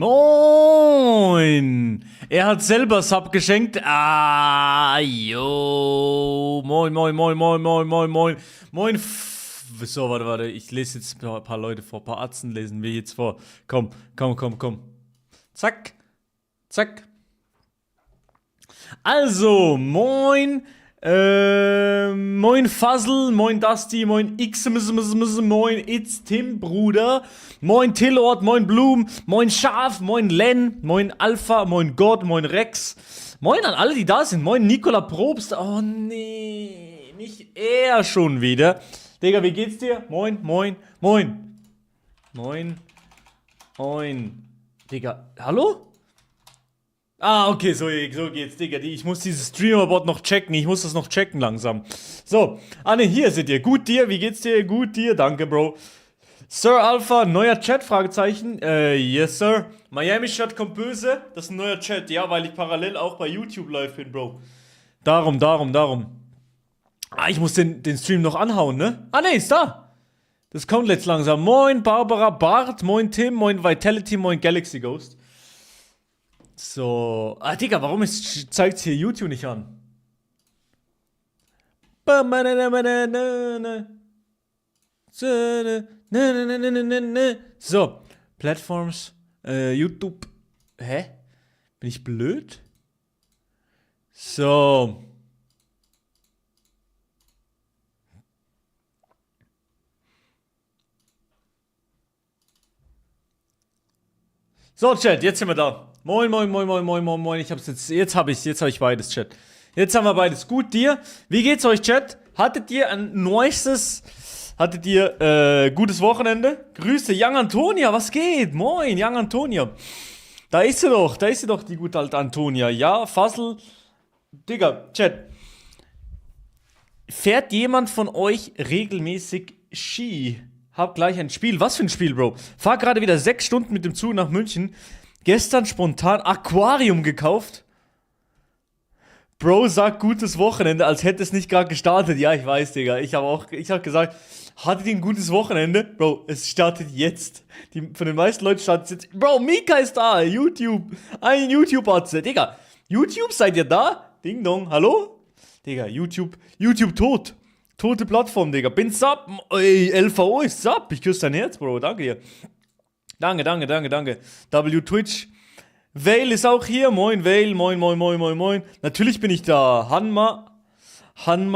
Moin! Er hat selber Sub geschenkt. Ah, jo. Moin, moin, moin, moin, moin, moin, moin. Moin. So, warte. Ich lese jetzt ein paar Leute vor. Ein paar Atzen lesen wir jetzt vor. Komm. Zack. Also, moin. Moin Fuzzle, moin Dusty, moin moin It's Tim, Bruder, moin Tillord, moin Bloom, moin Schaf, moin Len, moin Alpha, moin God, moin Rex, moin an alle, die da sind, moin Nikola Probst, oh nee, nicht er schon wieder. Digga, wie geht's dir? Moin. Digga, hallo? Ah, okay, so geht's, Digga. Ich muss dieses Streamerbot noch checken. Ich muss das noch checken langsam. So, ne, hier seht ihr. Gut dir, wie geht's dir? Gut dir, danke, Bro. Sir Alpha, neuer Chat, Fragezeichen. Yes, Sir. Miami Shot kommt böse. Das ist ein neuer Chat, ja, weil ich parallel auch bei YouTube live bin, Bro. Darum. Ah, ich muss den Stream noch anhauen, ne? Ah, ne, ist da. Das kommt jetzt langsam. Moin, Barbara Bart, moin Tim, moin Vitality, moin Galaxy Ghost. So. Ah, Digga, warum zeigt es hier YouTube nicht an? So. Platforms. YouTube. Hä? Bin ich blöd? So. So, Chat, jetzt sind wir da. Moin. Jetzt habe ich beides, Chat. Jetzt haben wir beides. Gut dir. Wie geht's euch, Chat? Hattet ihr gutes Wochenende? Grüße, Young Antonia, was geht? Moin, Young Antonia. Da ist sie doch, die gute alte Antonia. Ja, Fassel. Digga, Chat. Fährt jemand von euch regelmäßig Ski? Hab gleich ein Spiel. Was für ein Spiel, Bro? Fahr gerade wieder 6 Stunden mit dem Zug nach München. Gestern spontan Aquarium gekauft. Bro sagt gutes Wochenende, als hätte es nicht gerade gestartet. Ja, ich weiß, Digga. Ich hab gesagt, hattet ihr ein gutes Wochenende? Bro, es startet jetzt. Von den meisten Leuten startet es jetzt. Bro, Mika ist da. YouTube. Ein YouTube-Atze. Digga, YouTube, seid ihr da? Ding dong. Hallo? Digga, YouTube tot. Tote Plattform, Digga. Bin Sub. Ey, LVO ist Sub. Ich küsse dein Herz, Bro. Danke dir. Danke. W Twitch. Vale ist auch hier. Moin, Vale. Moin. Natürlich bin ich da. Hanma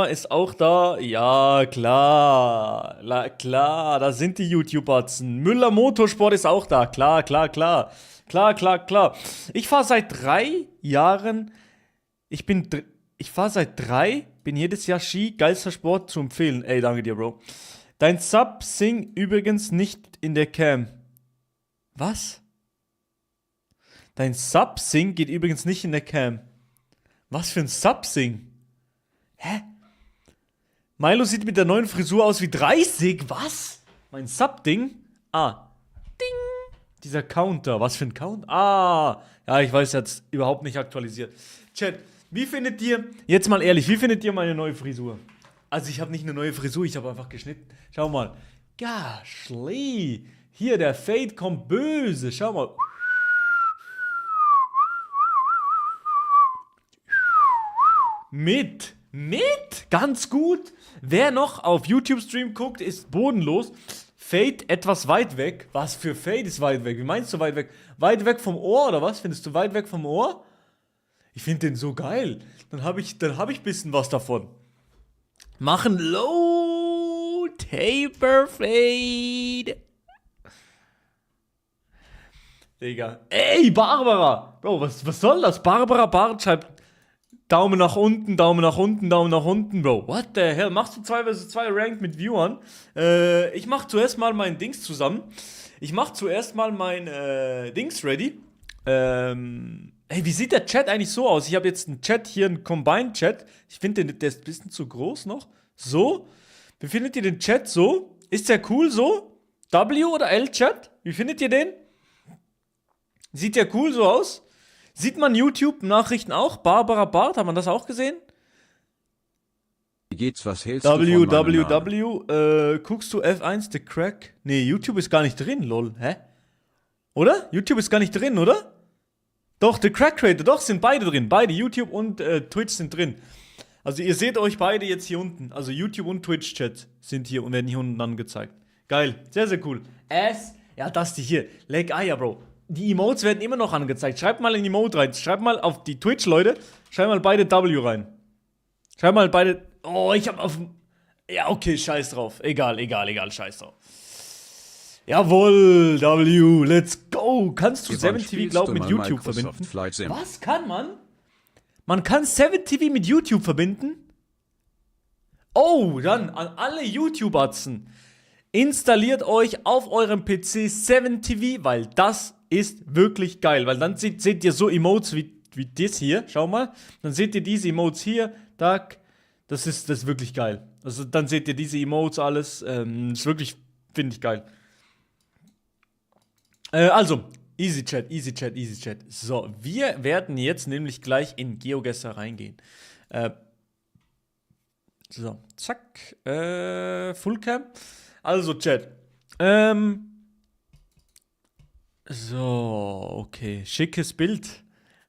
ist auch da. Ja, klar. Klar, da sind die YouTube-Atzen. Müller Motorsport ist auch da. Klar. Ich fahre seit 3 Jahren. Ich fahre seit 3. Bin jedes Jahr Ski. Geilster Sport zu empfehlen. Ey, danke dir, Bro. Dein Sub Sing übrigens nicht in der Cam. Was? Dein Sub-Sing geht übrigens nicht in der Cam. Was für ein Sub-Sing? Hä? Milo sieht mit der neuen Frisur aus wie 30? Was? Mein Sub-Ding? Ah. Ding. Dieser Counter. Was für ein Counter? Ah. Ja, ich weiß, er hat es überhaupt nicht aktualisiert. Chat, wie findet ihr, jetzt mal ehrlich, wie findet ihr meine neue Frisur? Also ich habe nicht eine neue Frisur, ich habe einfach geschnitten. Schau mal. Goshly. Hier, der Fade kommt böse. Schau mal. Mit. Ganz gut. Wer noch auf YouTube-Stream guckt, ist bodenlos. Fade etwas weit weg. Was für Fade ist weit weg? Wie meinst du weit weg? Weit weg vom Ohr oder was? Findest du weit weg vom Ohr? Ich finde den so geil. Dann hab ich bisschen was davon. Machen Low Taper Fade. Digga. Ey, Barbara! Bro, was soll das? Barbara Bart schreibt Daumen nach unten, Bro. What the hell? Machst du 2 vs 2 Ranked mit Viewern? Ich mach zuerst mal mein Dings zusammen. Ich mach zuerst mal mein Dings ready. Hey, wie sieht der Chat eigentlich so aus? Ich habe jetzt einen Chat hier, einen Combined-Chat. Ich finde, der ist ein bisschen zu groß noch. So. Wie findet ihr den Chat so? Ist der cool so? W oder L-Chat? Wie findet ihr den? Sieht ja cool so aus. Sieht man YouTube-Nachrichten auch? Barbara Bart, hat man das auch gesehen? Wie geht's, was hältst du von meinem Namen? www, guckst du F1 The Crack? Nee, YouTube ist gar nicht drin, lol. Hä? Oder? YouTube ist gar nicht drin, oder? Doch, The Crack Creator, doch, sind beide drin. Beide, YouTube und Twitch sind drin. Also ihr seht euch beide jetzt hier unten. Also YouTube und Twitch-Chat sind hier und werden hier unten angezeigt. Geil, sehr, sehr cool. Ja, das die hier. Leg Eier, Bro. Die Emotes werden immer noch angezeigt. Schreibt mal in die Emote rein. Schreibt mal auf die Twitch, Leute. Schreibt mal beide W rein. Schreibt mal beide. Oh, ich hab auf. Ja, okay, scheiß drauf. Egal, scheiß drauf. Jawohl, W, let's go. Kannst du 7TV, glaub mit YouTube verbinden? Was kann man? Man kann 7TV mit YouTube verbinden? Oh, dann an alle YouTube-Atzen. Installiert euch auf eurem PC 7TV, weil das ist wirklich geil. Weil dann seht ihr so Emotes wie das hier. Schau mal. Dann seht ihr diese Emotes hier. Das ist wirklich geil. Also dann seht ihr diese Emotes alles. Ist wirklich, finde ich geil. Also, easy chat. So, wir werden jetzt nämlich gleich in GeoGuessr reingehen. So, zack. Fullcam. Also, Chat. So, okay. Schickes Bild.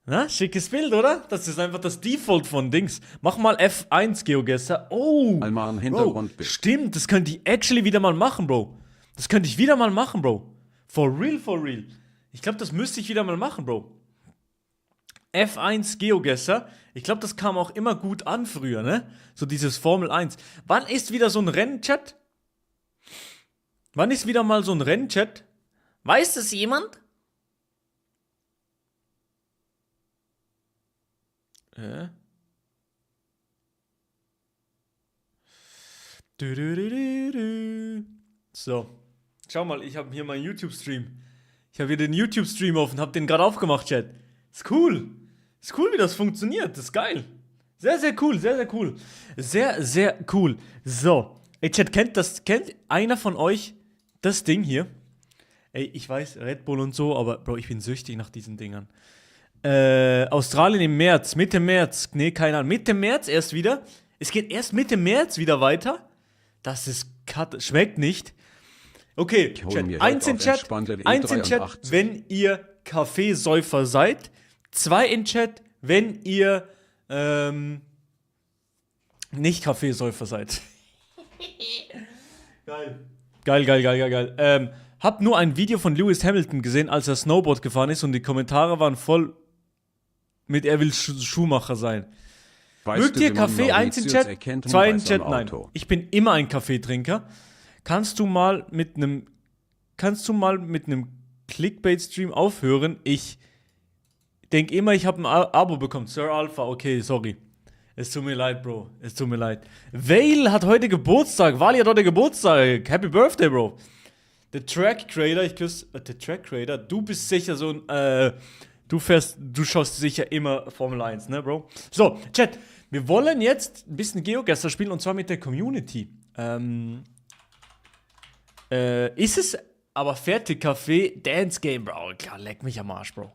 Na, schickes Bild, oder? Das ist einfach das Default von Dings. Mach mal F1 GeoGuessr. Oh, Einmal ein Hintergrundbild. Bro, stimmt, das könnte ich actually wieder mal machen, Bro. For real. Ich glaube, das müsste ich wieder mal machen, Bro. F1 GeoGuessr. Ich glaube, das kam auch immer gut an früher, ne? So dieses Formel 1. Wann ist wieder so ein Rennchat? Wann ist wieder mal so ein Rennchat? Weiß es jemand? So. Schau mal, ich habe hier meinen YouTube-Stream. Ich habe hier den YouTube-Stream offen, habe den gerade aufgemacht, Chat. Ist cool. Ist cool, wie das funktioniert. Das ist geil. Sehr, sehr cool. Sehr cool. So. Ey, Chat, kennt einer von euch das Ding hier? Ey, ich weiß, Red Bull und so, aber Bro, ich bin süchtig nach diesen Dingern. Australien im März, Mitte März. Nee, keine Ahnung. Mitte März erst wieder. Es geht erst Mitte März wieder weiter. Das ist schmeckt nicht. Okay, Chat. Eins in Chat, wenn ihr Kaffeesäufer seid. 2 in Chat, wenn ihr nicht Kaffeesäufer seid. Geil. Hab nur ein Video von Lewis Hamilton gesehen, als er Snowboard gefahren ist und die Kommentare waren voll mit er will Schuhmacher sein. Mögt ihr Kaffee? 1 in Chat, 2 in Chat, nein. Ich bin immer ein Kaffeetrinker. Kannst du mal mit einem Clickbait-Stream aufhören? Ich denke immer, ich habe ein Abo bekommen. Sir Alpha, okay, sorry. Es tut mir leid, Bro. Vale hat heute Geburtstag. Wally hat heute Geburtstag. Happy Birthday, Bro. The Track Creator, du bist sicher so ein, du schaust sicher immer Formel 1, ne, Bro? So, Chat, wir wollen jetzt ein bisschen GeoGuessr spielen und zwar mit der Community. Ist es aber fertig, Kaffee, Dance Game, Bro? Klar, leck mich am Arsch, Bro.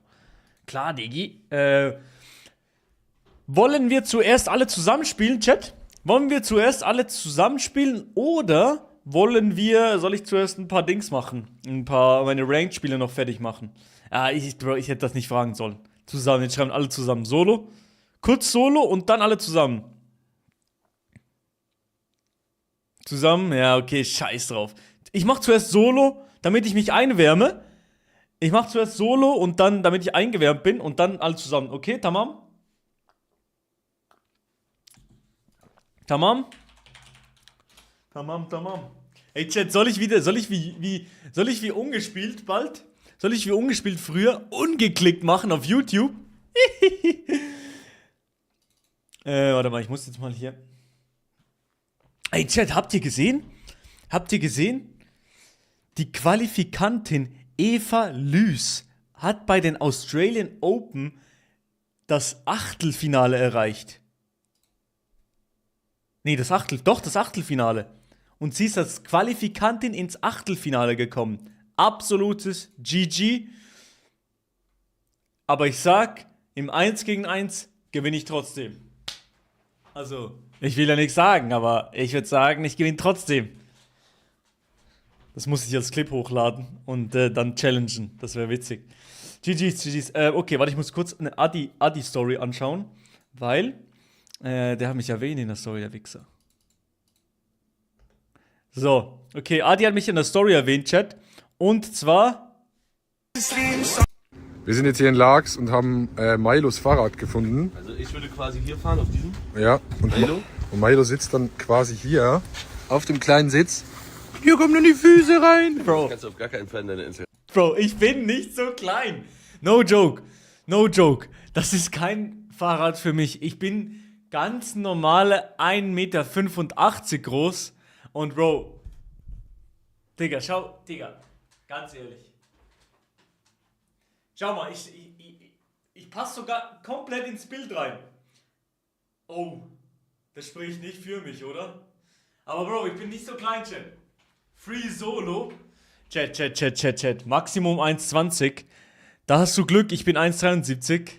Klar, Digi. Wollen wir zuerst alle zusammenspielen, Chat? Oder soll ich zuerst ein paar Dings machen? Meine Ranked-Spiele noch fertig machen? Bro, ich hätte das nicht fragen sollen. Zusammen, jetzt schreiben alle zusammen. Solo? Kurz Solo und dann alle zusammen. Zusammen? Ja, okay, scheiß drauf. Ich mach zuerst Solo, damit ich mich einwärme. Ich mach zuerst Solo und dann, damit ich eingewärmt bin und dann alle zusammen. Okay, tamam? Tamam. Ey, Chat, soll ich wie ungespielt bald? Soll ich wie ungespielt früher ungeklickt machen auf YouTube? Warte mal, ich muss jetzt mal hier. Ey, Chat, habt ihr gesehen? Die Qualifikantin Eva Lüß hat bei den Australian Open das Achtelfinale erreicht. Nee, das Achtelfinale. Und sie ist als Qualifikantin ins Achtelfinale gekommen. Absolutes GG. Aber ich sag, im 1 gegen 1 gewinne ich trotzdem. Also, ich will ja nichts sagen, aber ich würde sagen, ich gewinne trotzdem. Das muss ich als Clip hochladen und dann challengen. Das wäre witzig. GG's. Okay, warte, ich muss kurz eine Adi-Story anschauen, weil der hat mich erwähnt in der Story, der Wichser. So, okay, Adi hat mich in der Story erwähnt, Chat. Und zwar... Wir sind jetzt hier in Laax und haben Milos Fahrrad gefunden. Also ich würde quasi hier fahren, auf diesem. Ja, und Milo? Und Milo sitzt dann quasi hier auf dem kleinen Sitz. Hier kommen dann die Füße rein. Bro, Kannst du auf gar keinen Fall in deine Instagram. Bro, ich bin nicht so klein. No joke. No joke. Das ist kein Fahrrad für mich. Ich bin ganz normale 1,85 Meter groß. Und Bro, Digga, schau, Digga, ganz ehrlich. Schau mal, ich passe sogar komplett ins Bild rein. Oh, das spricht nicht für mich, oder? Aber Bro, ich bin nicht so klein, Chat. Free Solo. Chat. Maximum 1,20. Da hast du Glück, ich bin 1,73.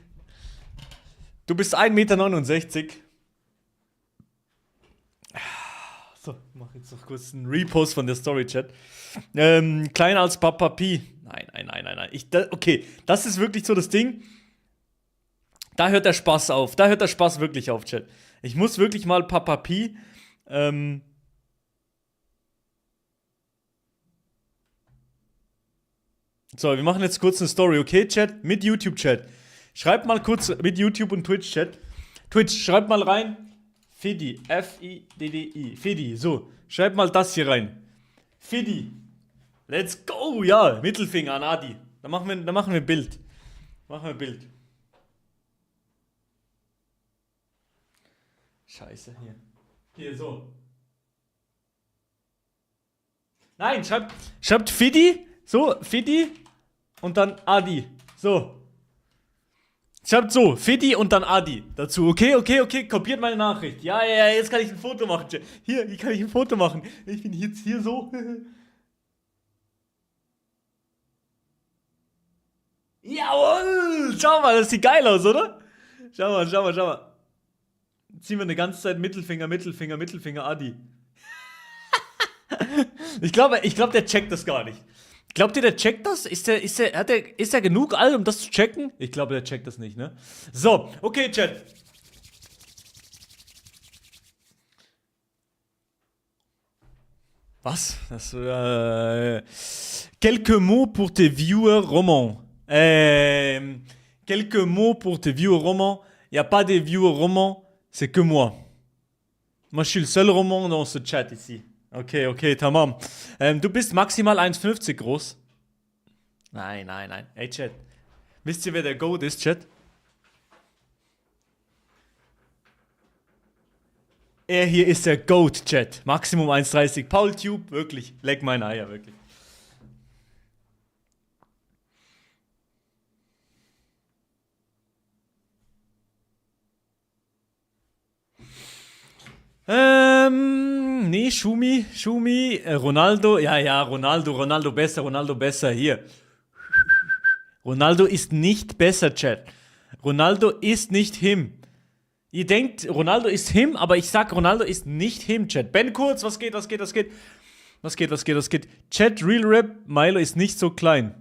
Du bist 1,69 Meter. So, mach jetzt noch kurz einen Repost von der Story, Chat. Kleiner als Papa Pi. Nein. Okay, das ist wirklich so das Ding. Da hört der Spaß auf. Da hört der Spaß wirklich auf, Chat. Ich muss wirklich mal Papa Pi. So, wir machen jetzt kurz eine Story, okay, Chat? Mit YouTube-Chat. Schreibt mal kurz mit YouTube und Twitch-Chat. Twitch, schreibt mal rein. Fidi, F-I-D-D-I. Fidi, so. Schreibt mal das hier rein. Fidi. Let's go, ja. Mittelfinger an Adi. Dann machen wir Bild. Scheiße, hier. Hier, so. Nein, schreibt Fidi. So, Fidi. Und dann Adi. So. Schreibt so, Fidi und dann Adi dazu. Okay. Kopiert meine Nachricht. Ja, jetzt kann ich ein Foto machen. Hier kann ich ein Foto machen. Ich bin jetzt hier so. Jawohl! Schau mal, das sieht geil aus, oder? Schau mal. Ziehen wir eine ganze Zeit Mittelfinger, Adi. Ich glaube, der checkt das gar nicht. Glaubt ihr, der checkt das? Ist er genug alt, um das zu checken? Ich glaube, der checkt das nicht, ne? So, okay, Chat. Was? Quelques mots pour tes viewers romans. Quelques mots pour tes viewers romans. Y a pas de viewers romans, c'est que moi. Moi, je suis le seul roman dans ce Chat ici. Okay, tamam. Du bist maximal 1,50 groß. Nein. Ey, Chat. Wisst ihr, wer der Goat ist, Chat? Er hier ist der Goat, Chat. Maximum 1,30. Paul Tube, wirklich. Leck meine Eier, wirklich. Nee, Schumi, Ronaldo, ja, Ronaldo besser, hier. Ronaldo ist nicht besser, Chat. Ronaldo ist nicht him. Ihr denkt, Ronaldo ist him, aber ich sag, Ronaldo ist nicht him, Chat. Ben Kurz, was geht? Chat, Real Rap, Milo ist nicht so klein.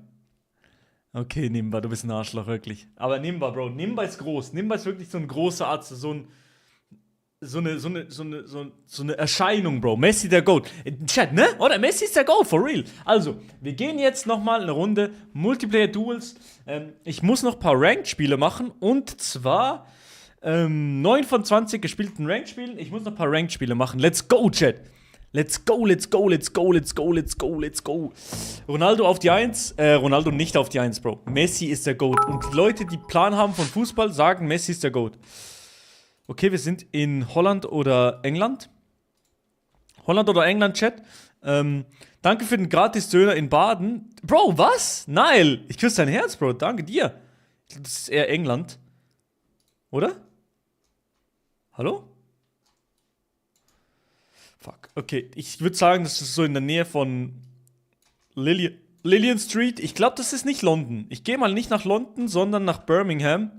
Okay, Nimba, du bist ein Arschloch, wirklich. Aber Nimba, Bro, Nimba ist groß. Nimba ist wirklich so ein großer Arzt, so eine Erscheinung, Bro. Messi der Goat. Chat, ne? Oder? Messi ist der Goat, for real. Also, wir gehen jetzt nochmal eine Runde Multiplayer-Duels. Ich muss noch ein paar Ranked-Spiele machen. Und zwar 9 von 20 gespielten Ranked-Spielen. Ich muss noch ein paar Ranked-Spiele machen. Let's go, Chat. Let's go. Ronaldo auf die 1. Ronaldo nicht auf die 1, Bro. Messi ist der Goat. Und die Leute, die Plan haben von Fußball, sagen, Messi ist der Goat. Okay, wir sind in Holland oder England. Chat. Danke für den Gratis-Döner in Baden. Bro, was? Nile, ich küsse dein Herz, Bro. Danke dir. Das ist eher England. Oder? Hallo? Fuck. Okay, ich würde sagen, das ist so in der Nähe von Lillian Street. Ich glaube, das ist nicht London. Ich gehe mal nicht nach London, sondern nach Birmingham.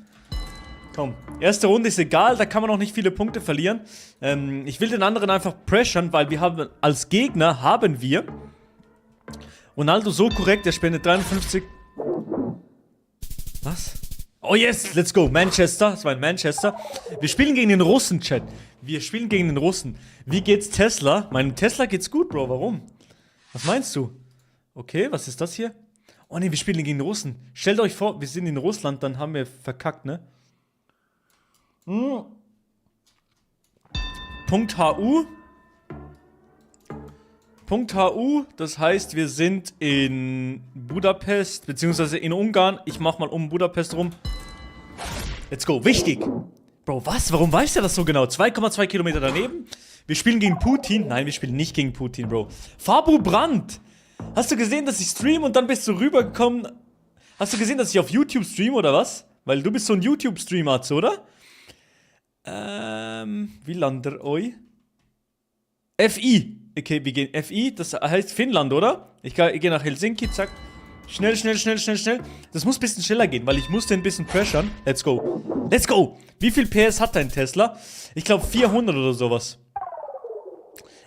Komm, erste Runde ist egal, da kann man noch nicht viele Punkte verlieren. Ich will den anderen einfach pressern, weil wir haben als Gegner Ronaldo so korrekt, er spendet 53. Was? Oh yes, let's go. Manchester, das war in Manchester. Wir spielen gegen den Russen, Chat. Wir spielen gegen den Russen. Wie geht's Tesla? Meinem Tesla geht's gut, Bro. Warum? Was meinst du? Okay, was ist das hier? Oh ne, wir spielen gegen den Russen. Stellt euch vor, wir sind in Russland, dann haben wir verkackt, ne? Punkt HU. Punkt HU, das heißt, wir sind in Budapest, beziehungsweise in Ungarn. Ich mach mal um Budapest rum. Let's go. Wichtig. Bro, was? Warum weiß der das so genau? 2,2 Kilometer daneben. Wir spielen gegen Putin. Nein, wir spielen nicht gegen Putin, Bro. Fabu Brandt. Hast du gesehen, dass ich stream und dann bist du rübergekommen? Hast du gesehen, dass ich auf YouTube stream oder was? Weil du bist so ein YouTube-Streamer, oder? Wie landet euch? FI. Okay, wir gehen FI. Das heißt Finnland, oder? Ich gehe nach Helsinki, zack. Schnell, schnell, schnell, schnell, schnell. Das muss ein bisschen schneller gehen, weil ich musste ein bisschen pressern. Let's go. Let's go. Wie viel PS hat dein Tesla? Ich glaube 400 oder sowas.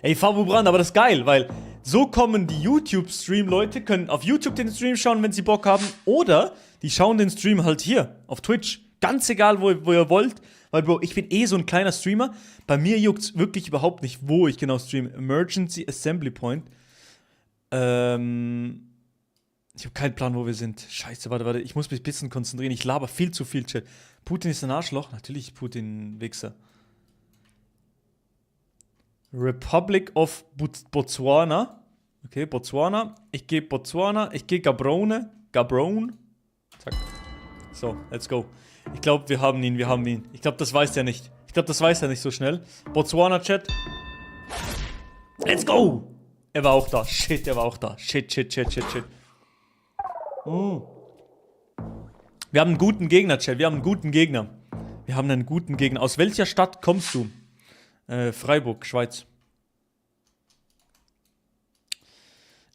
Ey, Fabu Brand, aber das ist geil, weil so kommen die YouTube-Stream-Leute, können auf YouTube den Stream schauen, wenn sie Bock haben. Oder die schauen den Stream halt hier, auf Twitch. Ganz egal, wo ihr wollt. Weil, Bro, ich bin eh so ein kleiner Streamer. Bei mir juckt es wirklich überhaupt nicht, wo ich genau streame. Emergency Assembly Point. Ich habe keinen Plan, wo wir sind. Scheiße, warte. Ich muss mich ein bisschen konzentrieren. Ich laber viel zu viel, Chat. Putin ist ein Arschloch. Natürlich Putin Wichser. Republic of Botswana. Okay, Botswana. Ich gehe Botswana. Ich gehe Gaborone. Zack. So, let's go. Ich glaube, wir haben ihn. Ich glaube, das weiß der nicht. Ich glaube, das weiß er nicht so schnell. Botswana, Chat. Let's go! Er war auch da. Shit, er war auch da. Shit. Wir haben einen guten Gegner, Chat. Wir haben einen guten Gegner. Aus welcher Stadt kommst du? Freiburg, Schweiz.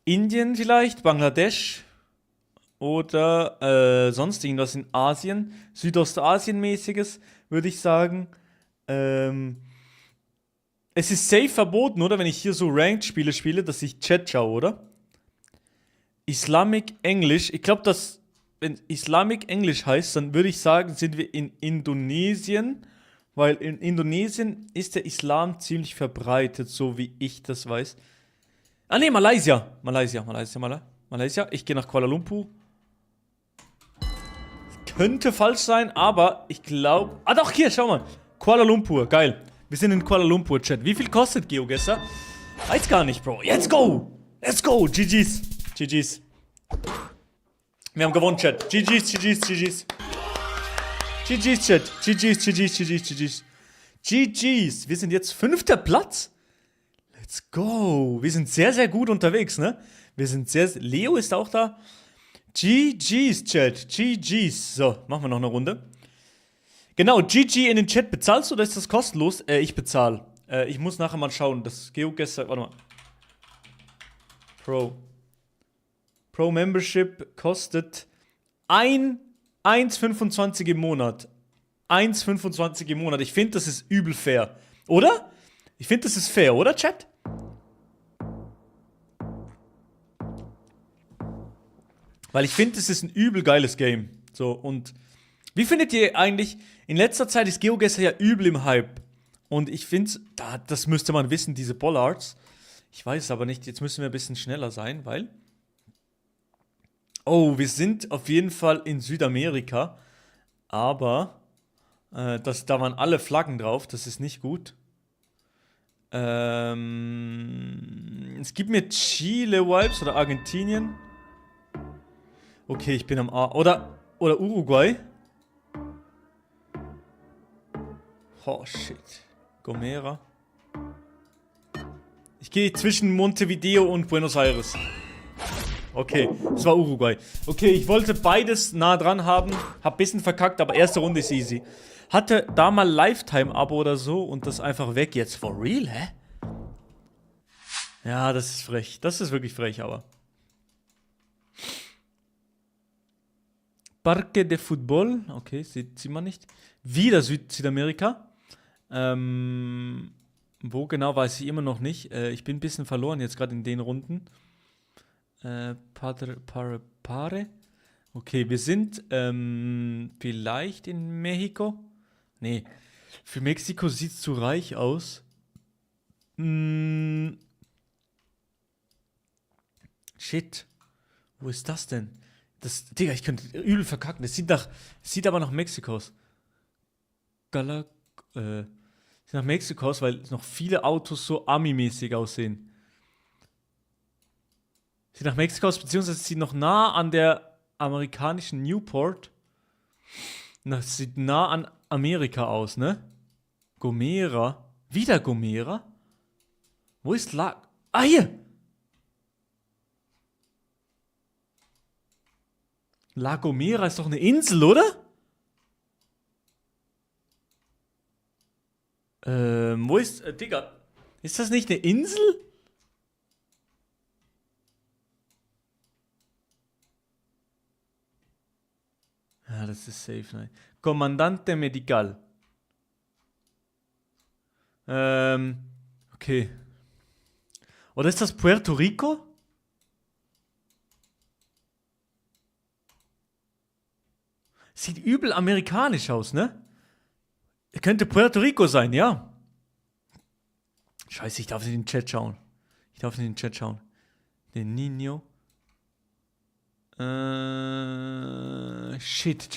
Indien vielleicht? Bangladesch? Oder sonst irgendwas in Asien. Südostasien-mäßiges, würde ich sagen. Es ist safe verboten, oder? Wenn ich hier so Ranked-Spiele spiele, dass ich Chat schaue, oder? Islamic English. Ich glaube, dass, wenn Islamic English heißt, dann würde ich sagen, sind wir in Indonesien. Weil in Indonesien ist der Islam ziemlich verbreitet, so wie ich das weiß. Ah, ne, Malaysia. Ich gehe nach Kuala Lumpur. Könnte falsch sein, aber ich glaube... Ah doch, hier, schau mal. Kuala Lumpur, geil. Wir sind in Kuala Lumpur, Chat. Wie viel kostet GeoGuessr? Weiß gar nicht, Bro. Let's go. GG's. Wir haben gewonnen, Chat. GG's. GG's, Chat. GG's. Wir sind jetzt 5. Platz. Let's go. Wir sind sehr, sehr gut unterwegs, ne? Leo ist auch da. GG's, Chat. GG's. So, machen wir noch eine Runde. Genau, GG in den Chat. Bezahlst du oder ist das kostenlos? Ich bezahle. Ich muss nachher mal schauen. Das GeoGuessr. Warte mal. Pro Membership kostet 1,25 im Monat. 1,25 im Monat. Ich finde, das ist übel fair. Oder? Ich finde, das ist fair, oder, Chat? Weil ich finde, es ist ein übel geiles Game. So, und wie findet ihr eigentlich, in letzter Zeit ist GeoGuessr ja übel im Hype. Und ich finde, das müsste man wissen, diese Bollards. Ich weiß es aber nicht, jetzt müssen wir ein bisschen schneller sein, weil... Oh, wir sind auf jeden Fall in Südamerika. Aber, da waren alle Flaggen drauf, das ist nicht gut. Es gibt mir Chile-Vibes oder Argentinien. Okay, ich bin am A. Oder Uruguay. Oh, shit. Gomera. Ich gehe zwischen Montevideo und Buenos Aires. Okay, das war Uruguay. Okay, ich wollte beides nah dran haben. Hab ein bisschen verkackt, aber erste Runde ist easy. Hatte da mal Lifetime-Abo oder so und das einfach weg jetzt. For real, hä? Ja, das ist frech. Das ist wirklich frech, aber. Parque de Fútbol. Okay, sieht man nicht. Wieder Südamerika. Wo genau, weiß ich immer noch nicht. Ich bin ein bisschen verloren jetzt gerade in den Runden. Pare. Okay, wir sind vielleicht in Mexiko. Nee, für Mexiko sieht es zu reich aus. Shit. Wo ist das denn? Digga, ich könnte übel verkacken. Das sieht aber nach Mexiko aus. Sieht nach Mexiko aus, weil noch viele Autos so Ami-mäßig aussehen. Sieht nach Mexiko aus, beziehungsweise sieht noch nah an der amerikanischen Newport. Das sieht nah an Amerika aus, ne? Gomera. Wieder Gomera? Wo ist Ah, hier! La Gomera ist doch eine Insel, oder? Wo ist... Digga, ist das nicht eine Insel? Ja, das ist safe, nein. Comandante Medical. Okay. Oder ist das Puerto Rico? Sieht übel amerikanisch aus, ne? Könnte Puerto Rico sein, ja. Scheiße, ich darf nicht in den Chat schauen. Den Nino. Shit.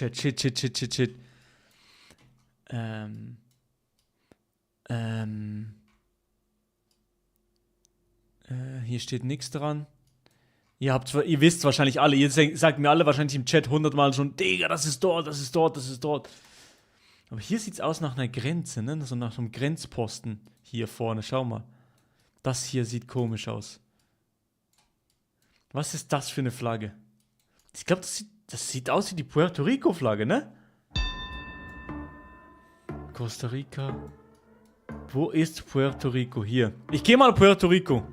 Hier steht nichts dran. Ihr wisst wahrscheinlich alle, ihr sagt mir alle wahrscheinlich im Chat 100-mal schon, Digga, das ist dort. Aber hier sieht es aus nach einer Grenze, ne? So nach einem Grenzposten hier vorne. Schau mal. Das hier sieht komisch aus. Was ist das für eine Flagge? Ich glaube, das sieht aus wie die Puerto Rico-Flagge, ne? Costa Rica. Wo ist Puerto Rico? Hier. Ich gehe mal Puerto Rico.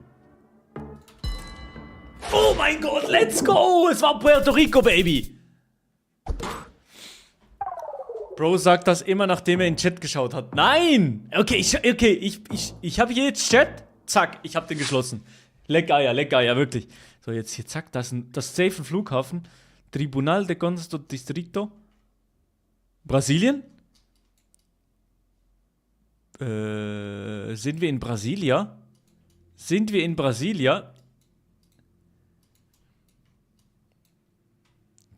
Oh mein Gott, let's go! Es war Puerto Rico, Baby! Bro sagt das immer, nachdem er in den Chat geschaut hat. Nein! Okay, ich habe hier jetzt Chat. Zack, ich habe den geschlossen. Leck Eier, wirklich. So, jetzt hier, zack, das ist safe ein Flughafen. Tribunal de Contas do Distrito. Brasilien? Sind wir in Brasilia?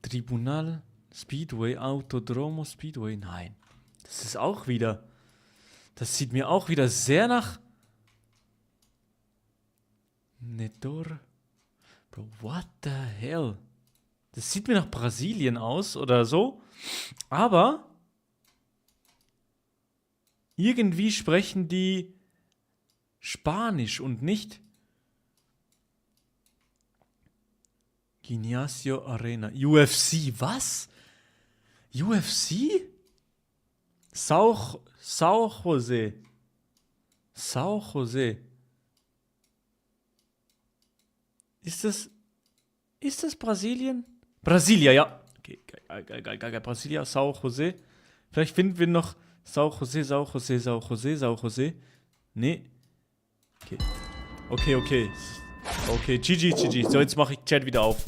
Tribunal, Speedway, Autodromo, Speedway. Nein. Das sieht mir auch wieder sehr nach... Nedor. Bro, what the hell? Das sieht mir nach Brasilien aus oder so. Aber... irgendwie sprechen die Spanisch und nicht Gimnasio Arena. UFC, was? UFC? São José. Ist das Brasilien? Brasilia, ja. Okay, geil. Brasilia, São José. Vielleicht finden wir noch São José. Nee. Okay. Okay, GG. So, jetzt mache ich Chat wieder auf.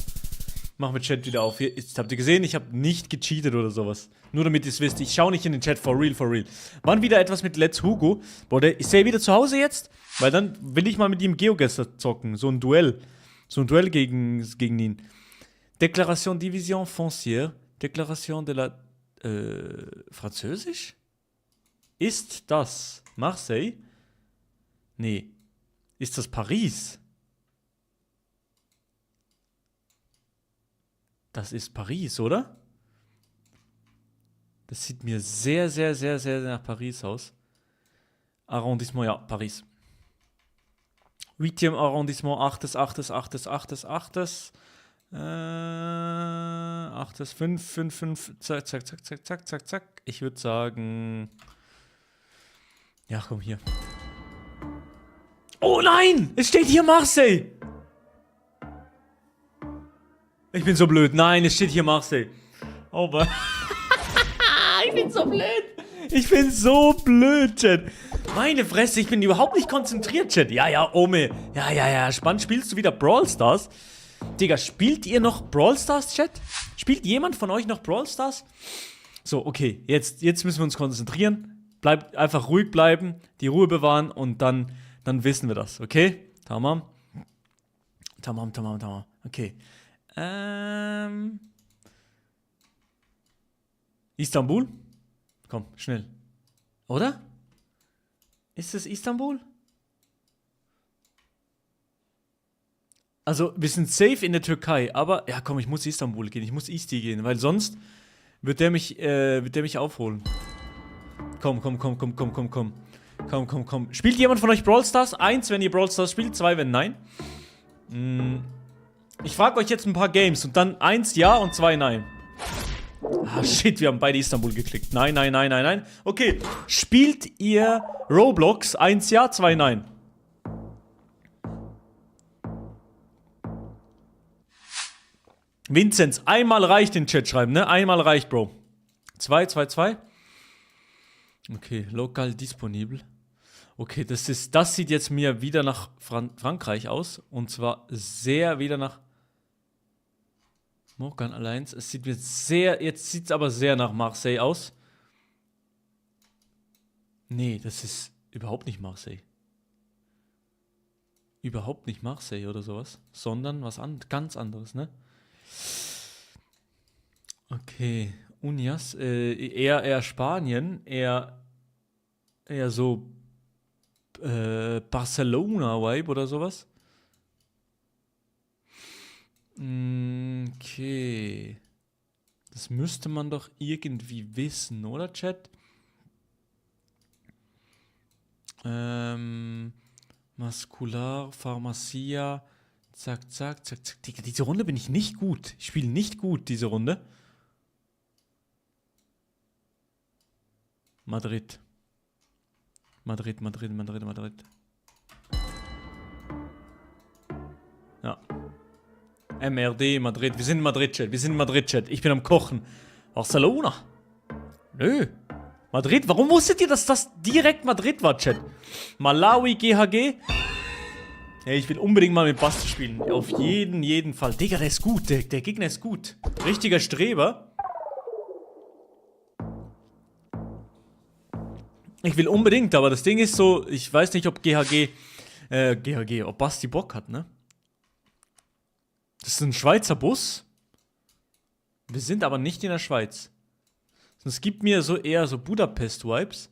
Jetzt habt ihr gesehen, ich habe nicht gecheatet oder sowas. Nur damit ihr es wisst, ich schaue nicht in den Chat, for real. Wann wieder etwas mit Let's Hugo? Boah, ich sehe wieder zu Hause jetzt, weil dann will ich mal mit ihm Geogesser zocken. So ein Duell gegen ihn. Déclaration Division Foncière. Déclaration de la... Französisch? Ist das Marseille? Nee. Ist das Paris? Das ist Paris, oder? Das sieht mir sehr nach Paris aus. Arrondissement, ja, Paris. 8e Arrondissement, 8. 5, zack. Ich würde sagen... Ja, komm, hier. Oh nein! Es steht hier Marseille! Ich bin so blöd. Nein, es steht hier Marseille. Oh Mann. Ich bin so blöd, Chat. Meine Fresse, ich bin überhaupt nicht konzentriert, Chat. Ja, Ome. Ja. Spannend. Spielst du wieder Brawl Stars? Digga, spielt ihr noch Brawl Stars, Chat? Spielt jemand von euch noch Brawl Stars? So, okay, jetzt müssen wir uns konzentrieren. Bleibt einfach ruhig bleiben, die Ruhe bewahren und dann wissen wir das, okay? Tamam. Okay. Istanbul? Komm, schnell. Oder? Ist es Istanbul? Also, wir sind safe in der Türkei, aber... Ja, komm, ich muss Istanbul gehen. Ich muss Isti gehen, weil sonst wird der mich aufholen. Komm. Spielt jemand von euch Brawl Stars? 1, wenn ihr Brawl Stars spielt, 2, wenn nein. Ich frage euch jetzt ein paar Games und dann 1 ja und 2 nein. Ah, shit, wir haben beide Istanbul geklickt. Nein. Okay, spielt ihr Roblox? 1 ja, 2 nein. Vinzenz, einmal reicht in den Chat schreiben, ne? Einmal reicht, Bro. 2. Okay, lokal disponibel. Okay, das sieht jetzt mir wieder nach Frankreich aus. Und zwar sehr wieder nach Morgan Alliance. Es sieht mir sehr, jetzt sieht es aber sehr nach Marseille aus. Nee, das ist überhaupt nicht Marseille. Überhaupt nicht Marseille oder sowas. Sondern was ganz anderes, ne? Okay, Unias, eher Spanien, eher so Barcelona-Vibe oder sowas. Okay. Das müsste man doch irgendwie wissen, oder, Chat? Maskular, Pharmacia. Zack. Digga, diese Runde bin ich nicht gut. Ich spiele nicht gut, diese Runde. Madrid. Ja. MRD, Madrid. Wir sind in Madrid, Chat. Ich bin am Kochen. Barcelona. Nö. Madrid? Warum wusstet ihr, dass das direkt Madrid war, Chat? Malawi, GHG? Hey, ich will unbedingt mal mit Basti spielen. Auf jeden Fall. Digga, der ist gut. Der Gegner ist gut. Richtiger Streber. Ich will unbedingt, aber das Ding ist so, ich weiß nicht, ob ob Basti Bock hat, ne? Das ist ein Schweizer Bus. Wir sind aber nicht in der Schweiz. Es gibt mir so eher so Budapest-Vibes.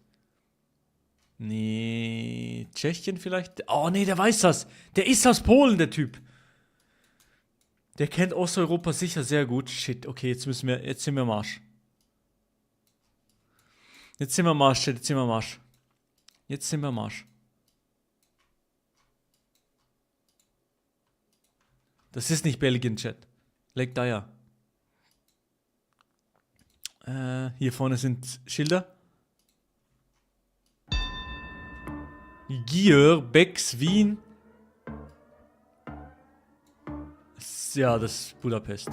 Nee, Tschechien vielleicht? Oh nee, der weiß das. Der ist aus Polen, der Typ. Der kennt Osteuropa sicher sehr gut. Shit, okay, jetzt sind wir am Arsch. Jetzt sind wir am Arsch. Das ist nicht Belgien, Chat. Leg da ja. Hier vorne sind Schilder. Gier, Bex, Wien. Ja, das ist Budapest.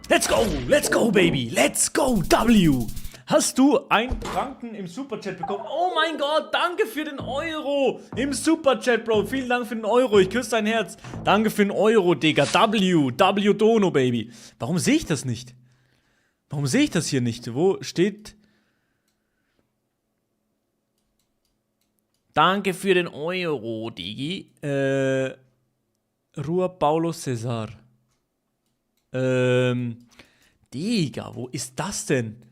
Let's go, baby. Let's go, W. Hast du einen Franken im Superchat bekommen? Oh mein Gott, danke für den Euro im Superchat, Bro. Vielen Dank für den Euro. Ich küsse dein Herz. Danke für den Euro, Digga. W Dono, Baby. Warum sehe ich das nicht? Warum sehe ich das hier nicht? Wo steht... Danke für den Euro, Digi. Rua Paulo Cesar. Digga, wo ist das denn?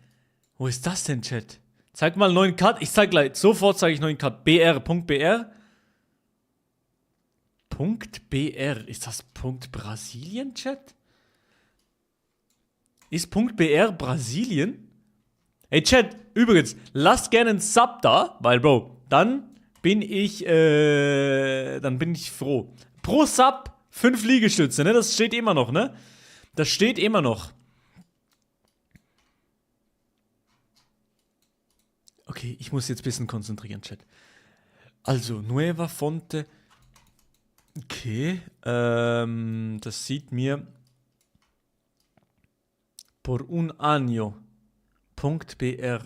Wo ist das denn, Chat? Zeig mal neuen Cut. Ich zeig gleich. Sofort zeige ich neuen Cut. BR. Ist das Punkt Brasilien, Chat? Ist Punkt BR Brasilien? Ey, Chat, übrigens, lasst gerne einen Sub da, weil, Bro, dann bin ich froh. Pro Sub 5 Liegestütze, ne? Das steht immer noch, ne? Das steht immer noch. Okay, ich muss jetzt ein bisschen konzentrieren, Chat. Also, Nueva Fonte. Okay, das sieht mir por un año. .br.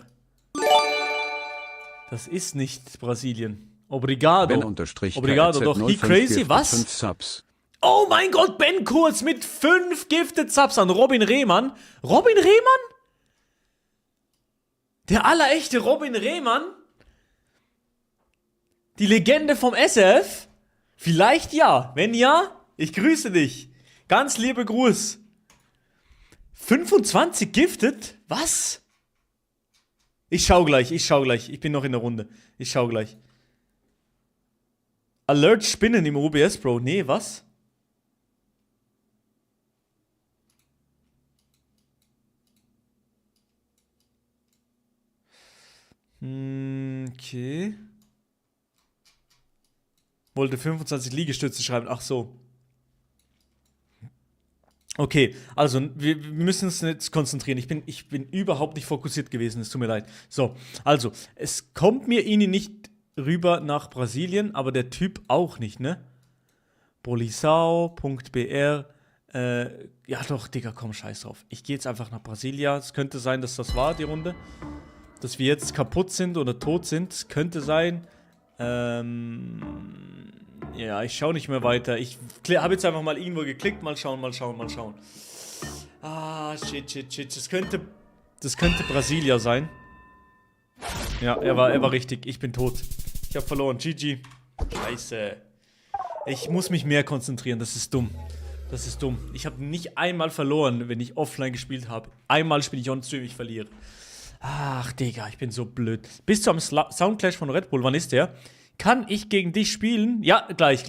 Das ist nicht Brasilien. Obrigado. Ben-Unterstrich Obrigado, KZ doch. He 05 crazy, giftet was? 5 Subs. Oh mein Gott, Ben Kurz mit 5 Gifted Subs an Robin Rehmann. Robin Rehmann? Der allerechte Robin Rehmann? Die Legende vom SF? Vielleicht ja. Wenn ja, ich grüße dich. Ganz liebe Gruß. 25 Gifted? Was? Ich schau gleich. Ich bin noch in der Runde. Ich schau gleich. Alert Spinnen im OBS, Bro. Nee, was? Okay. Wollte 25 Liegestütze schreiben. Ach so. Okay, also wir müssen uns jetzt konzentrieren. Ich bin überhaupt nicht fokussiert gewesen. Es tut mir leid. So, also, es kommt mir Ihnen nicht rüber nach Brasilien, aber der Typ auch nicht, ne? Bolisao.br ja doch, Digga, komm, scheiß drauf. Ich gehe jetzt einfach nach Brasilia. Es könnte sein, dass das war, die Runde. Dass wir jetzt kaputt sind oder tot sind. Es könnte sein. Ja, ich schaue nicht mehr weiter. Ich habe jetzt einfach mal irgendwo geklickt. Mal schauen. Ah, shit. Das könnte Brasilia sein. Ja, er war richtig. Ich bin tot. Ich habe verloren. GG. Scheiße. Ich muss mich mehr konzentrieren. Das ist dumm. Ich habe nicht einmal verloren, wenn ich offline gespielt habe. Einmal spiele ich on-stream, ich verliere. Ach, Digga, ich bin so blöd. Bis zum Soundclash von Red Bull, wann ist der? Kann ich gegen dich spielen? Ja, gleich.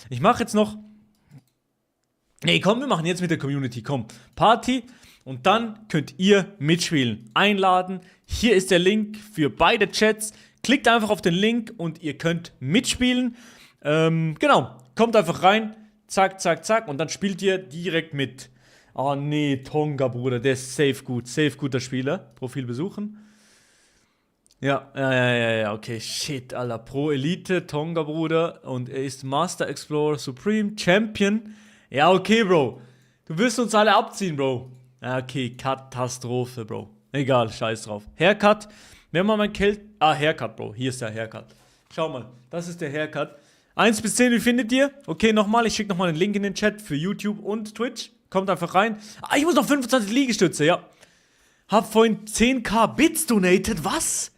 Ich mache jetzt noch... Nee, komm, wir machen jetzt mit der Community, komm. Party und dann könnt ihr mitspielen. Einladen. Hier ist der Link für beide Chats. Klickt einfach auf den Link und ihr könnt mitspielen. Genau, kommt einfach rein. Zack. Und dann spielt ihr direkt mit. Oh nee, Tonga, Bruder, der ist safe guter Spieler. Profil besuchen. Ja, okay, shit, Alter. Pro Elite, Tonga, Bruder. Und er ist Master Explorer Supreme Champion. Ja, okay, Bro. Du wirst uns alle abziehen, Bro. Ja, okay, Katastrophe, Bro. Egal, scheiß drauf. Haircut. Wenn man mein Haircut, Bro. Hier ist der Haircut. Schau mal, das ist der Haircut. 1 bis 10, wie findet ihr? Okay, nochmal, ich schicke nochmal den Link in den Chat für YouTube und Twitch. Kommt einfach rein. Ah, ich muss noch 25 Liegestütze, ja. Hab vorhin 10.000 Bits donated, was?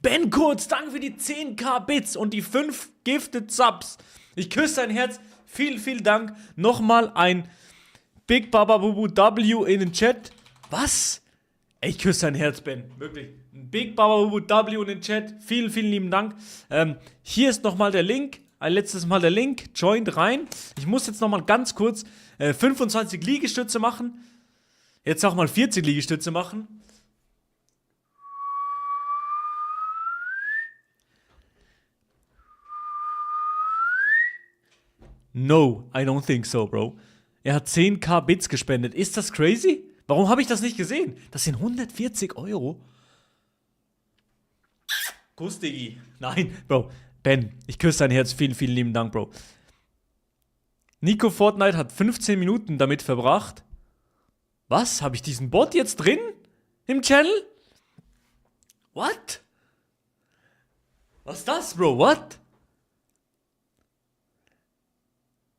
Ben Kurz, danke für die 10.000 Bits und die 5 Gifted Subs. Ich küsse dein Herz. Vielen Dank. Nochmal ein Big Baba Bubu W in den Chat. Was? Ich küsse dein Herz, Ben. Wirklich. Ein Big Baba Bubu W in den Chat. Vielen lieben Dank. Hier ist nochmal der Link. Ein letztes Mal der Link. Joint rein. Ich muss jetzt nochmal ganz kurz 25 Liegestütze machen. Jetzt auch mal 40 Liegestütze machen. No, I don't think so, Bro. Er hat 10.000 Bits gespendet. Ist das crazy? Warum habe ich das nicht gesehen? Das sind 140 Euro. Kuss, Diggi. Nein, Bro. Ben, ich küsse dein Herz. Vielen lieben Dank, Bro. Nico Fortnite hat 15 Minuten damit verbracht. Was? Habe ich diesen Bot jetzt drin? Im Channel? What? Was ist das, Bro? What?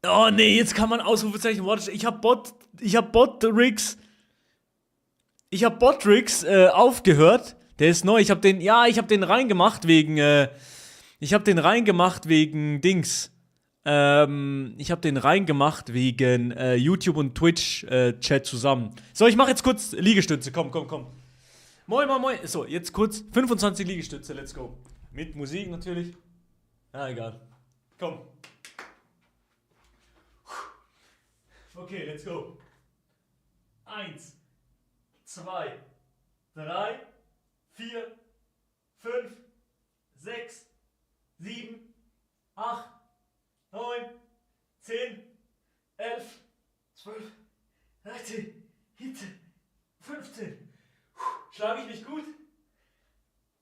Oh nee, jetzt kann man Ausrufezeichen watch. Ich hab Bot-Rigs aufgehört. Der ist neu. Ich hab den reingemacht wegen Dings. Ich hab den reingemacht wegen YouTube und Twitch Chat zusammen. So, ich mach jetzt kurz Liegestütze. Komm. Moin. So, jetzt kurz 25 Liegestütze. Let's go. Mit Musik natürlich. Ja, egal. Komm. Okay, let's go. 1, 2, 3, 4, 5, 6, 7, 8, 9, 10, 11, 12, 13, 14, 15. Schlage ich mich gut?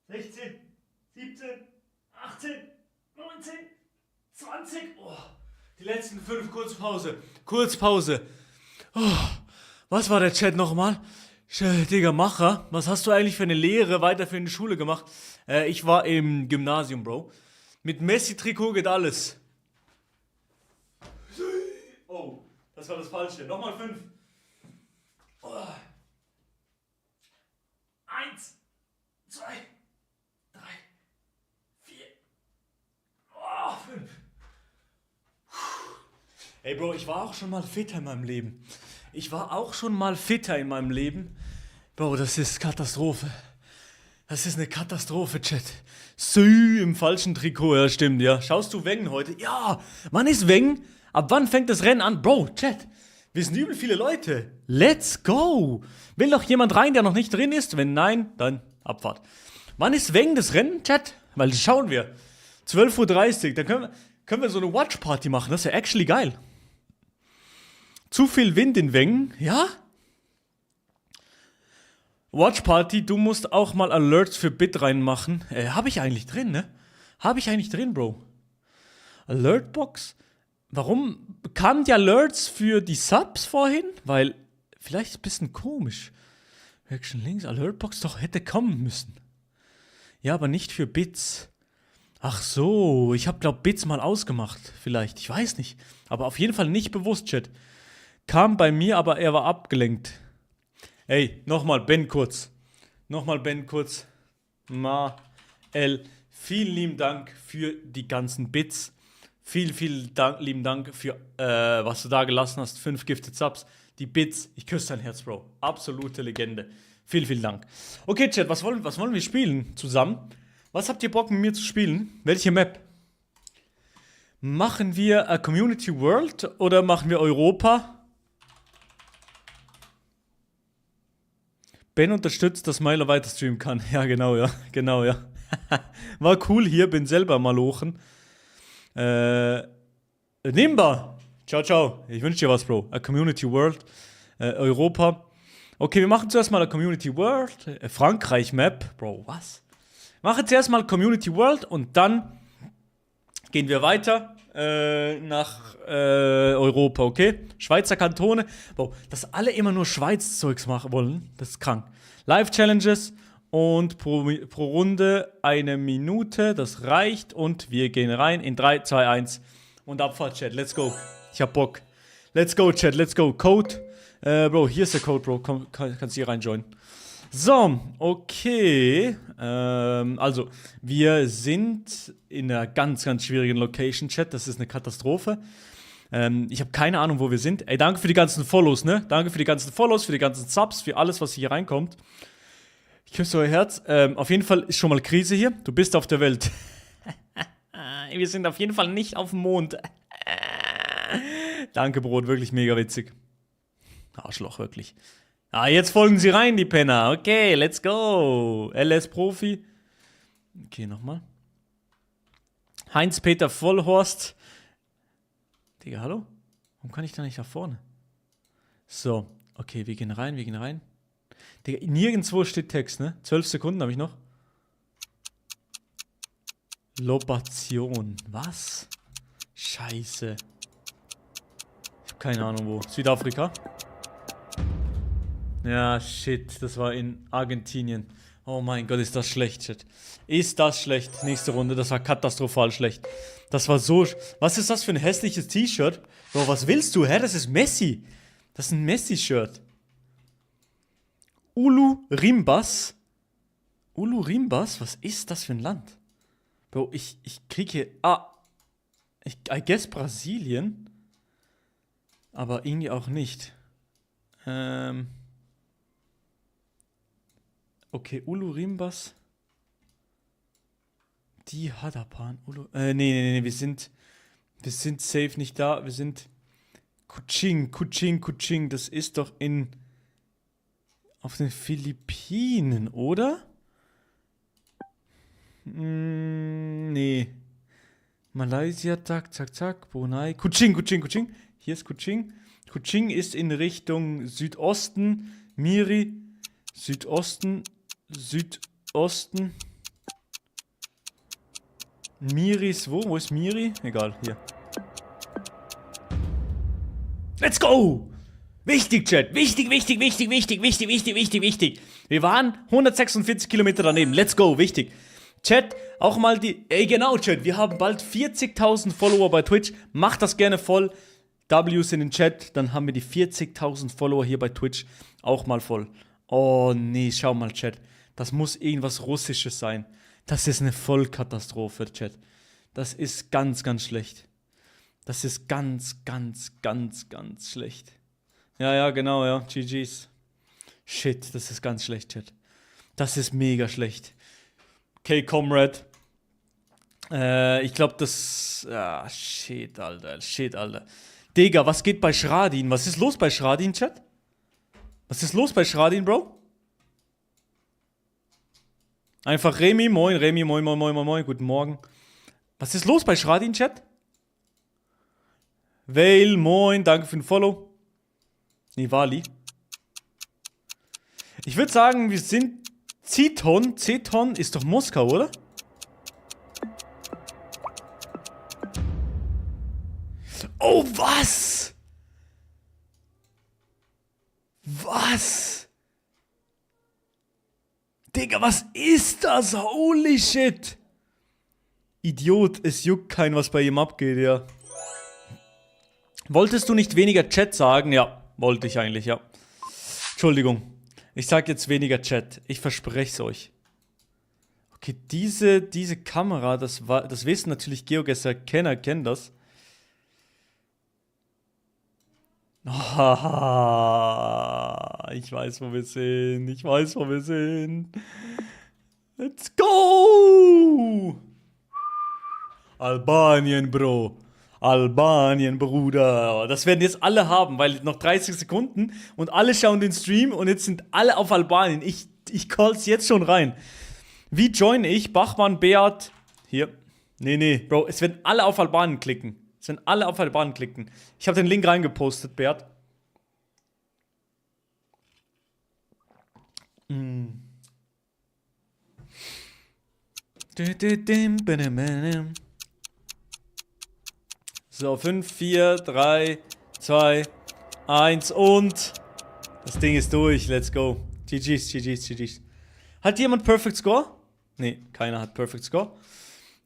16, 17, 18, 19, 20. Oh. Die letzten 5, Kurzpause. Oh, was war der Chat nochmal? Digga, Macher, was hast du eigentlich für eine Lehre weiterführende Schule gemacht? Ich war im Gymnasium, Bro. Mit Messi-Trikot geht alles. Oh, das war das Falsche. Nochmal 5. Oh. 1, 2, 3, 4. Oh, 5. Ey, Bro, ich war auch schon mal fitter in meinem Leben. Bro, das ist Katastrophe. Das ist eine Katastrophe, Chat. Sü im falschen Trikot, ja, stimmt, ja. Schaust du Wengen heute? Ja, wann ist Wengen? Ab wann fängt das Rennen an? Bro, Chat, wir sind übel viele Leute. Let's go. Will noch jemand rein, der noch nicht drin ist? Wenn nein, dann Abfahrt. Wann ist Wengen das Rennen, Chat? Weil das schauen wir. 12:30 Uhr, dann können wir so eine Watch-Party machen. Das ist ja actually geil. Zu viel Wind in Wengen, ja? Watch Party, du musst auch mal Alerts für Bit reinmachen. Hab ich eigentlich drin, ne? Bro. Alertbox? Warum kamen die Alerts für die Subs vorhin? Weil, vielleicht ist ein bisschen komisch. Reaction Links, Alertbox doch hätte kommen müssen. Ja, aber nicht für Bits. Ach so, ich hab glaub Bits mal ausgemacht. Vielleicht, ich weiß nicht. Aber auf jeden Fall nicht bewusst, Chat. Kam bei mir, aber er war abgelenkt. Ey, nochmal Ben kurz. Vielen lieben Dank für die ganzen Bits. Lieben Dank für, was du da gelassen hast. 5 Gifted Subs. Die Bits, ich küsse dein Herz, Bro. Absolute Legende. Vielen Dank. Okay, Chat, was wollen wir spielen zusammen? Was habt ihr Bock mit mir zu spielen? Welche Map? Machen wir Community World oder machen wir Europa? Ben unterstützt, dass Milo weiter streamen kann. Ja, genau, ja. War cool hier, bin selber mal lochen. Nimba! Ciao. Ich wünsche dir was, Bro. A Community World. Europa. Okay, wir machen zuerst mal a Community World. Frankreich Map. Bro, was? Machen zuerst mal Community World und dann gehen wir weiter nach Europa, okay? Schweizer Kantone. Bro, dass alle immer nur Schweiz-Zeugs machen wollen, das ist krank. Live-Challenges und pro Runde 1 Minute, das reicht. Und wir gehen rein in 3, 2, 1 und Abfahrt, Chat. Let's go. Ich hab Bock. Let's go, Chat, let's go. Code. Bro, hier ist der Code, Bro. Komm, kannst hier reinjoinen. So, okay. Also, wir sind in einer ganz schwierigen Location, Chat. Das ist eine Katastrophe. Ich habe keine Ahnung, wo wir sind. Ey, danke für die ganzen Follows, ne? Danke für die ganzen Follows, für die ganzen Subs, für alles, was hier reinkommt. Ich küsse euer Herz. Auf jeden Fall ist schon mal Krise hier. Du bist auf der Welt. Wir sind auf jeden Fall nicht auf dem Mond. Danke, Brot. Wirklich mega witzig. Arschloch, wirklich. Ah, jetzt folgen sie rein, die Penner. Okay, let's go. LS Profi. Okay, nochmal. Heinz-Peter Vollhorst. Digga, hallo? Warum kann ich da nicht nach vorne? So, okay, wir gehen rein. Digga, nirgendwo steht Text, ne? 12 Sekunden habe ich noch. Lobation. Was? Scheiße. Ich habe keine Ahnung wo. Südafrika? Ja, shit, das war in Argentinien. Oh mein Gott, ist das schlecht, shit. Ist das schlecht. Nächste Runde, das war katastrophal schlecht. Das war so... Was ist das für ein hässliches T-Shirt? Bro, was willst du? Hä, das ist Messi. Das ist ein Messi-Shirt. Ulu Rimbas? Was ist das für ein Land? Bro, ich krieg hier... I guess Brasilien. Aber irgendwie auch nicht. Okay, Ulu Rimbas. Die Hadapan. Nee, wir sind safe nicht da. Wir sind Kuching. Das ist doch auf den Philippinen, oder? Nee. Malaysia, zack. Brunei. Kuching. Hier ist Kuching. Kuching ist in Richtung Südosten. Miri. Südosten. Miri ist wo? Wo ist Miri? Egal, hier. Let's go! Wichtig, Chat. Wichtig. Wir waren 146 Kilometer daneben. Let's go, wichtig. Chat, auch mal die... Ey, genau, Chat, wir haben bald 40.000 Follower bei Twitch. Macht das gerne voll. W's in den Chat, dann haben wir die 40.000 Follower hier bei Twitch auch mal voll. Oh nee, schau mal, Chat. Das muss irgendwas Russisches sein. Das ist eine Vollkatastrophe, Chat. Das ist ganz, ganz schlecht. Das ist ganz, ganz, ganz, ganz schlecht. Ja, genau, ja. GG's. Shit, das ist ganz schlecht, Chat. Das ist mega schlecht. Okay, Comrade. Ich glaube, das... Ah, shit, Alter. Shit, Alter. Digga, was geht bei Schradin? Was ist los bei Schradin, Chat? Was ist los bei Schradin, Bro? Einfach Remy, moin, moin, guten Morgen. Was ist los bei Schradin, Chat? Vale, moin, danke für den Follow. Nivali. Ich würde sagen, wir sind Zeton. Zeton ist doch Moskau, oder? Oh, was? Was? Digga, was ist das? Holy shit. Idiot, es juckt keinen, was bei ihm abgeht, ja. Wolltest du nicht weniger Chat sagen? Ja, wollte ich eigentlich, ja. Entschuldigung. Ich sag jetzt weniger Chat. Ich verspreche es euch. Okay, diese Kamera, das wissen natürlich Geogesser-Kenner, kennen das. Oh, ich weiß, wo wir sind. Ich weiß, wo wir sind. Let's go! Albanien, Bro. Albanien, Bruder. Das werden jetzt alle haben, weil noch 30 Sekunden und alle schauen den Stream und jetzt sind alle auf Albanien. Ich call's jetzt schon rein. Wie joine ich? Bachmann, Beat. Hier. Nee, Bro. Es werden alle auf Albanien klicken. Es werden alle auf Albanien klicken. Ich habe den Link reingepostet, Beat. So, 5, 4, 3, 2, 1 und das Ding ist durch. Let's go. GG's. Hat jemand Perfect Score? Nee, keiner hat Perfect Score.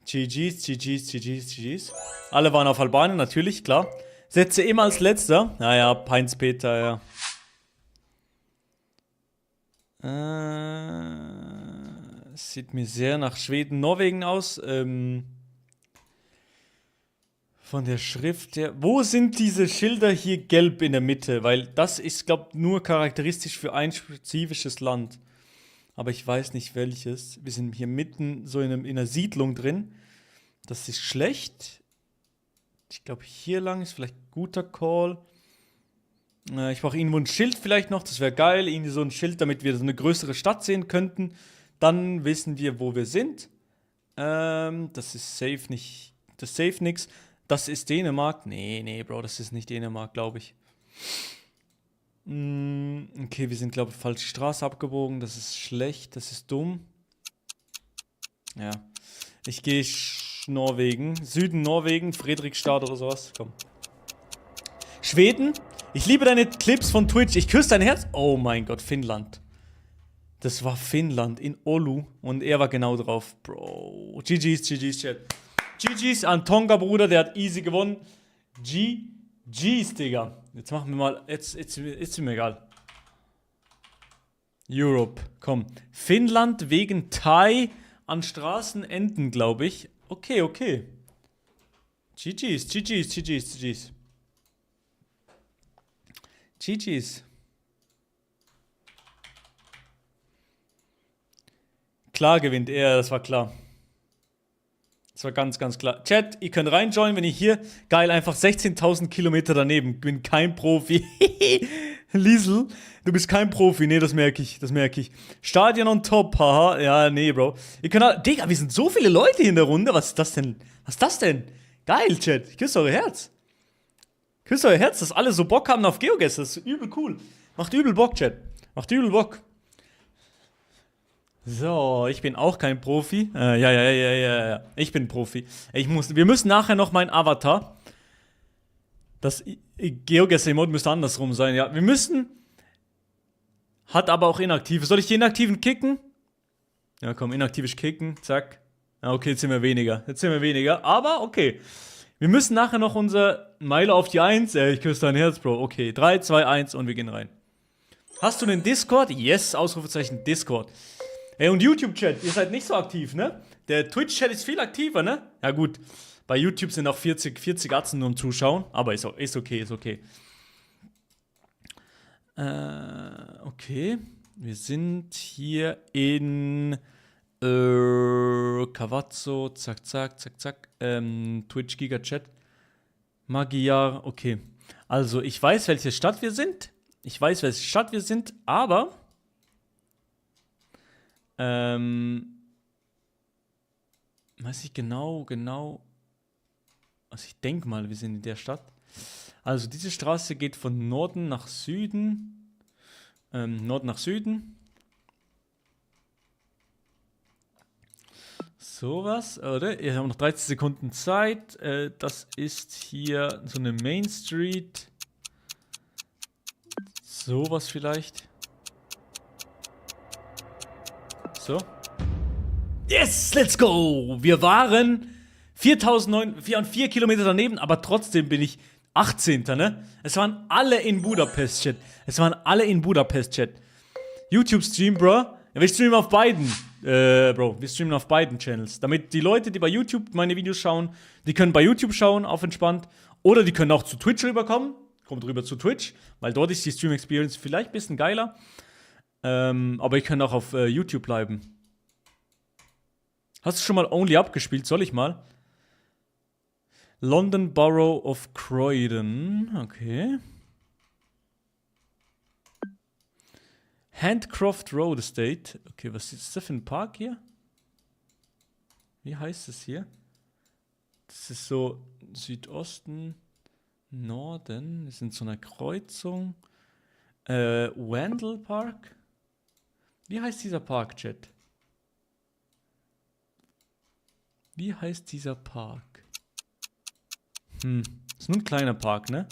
GG's. Alle waren auf Albanien, natürlich, klar. Setze immer als letzter. Naja, Heinz-Peter, ja. Sieht mir sehr nach Schweden, Norwegen aus. Von der Schrift her. Wo sind diese Schilder hier gelb in der Mitte? Weil das ist, glaube ich, nur charakteristisch für ein spezifisches Land. Aber ich weiß nicht welches. Wir sind hier mitten so in einer Siedlung drin. Das ist schlecht. Ich glaube, hier lang ist vielleicht ein guter Call. Ich brauche irgendwo ein Schild vielleicht noch. Das wäre geil. Irgendwie so ein Schild, damit wir so eine größere Stadt sehen könnten. Dann wissen wir, wo wir sind. Das ist safe nicht. Das ist safe nix. Das ist Dänemark. Nee, Bro, das ist nicht Dänemark, glaube ich. Okay, wir sind, glaube ich, falsche Straße abgebogen. Das ist schlecht, das ist dumm. Ja. Ich gehe Norwegen. Süden Norwegen, Fredrikstad oder sowas. Komm. Schweden. Ich liebe deine Clips von Twitch. Ich küsse dein Herz. Oh mein Gott, Finnland. Das war Finnland in Oulu. Und er war genau drauf. Bro. GG's, Chat. GG's an Tonga, Bruder, der hat easy gewonnen. GG's, Digga. Jetzt machen wir mal, jetzt ist mir egal. Europe, komm. Finnland wegen Thai an Straßenenden, glaube ich. Okay. GG's. Klar gewinnt er, das war klar. Das war ganz, ganz klar. Chat, ihr könnt reinjoinen, wenn ihr hier... Geil, einfach 16.000 Kilometer daneben. Bin kein Profi. Liesel, du bist kein Profi. Nee, das merke ich. Stadion on top, haha. Ja, nee, Bro. Ihr könnt... Digga, wir sind so viele Leute hier in der Runde. Was ist das denn? Geil, Chat. Ich küsse euer Herz. Dass alle so Bock haben auf GeoGuessr. Das ist übel cool. Macht übel Bock, Chat. So, ich bin auch kein Profi. Ja. Ich bin Profi. Wir müssen nachher noch meinen Avatar. Das GeoGuessr-Emote müsste andersrum sein, ja. Wir müssen. Hat aber auch inaktive. Soll ich die inaktiven kicken? Ja, komm, inaktives kicken. Zack. Ja, okay, jetzt sind wir weniger. Aber okay. Wir müssen nachher noch unser Meiler auf die 1. Ich küsse dein Herz, Bro. Okay, 3, 2, 1 und wir gehen rein. Hast du einen Discord? Yes, Ausrufezeichen Discord. Ey, und YouTube-Chat, ihr seid nicht so aktiv, ne? Der Twitch-Chat ist viel aktiver, ne? Ja gut, bei YouTube sind auch 40 Atzen nur am Zuschauen, aber ist okay. Okay, wir sind hier in Cavazzo, zack, Twitch Giga Chat, Magyar, okay. Also, ich weiß, welche Stadt wir sind, aber weiß ich genau, also ich denke mal, wir sind in der Stadt. Also diese Straße geht von Norden nach Süden. Sowas, oder? Wir haben noch 13 Sekunden Zeit. Das ist hier so eine Main Street. Sowas vielleicht. So. Yes, let's go! Wir waren 4 Kilometer daneben, aber trotzdem bin ich 18. Ne? Es waren alle in Budapest, Chat. YouTube-Stream, Bro. Ja, wir streamen auf beiden. Wir streamen auf beiden Channels. Damit die Leute, die bei YouTube meine Videos schauen, die können bei YouTube schauen, auf entspannt. Oder die können auch zu Twitch rüberkommen. Kommt rüber zu Twitch, weil dort ist die Stream-Experience vielleicht ein bisschen geiler. Aber ich kann auch auf YouTube bleiben. Hast du schon mal Only Up gespielt? Soll ich mal? London Borough of Croydon. Okay. Handcroft Road Estate. Okay, was ist das für ein Park hier? Wie heißt es hier? Das ist so Südosten, Norden. Wir sind so einer Kreuzung. Wendell Park? Wie heißt dieser Park, Chat? Wie heißt dieser Park? Ist nur ein kleiner Park, ne?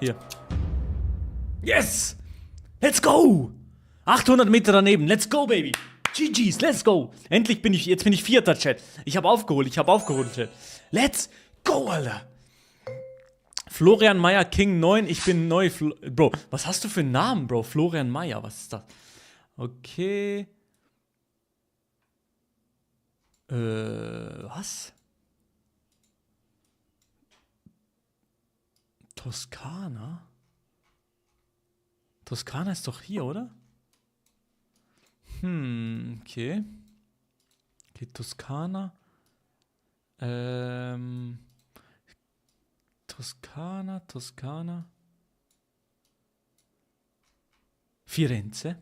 Hier. Yes! Let's go! 800 Meter daneben. Let's go, baby. GG's, let's go. Endlich bin ich, jetzt bin ich Vierter, Chat. Ich habe aufgeholt, Chat. Let's go, Alter. Florian Meyer, King 9, ich bin neu. Bro, was hast du für einen Namen, Bro? Florian Meyer, was ist das? Okay. Was? Toskana? Toskana ist doch hier, oder? Okay. Okay, Toskana. Toskana. Firenze.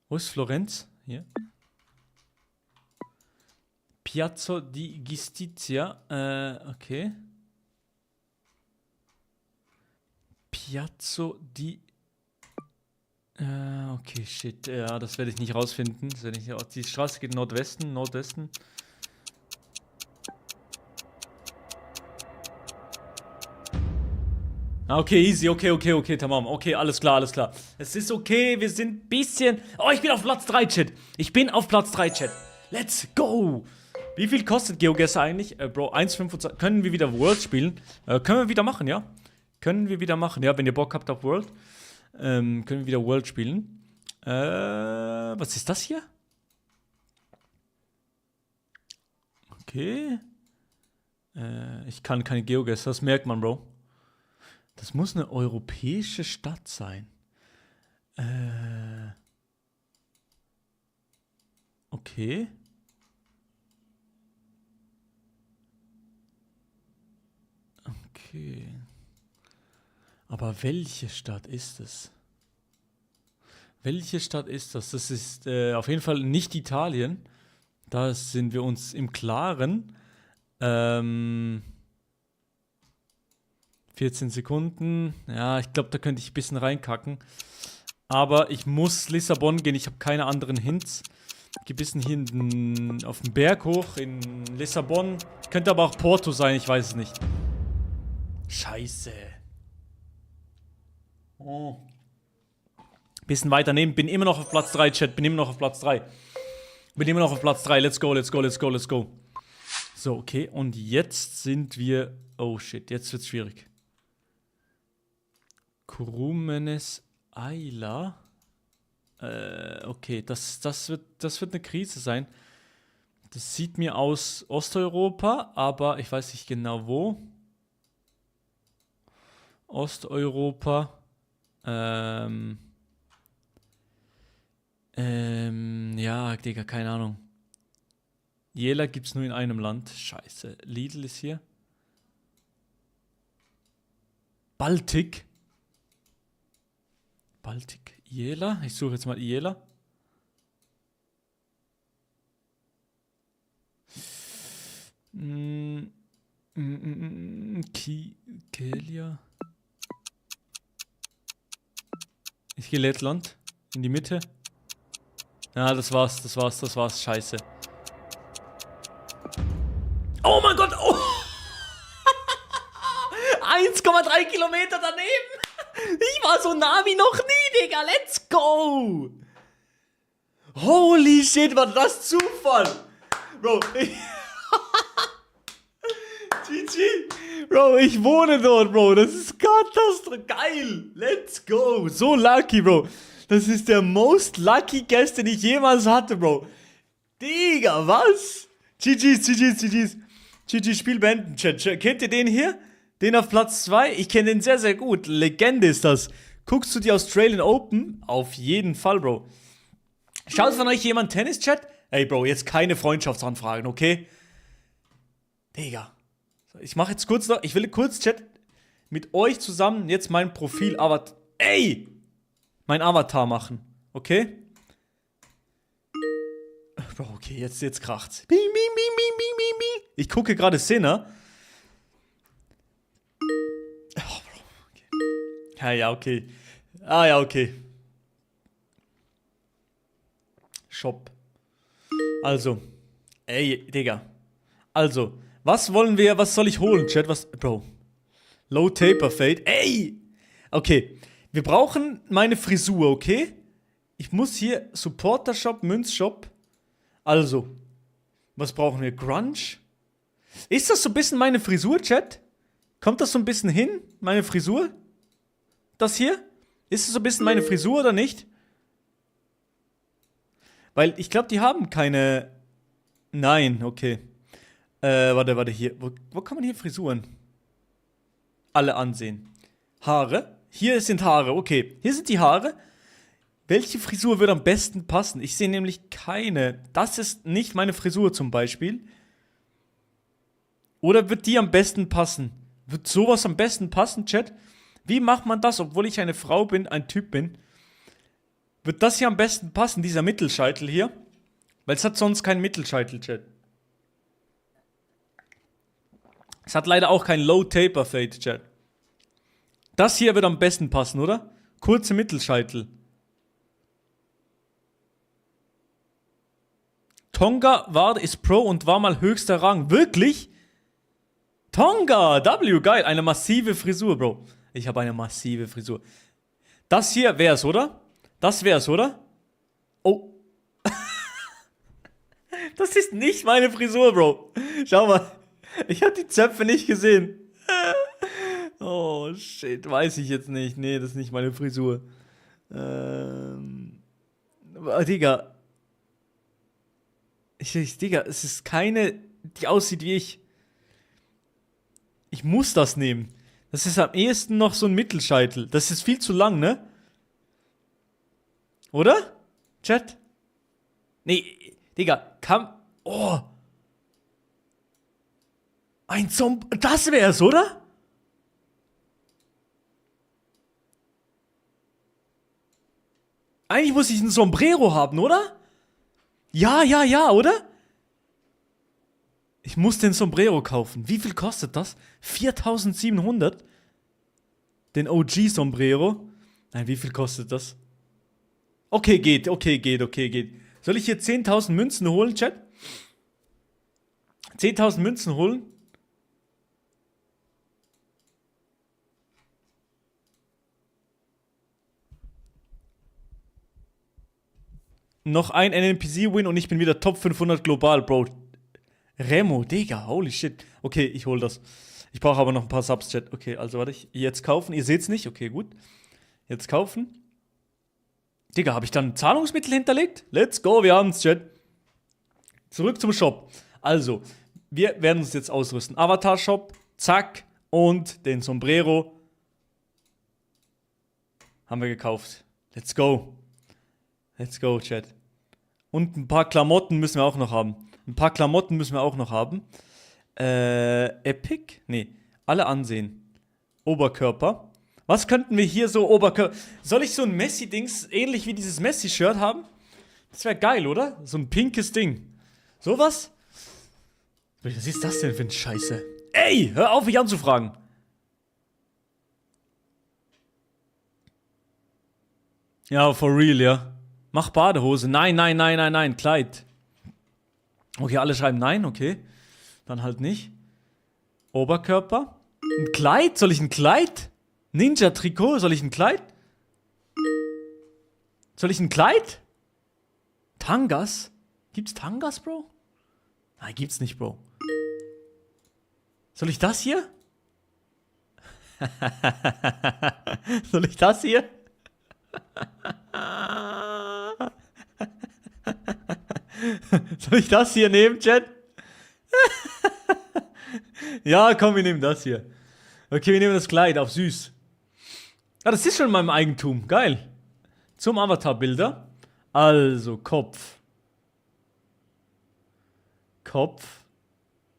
Wo ist Florenz? Hier. Piazza di Giustizia. Okay. Piazza di... okay, shit. Ja, das werde ich nicht rausfinden. Die Straße geht Nordwesten. Okay, easy, okay, tamam. Okay, alles klar. Es ist okay, wir sind ein bisschen... Oh, ich bin auf Platz 3, Chat. Let's go. Wie viel kostet GeoGuessr eigentlich? Bro, 1,25. Können wir wieder World spielen? Können wir wieder machen, ja? Wenn ihr Bock habt auf World. Können wir wieder World spielen. Was ist das hier? Okay. Ich kann keine GeoGuessr, das merkt man, Bro. Das muss eine europäische Stadt sein. Okay. Okay. Aber welche Stadt ist es? Das ist auf jeden Fall nicht Italien. Da sind wir uns im Klaren. 14 Sekunden. Ja, ich glaube, da könnte ich ein bisschen reinkacken. Aber ich muss Lissabon gehen. Ich habe keine anderen Hints. Ich gehe ein bisschen hier auf den Berg hoch in Lissabon. Könnte aber auch Porto sein, ich weiß es nicht. Scheiße. Oh. Bisschen weiter nehmen. Bin immer noch auf Platz 3, Chat. Bin immer noch auf Platz 3. Bin immer noch auf Platz 3. Let's go, let's go, let's go, let's go. So, okay. Und jetzt sind wir... Oh, shit. Jetzt wird's schwierig. Krumenes Ayla. Okay. Das wird eine Krise sein. Das sieht mir aus Osteuropa, aber ich weiß nicht genau wo. Osteuropa. Ja, Digga, keine Ahnung. Jela gibt's nur in einem Land. Scheiße. Lidl ist hier. Baltik. Jela. Ich suche jetzt mal Jela. Kelia. Ich gehe Lettland. In die Mitte. Ja, das war's. Scheiße. Oh mein Gott! Oh. 1,3 Kilometer daneben! Ich war so nah wie noch nie, Digga! Let's go! Holy shit, war das Zufall! Bro, GG! Bro, ich wohne dort, Bro! Das ist geil! Let's go! So lucky, Bro! Das ist der most lucky Guest, den ich jemals hatte, Bro! Digga, was? GG's. GG, Spiel beenden, Chat. Kennt ihr den hier? Den auf Platz 2? Ich kenne den sehr, sehr gut. Legende ist das. Guckst du die Australian Open? Auf jeden Fall, Bro. Schaut von euch jemand Tennis, Chat? Ey, Bro, jetzt keine Freundschaftsanfragen, okay? Digga. Ich mache jetzt kurz noch, ich will kurz, Chat, mit euch zusammen jetzt mein Profil-Avatar. Ey! Mein Avatar machen, okay? Bro, okay, jetzt kracht's. Bing. Ich gucke gerade Sinner. Oh, Bro, okay. Ja, okay. Ja, okay. Shop. Also. Ey, Digga. Also, was soll ich holen, Chat? Bro. Low Taper Fade. Ey! Okay. Wir brauchen meine Frisur, okay? Ich muss hier Supporter Shop, Münzshop. Also, was brauchen wir? Grunge? Ist das so ein bisschen meine Frisur, Chat? Kommt das so ein bisschen hin, meine Frisur? Das hier? Ist es so ein bisschen meine Frisur oder nicht? Weil ich glaube, die haben keine... Nein, okay. Warte, hier. Wo kann man hier Frisuren? Alle ansehen. Haare? Hier sind Haare, okay. Hier sind die Haare. Welche Frisur würde am besten passen? Ich sehe nämlich keine. Das ist nicht meine Frisur zum Beispiel. Oder wird die am besten passen? Wird sowas am besten passen, Chat? Wie macht man das, obwohl ich eine Frau bin, ein Typ bin? Wird das hier am besten passen, dieser Mittelscheitel hier? Weil es hat sonst keinen Mittelscheitel, Chat. Es hat leider auch kein Low Taper Fade, Chat. Das hier wird am besten passen, oder? Kurze Mittelscheitel. Tonga ist Pro und war mal höchster Rang. Wirklich? Tonga, W, geil. Eine massive Frisur, Bro. Ich habe eine massive Frisur. Das hier wär's, oder? Das wär's, oder? Oh. Das ist nicht meine Frisur, Bro. Schau mal. Ich habe die Zöpfe nicht gesehen. Oh, shit. Weiß ich jetzt nicht. Nee, das ist nicht meine Frisur. Digga. Digga, es ist keine, die aussieht wie ich. Ich muss das nehmen. Das ist am ehesten noch so ein Mittelscheitel. Das ist viel zu lang, ne? Oder? Chat? Nee, Digga, Oh. Das wär's, oder? Eigentlich muss ich ein Sombrero haben, oder? Ja, oder? Ich muss den Sombrero kaufen. Wie viel kostet das? 4.700? Den OG Sombrero? Nein, wie viel kostet das? Okay, geht. Soll ich hier 10.000 Münzen holen, Chat? 10.000 Münzen holen? Noch ein NNPC-Win und ich bin wieder Top 500 global, Bro. Remo, Digga, holy shit. Okay, ich hol das. Ich brauche aber noch ein paar Subs, Chat. Okay, also warte, jetzt kaufen. Ihr seht's nicht? Okay, gut. Jetzt kaufen. Digga, habe ich dann Zahlungsmittel hinterlegt? Let's go, wir haben's, Chat. Zurück zum Shop. Also, wir werden uns jetzt ausrüsten. Avatar-Shop, zack. Und den Sombrero haben wir gekauft. Let's go. Let's go, Chat. Und ein paar Klamotten müssen wir auch noch haben. Epic? Nee, alle ansehen. Oberkörper. Was könnten wir hier so Oberkörper... Soll ich so ein Messi-Dings, ähnlich wie dieses Messi-Shirt haben? Das wäre geil, oder? So ein pinkes Ding. Sowas? Was ist das denn für ein Scheiße? Ey, hör auf, mich anzufragen. Ja, for real, ja. Mach Badehose. Nein, Kleid. Okay, alle schreiben nein, okay. Dann halt nicht. Oberkörper. Ein Kleid? Soll ich ein Kleid? Ninja-Trikot? Soll ich ein Kleid? Tangas? Gibt's Tangas, Bro? Nein, gibt's nicht, Bro. Soll ich das hier? Soll ich das hier? Soll ich das hier nehmen, Chat? Ja, komm, wir nehmen das hier. Okay, wir nehmen das Kleid auf süß. Ah, das ist schon in meinem Eigentum. Geil. Zum Avatar-Bilder. Also, Kopf.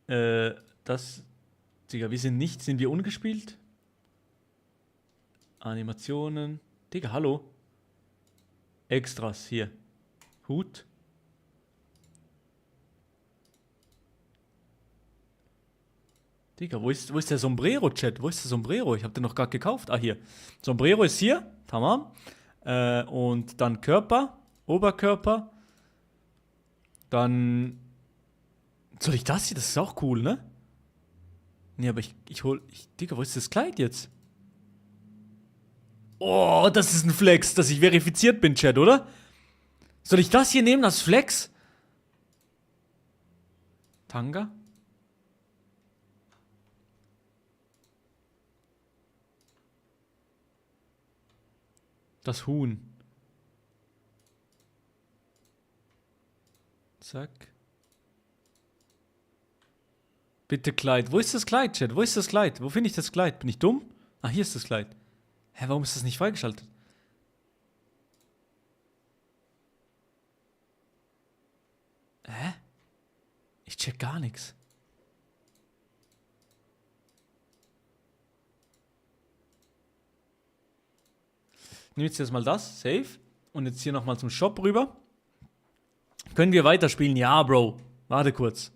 Das... Digga, wir sind nicht... Sind wir ungespielt? Animationen. Digga, hallo. Extras, hier. Hut. Digga, wo ist der Sombrero, Chat? Wo ist der Sombrero? Ich hab den noch gar gekauft. Ah, hier. Sombrero ist hier. Tamam. Und dann Körper. Oberkörper. Dann... Soll ich das hier? Das ist auch cool, ne? Nee, aber Digga, wo ist das Kleid jetzt? Oh, das ist ein Flex, dass ich verifiziert bin, Chat, oder? Soll ich das hier nehmen als Flex? Tanga? Das Huhn. Zack. Bitte Kleid. Wo ist das Kleid, Chat? Wo ist das Kleid? Wo finde ich das Kleid? Bin ich dumm? Ah, hier ist das Kleid. Hä, warum ist das nicht freigeschaltet? Hä? Ich check gar nichts. Ich nehme jetzt mal das, safe. Und jetzt hier nochmal zum Shop rüber. Können wir weiterspielen? Ja, Bro. Warte kurz.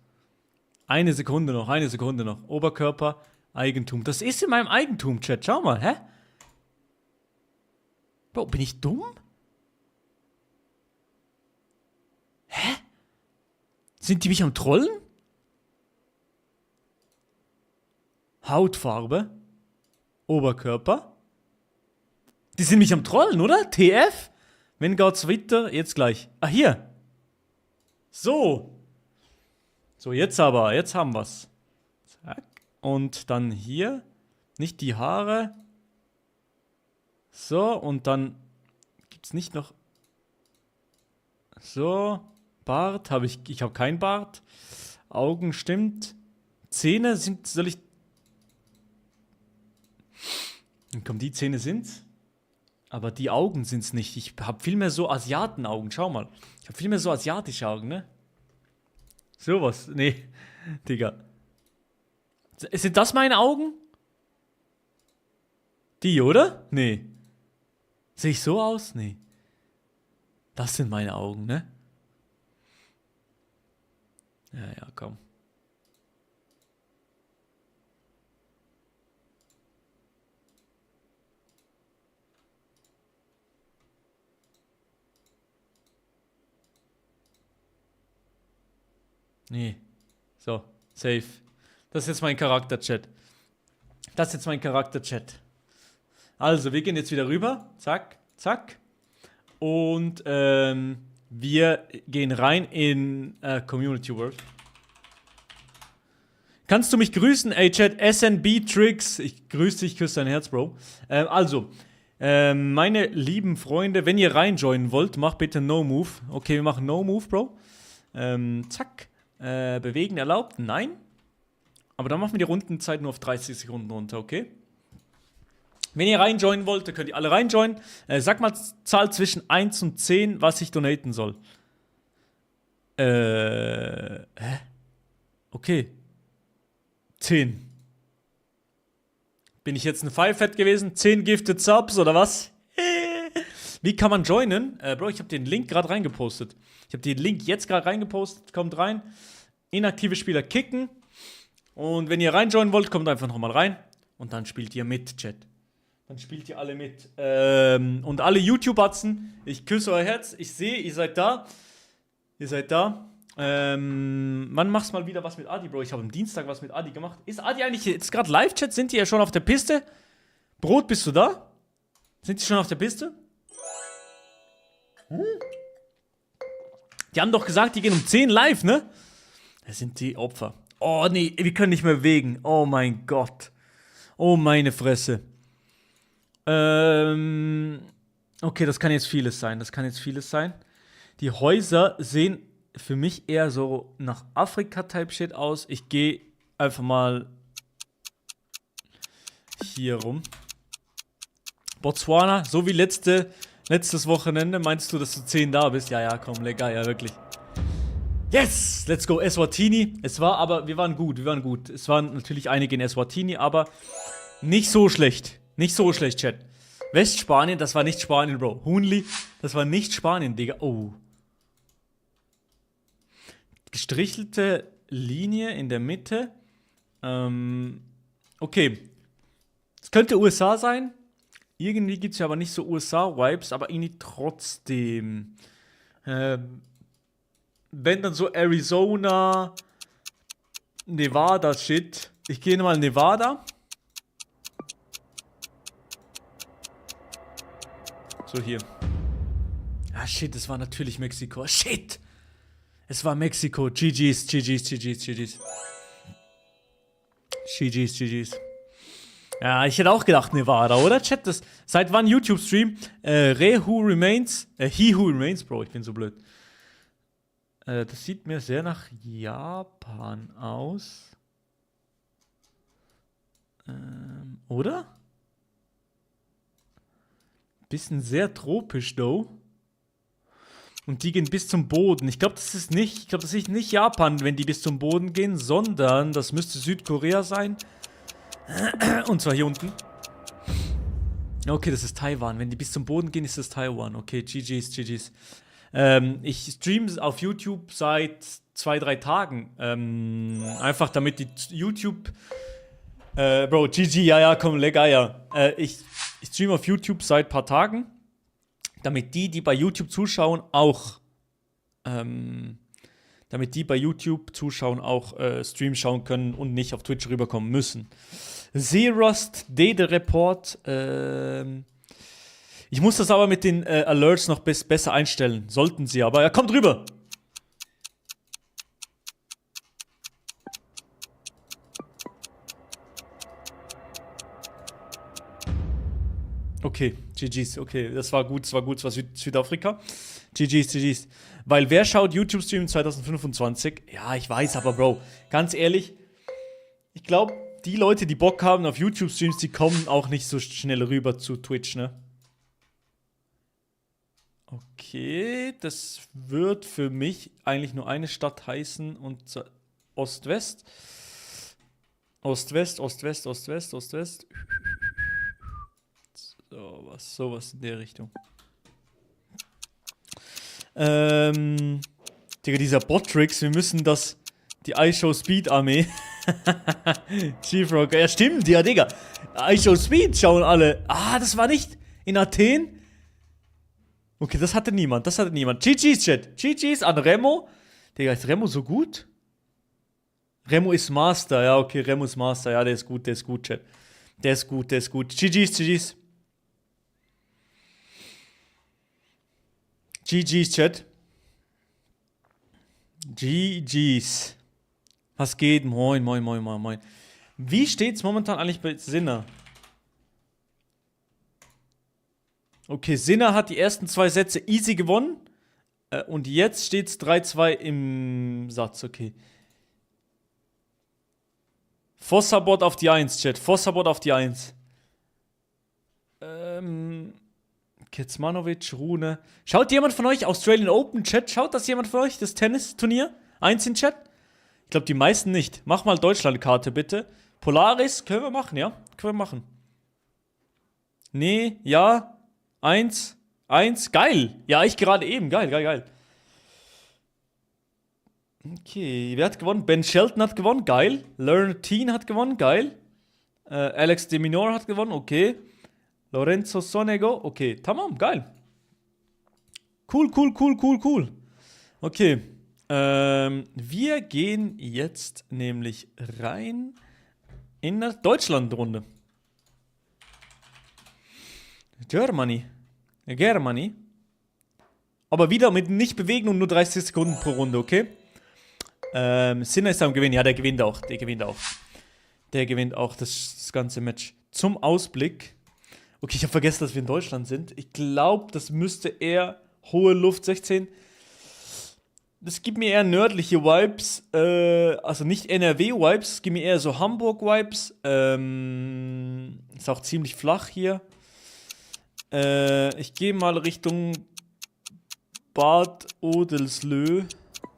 Eine Sekunde noch. Oberkörper, Eigentum. Das ist in meinem Eigentum, Chat. Schau mal, hä? Bro, bin ich dumm? Hä? Sind die mich am Trollen? Hautfarbe. Oberkörper. Die sind mich am Trollen, oder? TF? Wenn geht's weiter? Jetzt gleich. Ah, hier. So. So, jetzt aber. Jetzt haben wir's. Zack. Und dann hier. Nicht die Haare. So, und dann gibt's nicht noch... So. Bart habe ich... Ich habe kein Bart. Augen stimmt. Zähne sind... Soll ich... Komm, die Zähne sind's. Aber die Augen sind's nicht. Ich habe viel mehr so Asiatenaugen. Schau mal. Ich habe viel mehr so asiatische Augen, ne? Sowas. Nee. Digga. Sind das meine Augen? Die, oder? Nee. Sehe ich so aus? Nee. Das sind meine Augen, ne? Ja, komm. Nee. So, safe. Das ist jetzt mein Charakter-Chat. Also, wir gehen jetzt wieder rüber. Zack, zack. Und, Wir gehen rein in Community World. Kannst du mich grüßen, ey Chat? SNB Tricks. Ich grüße dich, küsse dein Herz, Bro. Meine lieben Freunde, wenn ihr reinjoinen wollt, macht bitte No Move. Okay, wir machen No Move, Bro. Zack. Bewegen erlaubt? Nein. Aber dann machen wir die Rundenzeit nur auf 30 Sekunden runter, okay? Wenn ihr reinjoinen wollt, dann könnt ihr alle reinjoinen. Sag mal Zahl zwischen 1 und 10, was ich donaten soll. Okay. 10. Bin ich jetzt ein Firefat gewesen? 10 Gifted Subs oder was? Wie kann man joinen? Bro, ich habe den Link gerade reingepostet. Ich habe den Link jetzt gerade reingepostet. Kommt rein. Inaktive Spieler kicken. Und wenn ihr reinjoinen wollt, kommt einfach nochmal rein. Und dann spielt ihr mit, Chat. Dann spielt ihr alle mit. Und alle YouTube-Atzen, ich küsse euer Herz. Ich sehe, ihr seid da. Ihr seid da. Wann machst du mal wieder was mit Adi, Bro? Ich habe am Dienstag was mit Adi gemacht. Ist Adi eigentlich jetzt gerade Live-Chat? Sind die ja schon auf der Piste? Brot, bist du da? Sind die schon auf der Piste? Die haben doch gesagt, die gehen um 10 live, ne? Das sind die Opfer. Oh, nee, wir können nicht mehr bewegen. Oh mein Gott. Oh, meine Fresse. Okay, das kann jetzt vieles sein. Die Häuser sehen für mich eher so nach Afrika-Type-Shit aus. Ich gehe einfach mal hier rum. Botswana, so wie letztes Wochenende. Meinst du, dass du 10 da bist? Ja, komm, lecker, ja, wirklich. Yes! Let's go, Eswatini. Wir waren gut. Es waren natürlich einige in Eswatini, aber nicht so schlecht. Nicht so schlecht, Chat. Westspanien, das war nicht Spanien, Bro. Hunli, das war nicht Spanien, Digga. Oh. Gestrichelte Linie in der Mitte. Okay. Es könnte USA sein. Irgendwie gibt es ja aber nicht so USA-Vibes, aber irgendwie trotzdem. Wenn dann so Arizona, Nevada-Shit. Ich gehe mal Nevada. So, hier. Ah, shit, es war natürlich Mexiko. Shit! Es war Mexiko. GG's. Ja, ich hätte auch gedacht Nevada, oder? Chat, seit wann YouTube-Stream? He Who Remains, Bro, ich bin so blöd. Das sieht mir sehr nach Japan aus. Oder? Bisschen sehr tropisch, though. Und die gehen bis zum Boden. Ich glaube, das ist nicht Japan, wenn die bis zum Boden gehen, sondern das müsste Südkorea sein. Und zwar hier unten. Okay, das ist Taiwan. Wenn die bis zum Boden gehen, ist das Taiwan. Okay, GG's. Ich streame auf YouTube seit 2-3 Tagen. Einfach damit die YouTube... Bro, GG, ja, komm, lecker, ja. Ich streame auf YouTube seit ein paar Tagen, damit die bei YouTube zuschauen, auch Stream schauen können und nicht auf Twitch rüberkommen müssen. Zerost, Dede Report. Ich muss das aber mit den Alerts noch besser einstellen. Sollten sie aber. Ja, kommt rüber! Okay, GG's, okay, das war gut, es war Südafrika. GG's. Weil wer schaut YouTube-Stream 2025? Ja, ich weiß, aber Bro, ganz ehrlich, ich glaube, die Leute, die Bock haben auf YouTube-Streams, die kommen auch nicht so schnell rüber zu Twitch, ne? Okay, das wird für mich eigentlich nur eine Stadt heißen und Ost-West. Ost-West. Sowas in der Richtung. Digga, dieser Bot-Tricks, wir müssen die iShow Speed Armee. Chief Rocker, ja stimmt, ja Digga. iShow Speed schauen alle. Ah, das war nicht in Athen? Okay, das hatte niemand. GG's, Chat. GG's an Remo. Digga, ist Remo so gut? Remo ist Master, ja, okay, Remo ist Master. Ja, der ist gut, Chat. Der ist gut. GG's, Chat. GG's. Was geht? Moin, moin, moin, moin, moin. Wie steht's momentan eigentlich bei Sinner? Okay, Sinner hat die ersten 2 Sätze easy gewonnen. Und jetzt steht's 3-2 im Satz, okay. Vossabot auf die 1, Chat. Vossabot auf die 1. Kecmanovic, Rune. Schaut jemand von euch Australian Open, Chat? Schaut das jemand von euch, das Tennisturnier? 1 in Chat? Ich glaube, die meisten nicht. Mach mal Deutschlandkarte, bitte. Polaris, können wir machen, ja? Können wir machen. Nee, ja. 1, geil. Ja, ich gerade eben. Geil. Okay, wer hat gewonnen? Ben Shelton hat gewonnen, geil. Learn hat gewonnen, geil. Alex de Minaur hat gewonnen, okay. Lorenzo Sonego, okay. Tamam, geil. Cool. Okay. Wir gehen jetzt nämlich rein in der Deutschland-Runde. Germany. Aber wieder mit nicht bewegen und nur 30 Sekunden pro Runde, okay? Sinner ist am Gewinn. Ja, der gewinnt auch. Der gewinnt auch das ganze Match. Zum Ausblick. Okay, ich habe vergessen, dass wir in Deutschland sind. Ich glaube, das müsste eher hohe Luft 16. Das gibt mir eher nördliche Vibes. Also nicht NRW-Vibes. Es gibt mir eher so Hamburg-Vibes. Ist auch ziemlich flach hier. Ich gehe mal Richtung Bad Odelslö.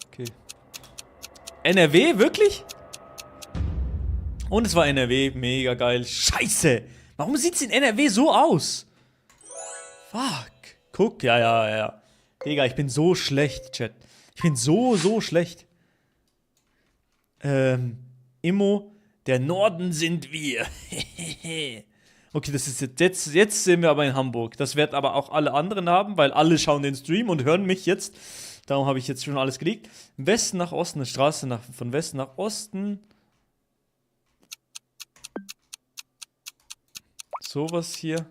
Okay. NRW, wirklich? Und es war NRW, mega geil. Scheiße! Warum sieht's in NRW so aus? Fuck. Guck, ja. Digga, ich bin so schlecht, Chat. Ich bin so schlecht. Immo, der Norden sind wir. Okay, das ist jetzt sind wir aber in Hamburg. Das wird aber auch alle anderen haben, weil alle schauen den Stream und hören mich jetzt. Darum habe ich jetzt schon alles gelegt. Westen nach Osten, eine Straße von Westen nach Osten. Sowas hier.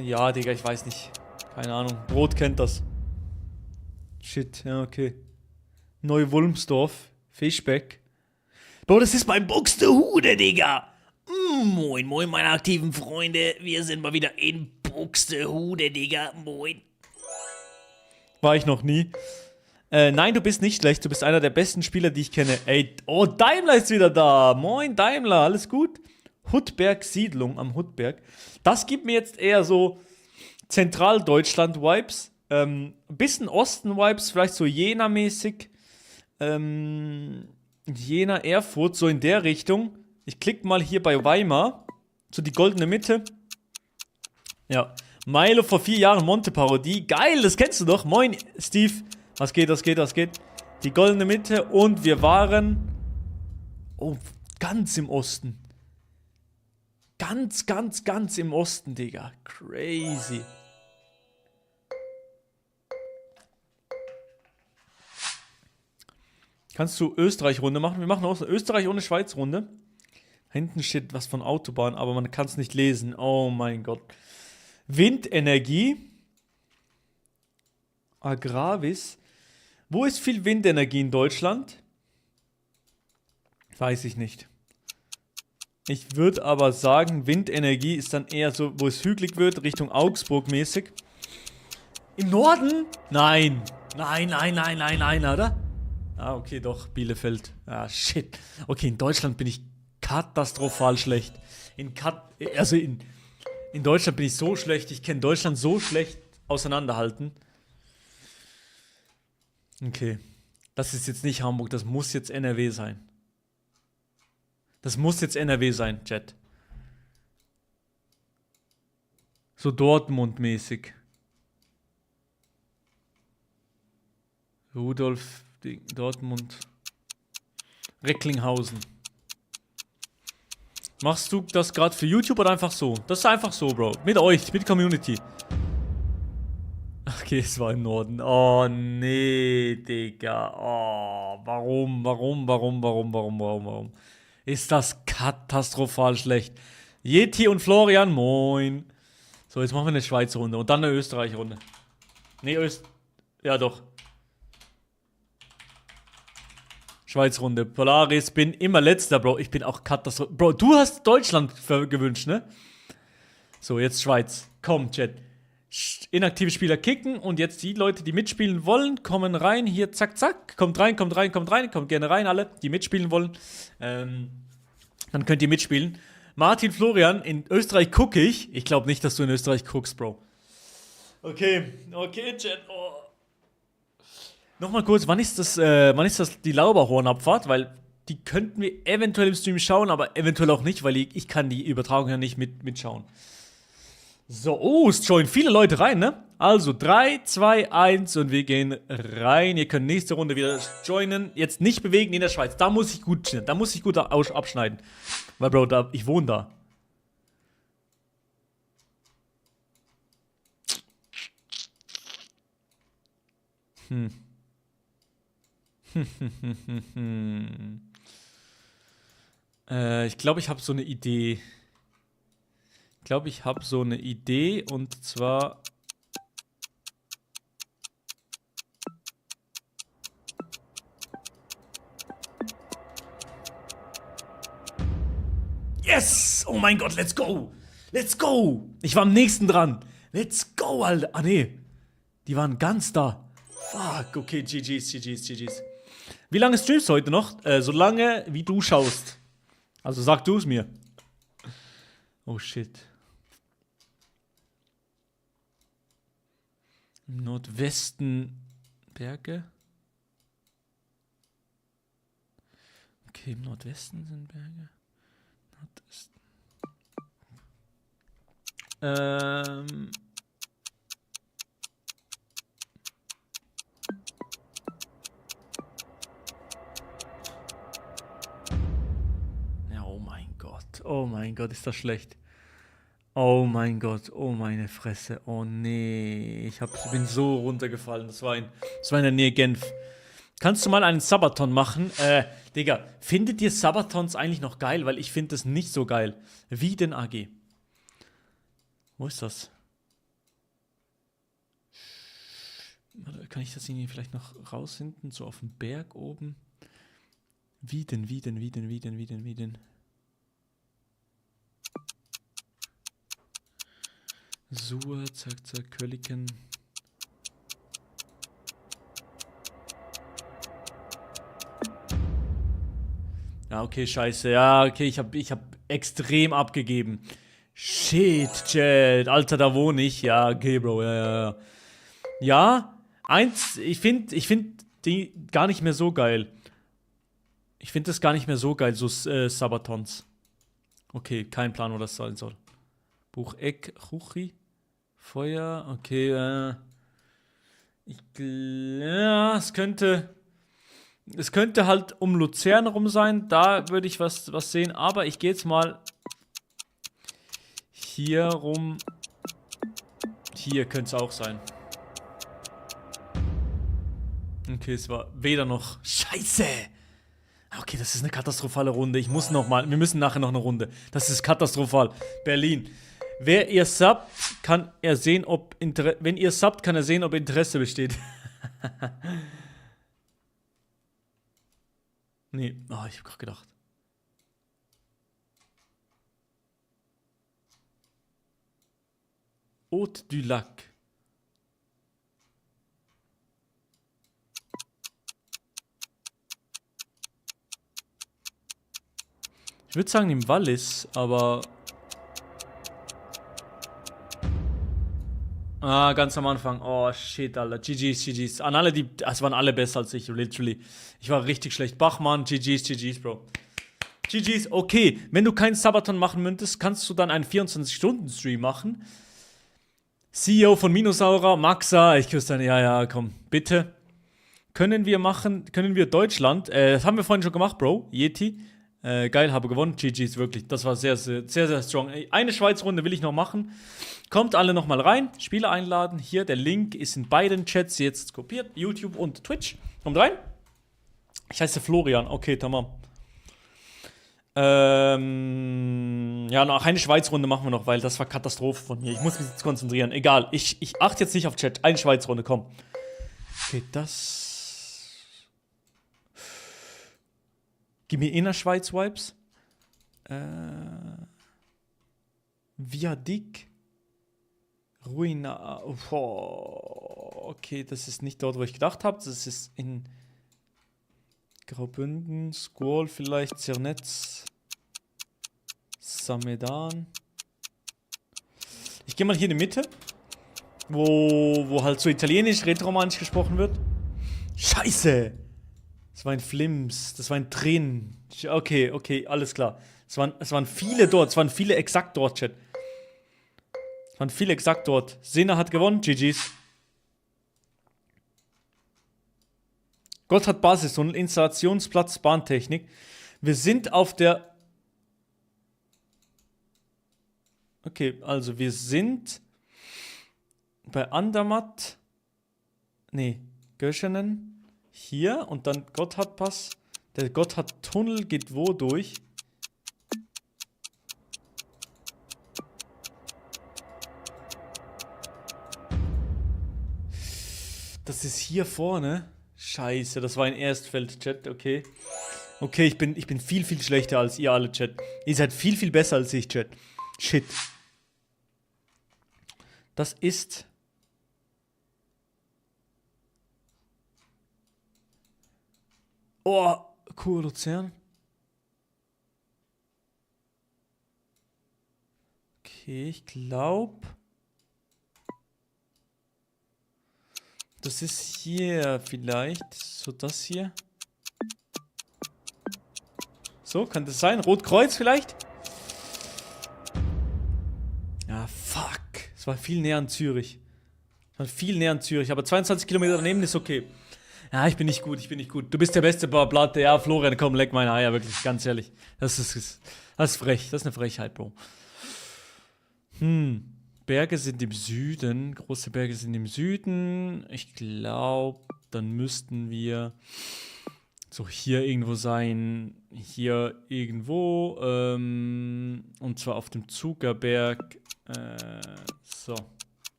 Ja, Digga, ich weiß nicht. Keine Ahnung. Brot kennt das. Shit, ja, okay. Neu-Wulmsdorf. Fischbeck. Bro, das ist mein Buxtehude, Digga. Moin, meine aktiven Freunde. Wir sind mal wieder in Buxtehude, Digga. Moin. War ich noch nie. Nein, du bist nicht schlecht. Du bist einer der besten Spieler, die ich kenne. Ey, oh, Daimler ist wieder da. Moin, Daimler. Alles gut? Hudberg Siedlung am Hudberg. Das gibt mir jetzt eher so Zentraldeutschland-Vibes. Bisschen Osten-Vibes, vielleicht so Jena-mäßig. Jena, Erfurt, so in der Richtung. Ich klicke mal hier bei Weimar. So die goldene Mitte. Ja. Milo vor 4 Jahren Monte-Parodie. Geil, das kennst du doch. Moin, Steve. Was geht? Die goldene Mitte. Und wir waren... Oh, ganz im Osten. Ganz im Osten, Digga. Crazy. Kannst du Österreich-Runde machen? Wir machen auch eine Österreich ohne Schweiz-Runde. Hinten steht was von Autobahn, aber man kann es nicht lesen. Oh mein Gott. Windenergie. Agravis. Wo ist viel Windenergie in Deutschland? Weiß ich nicht. Ich würde aber sagen, Windenergie ist dann eher so, wo es hügelig wird, Richtung Augsburg mäßig. Im Norden? Nein, oder? Ah, okay, doch, Bielefeld. Ah, shit. Okay, in Deutschland bin ich katastrophal schlecht. In Deutschland bin ich so schlecht, ich kenne Deutschland so schlecht auseinanderhalten. Okay. Das ist jetzt nicht Hamburg, das muss jetzt NRW sein. Das muss jetzt NRW sein, Chat. So Dortmund-mäßig. Rudolf, Dortmund. Recklinghausen. Machst du das gerade für YouTube oder einfach so? Das ist einfach so, Bro. Mit euch, mit Community. Okay, es war im Norden. Oh, nee, Digga. Oh, warum? Ist das katastrophal schlecht. Yeti und Florian, moin. So, jetzt machen wir eine Schweiz-Runde und dann eine Österreich-Runde. Nee, Ja, doch. Schweiz-Runde. Polaris, bin immer letzter, Bro. Ich bin auch Katastrophe. Bro, du hast Deutschland gewünscht, ne? So, jetzt Schweiz. Komm, Chat. Inaktive Spieler kicken und jetzt die Leute, die mitspielen wollen, kommen rein. Hier, zack, zack. Kommt rein, kommt rein, kommt rein. Kommt gerne rein, alle, die mitspielen wollen. Dann könnt ihr mitspielen. Martin Florian, in Österreich gucke ich. Ich glaube nicht, dass du in Österreich guckst, Bro. Okay, Chat. Oh. Nochmal kurz, wann ist das die Lauberhornabfahrt? Weil die könnten wir eventuell im Stream schauen, aber eventuell auch nicht, weil ich kann die Übertragung ja nicht mitschauen. So, oh, es joinen viele Leute rein, ne? Also 3, 2, 1 und wir gehen rein. Ihr könnt nächste Runde wieder joinen. Jetzt nicht bewegen in der Schweiz. Da muss ich gut abschneiden. Weil, Bro, ich wohne da. Ich glaube, ich habe so eine Idee. Und zwar... Yes! Oh mein Gott, let's go! Let's go! Ich war am nächsten dran. Let's go, Alter. Ah, nee. Die waren ganz da. Fuck, okay, GG's. Wie lange streamst du heute noch? So lange, wie du schaust. Also sag du es mir. Oh shit. Im Nordwesten Berge. Okay, im Nordwesten sind Berge. Nordwesten. Ja, oh mein Gott, ist das schlecht. Oh mein Gott, oh meine Fresse, oh nee, ich bin so runtergefallen, das war in der Nähe Genf. Kannst du mal einen Sabaton machen? Digga, findet ihr Sabatons eigentlich noch geil? Weil ich finde das nicht so geil. Wie denn AG? Wo ist das? Warte, kann ich das irgendwie vielleicht noch raus hinten, so auf dem Berg oben? Wie denn? Sur, zack, Kölliken. Ja, okay, scheiße. Ja, okay, ich hab extrem abgegeben. Shit, Chat. Alter, da wohne ich. Ja, okay, Bro. Ja. Ja, ich find die gar nicht mehr so geil. Ich finde das gar nicht mehr so geil, so Sabatons. Okay, kein Plan, wo das sein soll. Bucheck, Chuchi, Feuer, okay, es könnte halt um Luzern rum sein, da würde ich was sehen, aber ich gehe jetzt mal hier rum, hier könnte es auch sein. Okay, es war weder noch, scheiße! Okay, das ist eine katastrophale Runde, wir müssen nachher noch eine Runde, das ist katastrophal, Berlin. Wenn ihr subbt, kann er sehen, ob Interesse besteht. Nee, oh, ich hab grad gedacht. Haute du Lac. Ich würde sagen im Wallis, aber... Ah, ganz am Anfang. Oh, shit, Alter. GG's. An alle, es waren alle besser als ich, literally. Ich war richtig schlecht. Bachmann, GG's, Bro. GG's, okay. Wenn du keinen Sabaton machen möchtest, kannst du dann einen 24-Stunden-Stream machen. CEO von Minosaura, Maxa, ich küsse deine, ja, komm, bitte. Können wir Deutschland, das haben wir vorhin schon gemacht, Bro, Yeti. Geil, habe gewonnen, GG's, wirklich, das war sehr, sehr strong. Eine Schweiz-Runde will ich noch machen. Kommt alle nochmal rein, Spieler einladen. Hier, der Link ist in beiden Chats jetzt kopiert, YouTube und Twitch. Kommt rein. Ich heiße Florian, okay, tamam. Ja, noch eine Schweiz-Runde machen wir noch, weil das war Katastrophe von mir. Ich muss mich jetzt konzentrieren. Egal, ich achte jetzt nicht auf Chat. Eine Schweiz-Runde, komm. Okay, das. Gib mir Innerschweiz-Vibes. Viadik. Ruina. Oh, okay, das ist nicht dort, wo ich gedacht habe. Das ist in Graubünden, Squall vielleicht, Zernetz, Samedan. Ich gehe mal hier in die Mitte, wo halt so italienisch, rätoromanisch gesprochen wird. Scheiße! Das war ein Flims, das war ein Tränen. Okay, alles klar. Es waren viele dort, es waren viele exakt dort, Chat. Es waren viele exakt dort. Sena hat gewonnen, GG's. Gott hat Basistunnel, Installationsplatz, Bahntechnik. Wir sind auf der... Okay, also wir sind bei Andermatt. Nee, Göschenen. Hier und dann Gotthardpass. Der Gotthardtunnel geht wo durch? Das ist hier vorne. Scheiße, das war ein Erstfeld-Chat, okay. Okay, ich bin viel, viel schlechter als ihr alle, Chat. Ihr seid viel, viel besser als ich, Chat. Shit. Das ist... Oh, cool, Luzern. Okay, ich glaube... Das ist hier vielleicht. So, das hier. So, kann das sein? Rotkreuz vielleicht? Ja, fuck. Es war viel näher an Zürich. Aber 22 Kilometer daneben ist okay. Ja, ich bin nicht gut. Du bist der beste Blatte. Ja, Florian, komm, leck meine Eier, wirklich, ganz ehrlich. Das ist frech. Das ist eine Frechheit, Bro. Berge sind im Süden. Große Berge sind im Süden. Ich glaube, dann müssten wir so hier irgendwo sein. Hier irgendwo. Und zwar auf dem Zugerberg. So.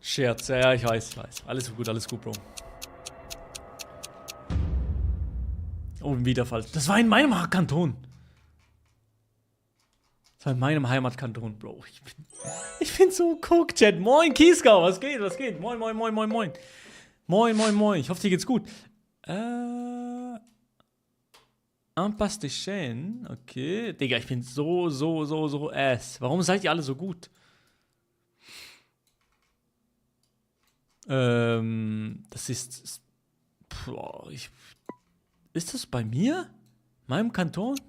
Scherz. Ja, ich weiß. Alles gut, Bro. Oh, wieder falsch. Das war in meinem Kanton. Das war in meinem Heimatkanton, Bro. Ich bin so cook, Chat. Moin, Kiesgau. Was geht? Moin. Moin. Ich hoffe, dir geht's gut. Impasse des Chênes. Okay. Digga, ich bin so ass. Warum seid ihr alle so gut? Das ist... Boah, ist das bei mir? Meinem Kanton?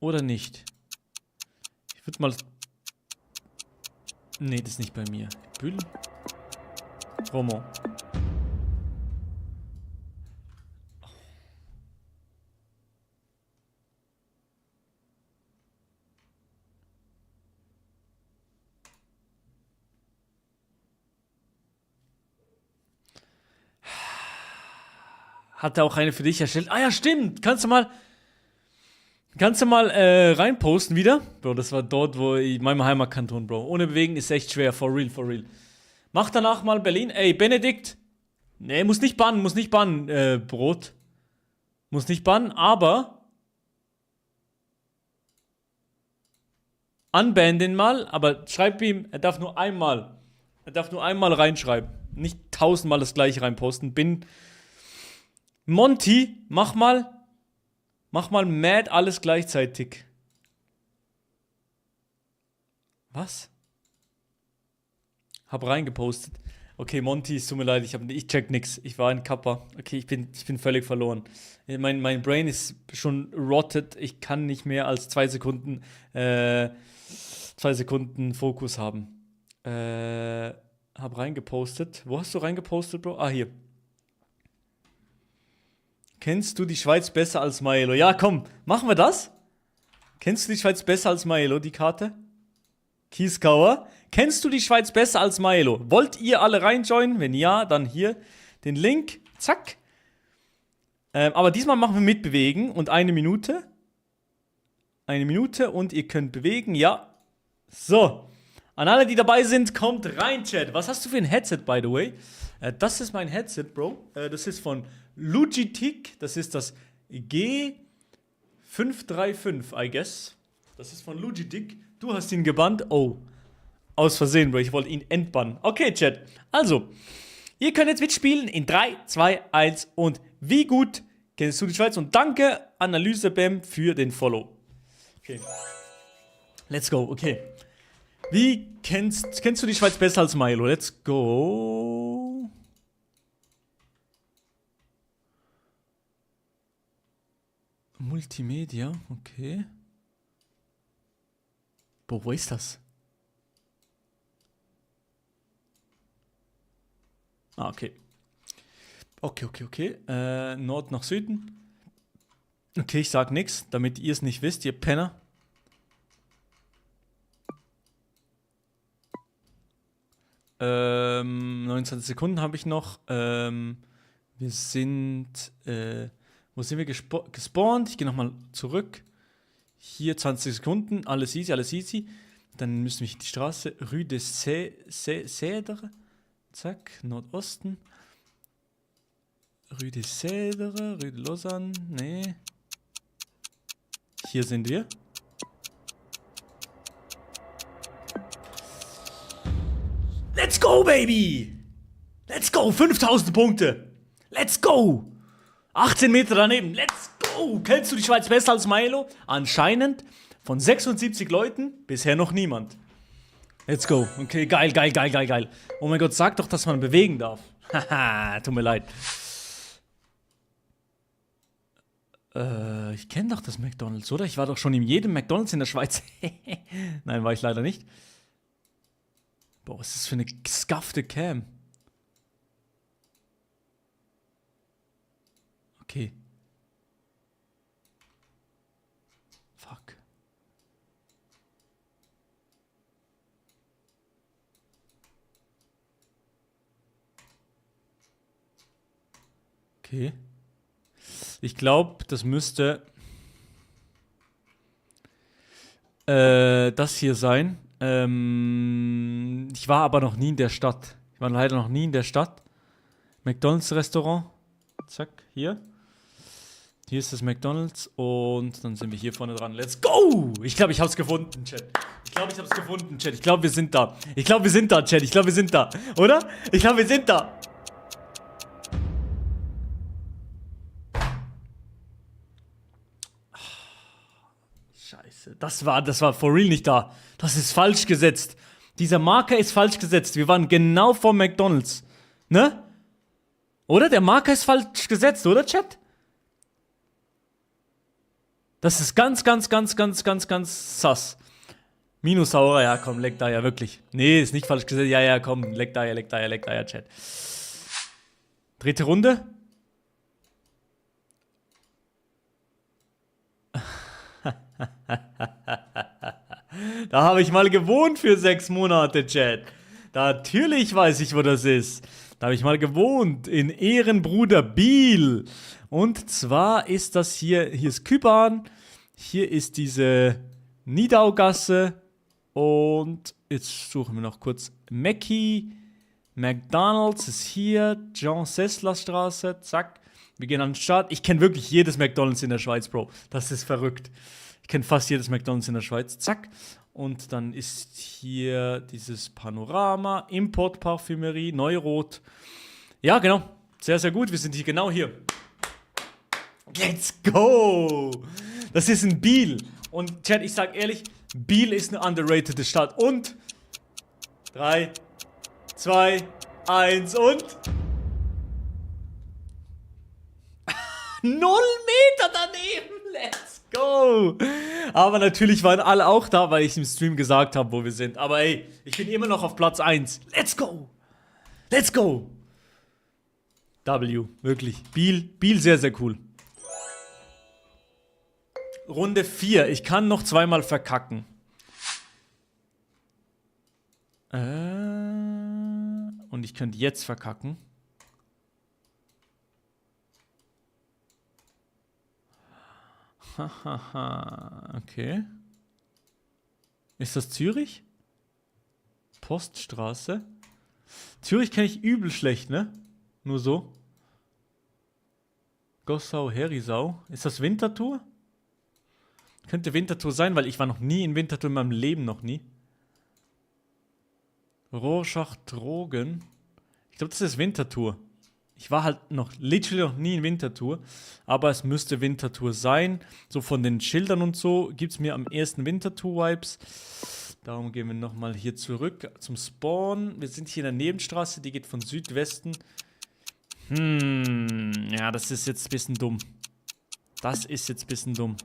Oder nicht? Ich würde mal... Nee, das ist nicht bei mir. Bühl? Romo. Hat er auch eine für dich erstellt? Ah ja, stimmt. Kannst du mal reinposten wieder? Bro, das war dort, wo in meinem Heimatkanton, Bro. Ohne Bewegen ist echt schwer. For real. Mach danach mal Berlin. Ey, Benedikt. Nee, muss nicht bannen, Brot. Muss nicht bannen, aber unban den mal, aber schreib ihm, er darf nur einmal reinschreiben. Nicht 1000-mal das gleiche reinposten. Monty, mach mal mad alles gleichzeitig. Was? Hab reingepostet. Okay, Monty, es tut mir leid, ich check nix. Ich war ein Kappa. Okay, ich bin völlig verloren. Mein Brain ist schon rotted. Ich kann nicht mehr als 2 Sekunden Fokus haben. Hab reingepostet. Wo hast du reingepostet, Bro? Ah, hier. Kennst du die Schweiz besser als Maelo? Ja, komm, machen wir das? Kennst du die Schweiz besser als Maelo, die Karte? Kieskauer. Kennst du die Schweiz besser als Maelo? Wollt ihr alle reinjoinen? Wenn ja, dann hier den Link. Zack. Aber diesmal machen wir mit bewegen und 1 Minute. 1 Minute und ihr könnt bewegen, ja. So. An alle, die dabei sind, kommt rein, Chat. Was hast du für ein Headset, by the way? Das ist mein Headset, Bro. Das ist von Logitech. Das ist das G535, I guess. Das ist von Logitech. Du hast ihn gebannt. Oh, aus Versehen, Bro. Ich wollte ihn entbannen. Okay, Chat. Also, ihr könnt jetzt mitspielen in 3, 2, 1 und wie gut kennst du die Schweiz? Und danke, Analysebam, für den Follow. Okay. Let's go, okay. Wie kennst du die Schweiz besser als Milo? Let's go. Multimedia, okay. Boah, wo ist das? Ah, okay. Okay. Nord nach Süden. Okay, ich sag nix, damit ihr es nicht wisst, ihr Penner. Ähm, 29 Sekunden habe ich noch. Wir sind. Wo sind wir gespawnt? Ich gehe nochmal zurück. Hier 20 Sekunden. Alles easy. Dann müssen wir die Straße. Rue de Cèdre. Zack, Nordosten. Rue de Cèdre. Rue de Lausanne. Nee. Hier sind wir. Let's go, baby! Let's go! 5000 Punkte! Let's go! 18 Meter daneben. Let's go! Kennst du die Schweiz besser als Milo? Anscheinend von 76 Leuten bisher noch niemand. Let's go. Okay, geil. Oh mein Gott, sag doch, dass man bewegen darf. Haha, tut mir leid. Ich kenne doch das McDonald's, oder? Ich war doch schon in jedem McDonald's in der Schweiz. Nein, war ich leider nicht. Boah, was ist das für eine scuffte Cam? Okay. Fuck. Okay. Ich glaube, das müsste das hier sein. Ich war aber noch nie in der Stadt. Ich war leider noch nie in der Stadt. McDonald's Restaurant. Zack, hier. Hier ist das McDonald's und dann sind wir hier vorne dran. Let's go! Ich glaube, ich habe es gefunden, Chat. Ich glaube, wir sind da. Chat. Ich glaube, wir sind da. Oder? Ich glaube, wir sind da. Scheiße. Das war for real nicht da. Das ist falsch gesetzt. Dieser Marker ist falsch gesetzt. Wir waren genau vor McDonald's. Ne? Oder? Der Marker ist falsch gesetzt, oder, Chat? Das ist ganz sass. Minusaura, ja komm, leck da ja wirklich. Nee, ist nicht falsch gesetzt. Ja, komm, leck da ja, Chat. Dritte Runde. Da habe ich mal gewohnt für 6 Monate, Chat. Natürlich weiß ich, wo das ist. Da habe ich mal gewohnt, in Ehrenbruder Biel. Und zwar ist das hier ist Küban, hier ist diese Nidaugasse und jetzt suchen wir noch kurz Mackie, McDonald's ist hier, Jean-Sessler-Straße, zack. Wir gehen an den Start. Ich kenne wirklich jedes McDonald's in der Schweiz, Bro. Das ist verrückt. Ich kenne fast jedes McDonald's in der Schweiz. Zack. Und dann ist hier dieses Panorama, Importparfümerie, Neurot. Ja, genau. Sehr, sehr gut. Wir sind hier genau hier. Let's go! Das ist ein Biel. Und Chat, ich sag ehrlich, Biel ist eine underrated Stadt. Und 3, 2, 1 und 0 Meter daneben. Let's go! Aber natürlich waren alle auch da, weil ich im Stream gesagt habe, wo wir sind. Aber ey, ich bin immer noch auf Platz 1. Let's go! Let's go! W, wirklich. Biel sehr, sehr cool. Runde 4. Ich kann noch zweimal verkacken. Und ich könnte jetzt verkacken. Hahaha, okay. Ist das Zürich? Poststraße. Zürich kenne ich übel schlecht, ne? Nur so. Gossau, Herisau. Ist das Winterthur? Könnte Winterthur sein, weil ich war noch nie in Winterthur in meinem Leben noch nie. Rorschach, Drogen. Ich glaube, das ist Winterthur. Ich war halt literally noch nie in Winterthur, aber es müsste Winterthur sein. So von den Schildern und so gibt es mir am ersten Winterthur-Vibes. Darum gehen wir nochmal hier zurück zum Spawn. Wir sind hier in der Nebenstraße, die geht von Südwesten. Ja, das ist jetzt ein bisschen dumm. Das ist jetzt ein bisschen dumm.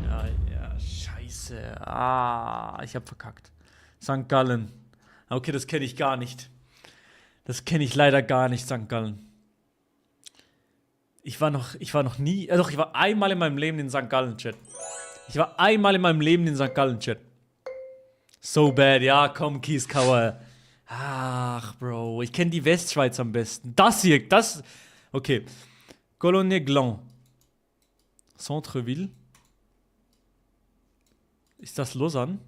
Ja, scheiße. Ich hab verkackt. St. Gallen. Okay, das kenne ich gar nicht. Das kenne ich leider gar nicht, St. Gallen. Ich war noch nie, doch, ich war einmal in meinem Leben in St. Gallen-Chat. Ich war einmal in meinem Leben in St. Gallen-Chat. So bad, ja, komm, Kieskauer. Ach, Bro, ich kenne die Westschweiz am besten. Das hier, das, okay. Cologne-Gland. Centreville. Ist das Lausanne?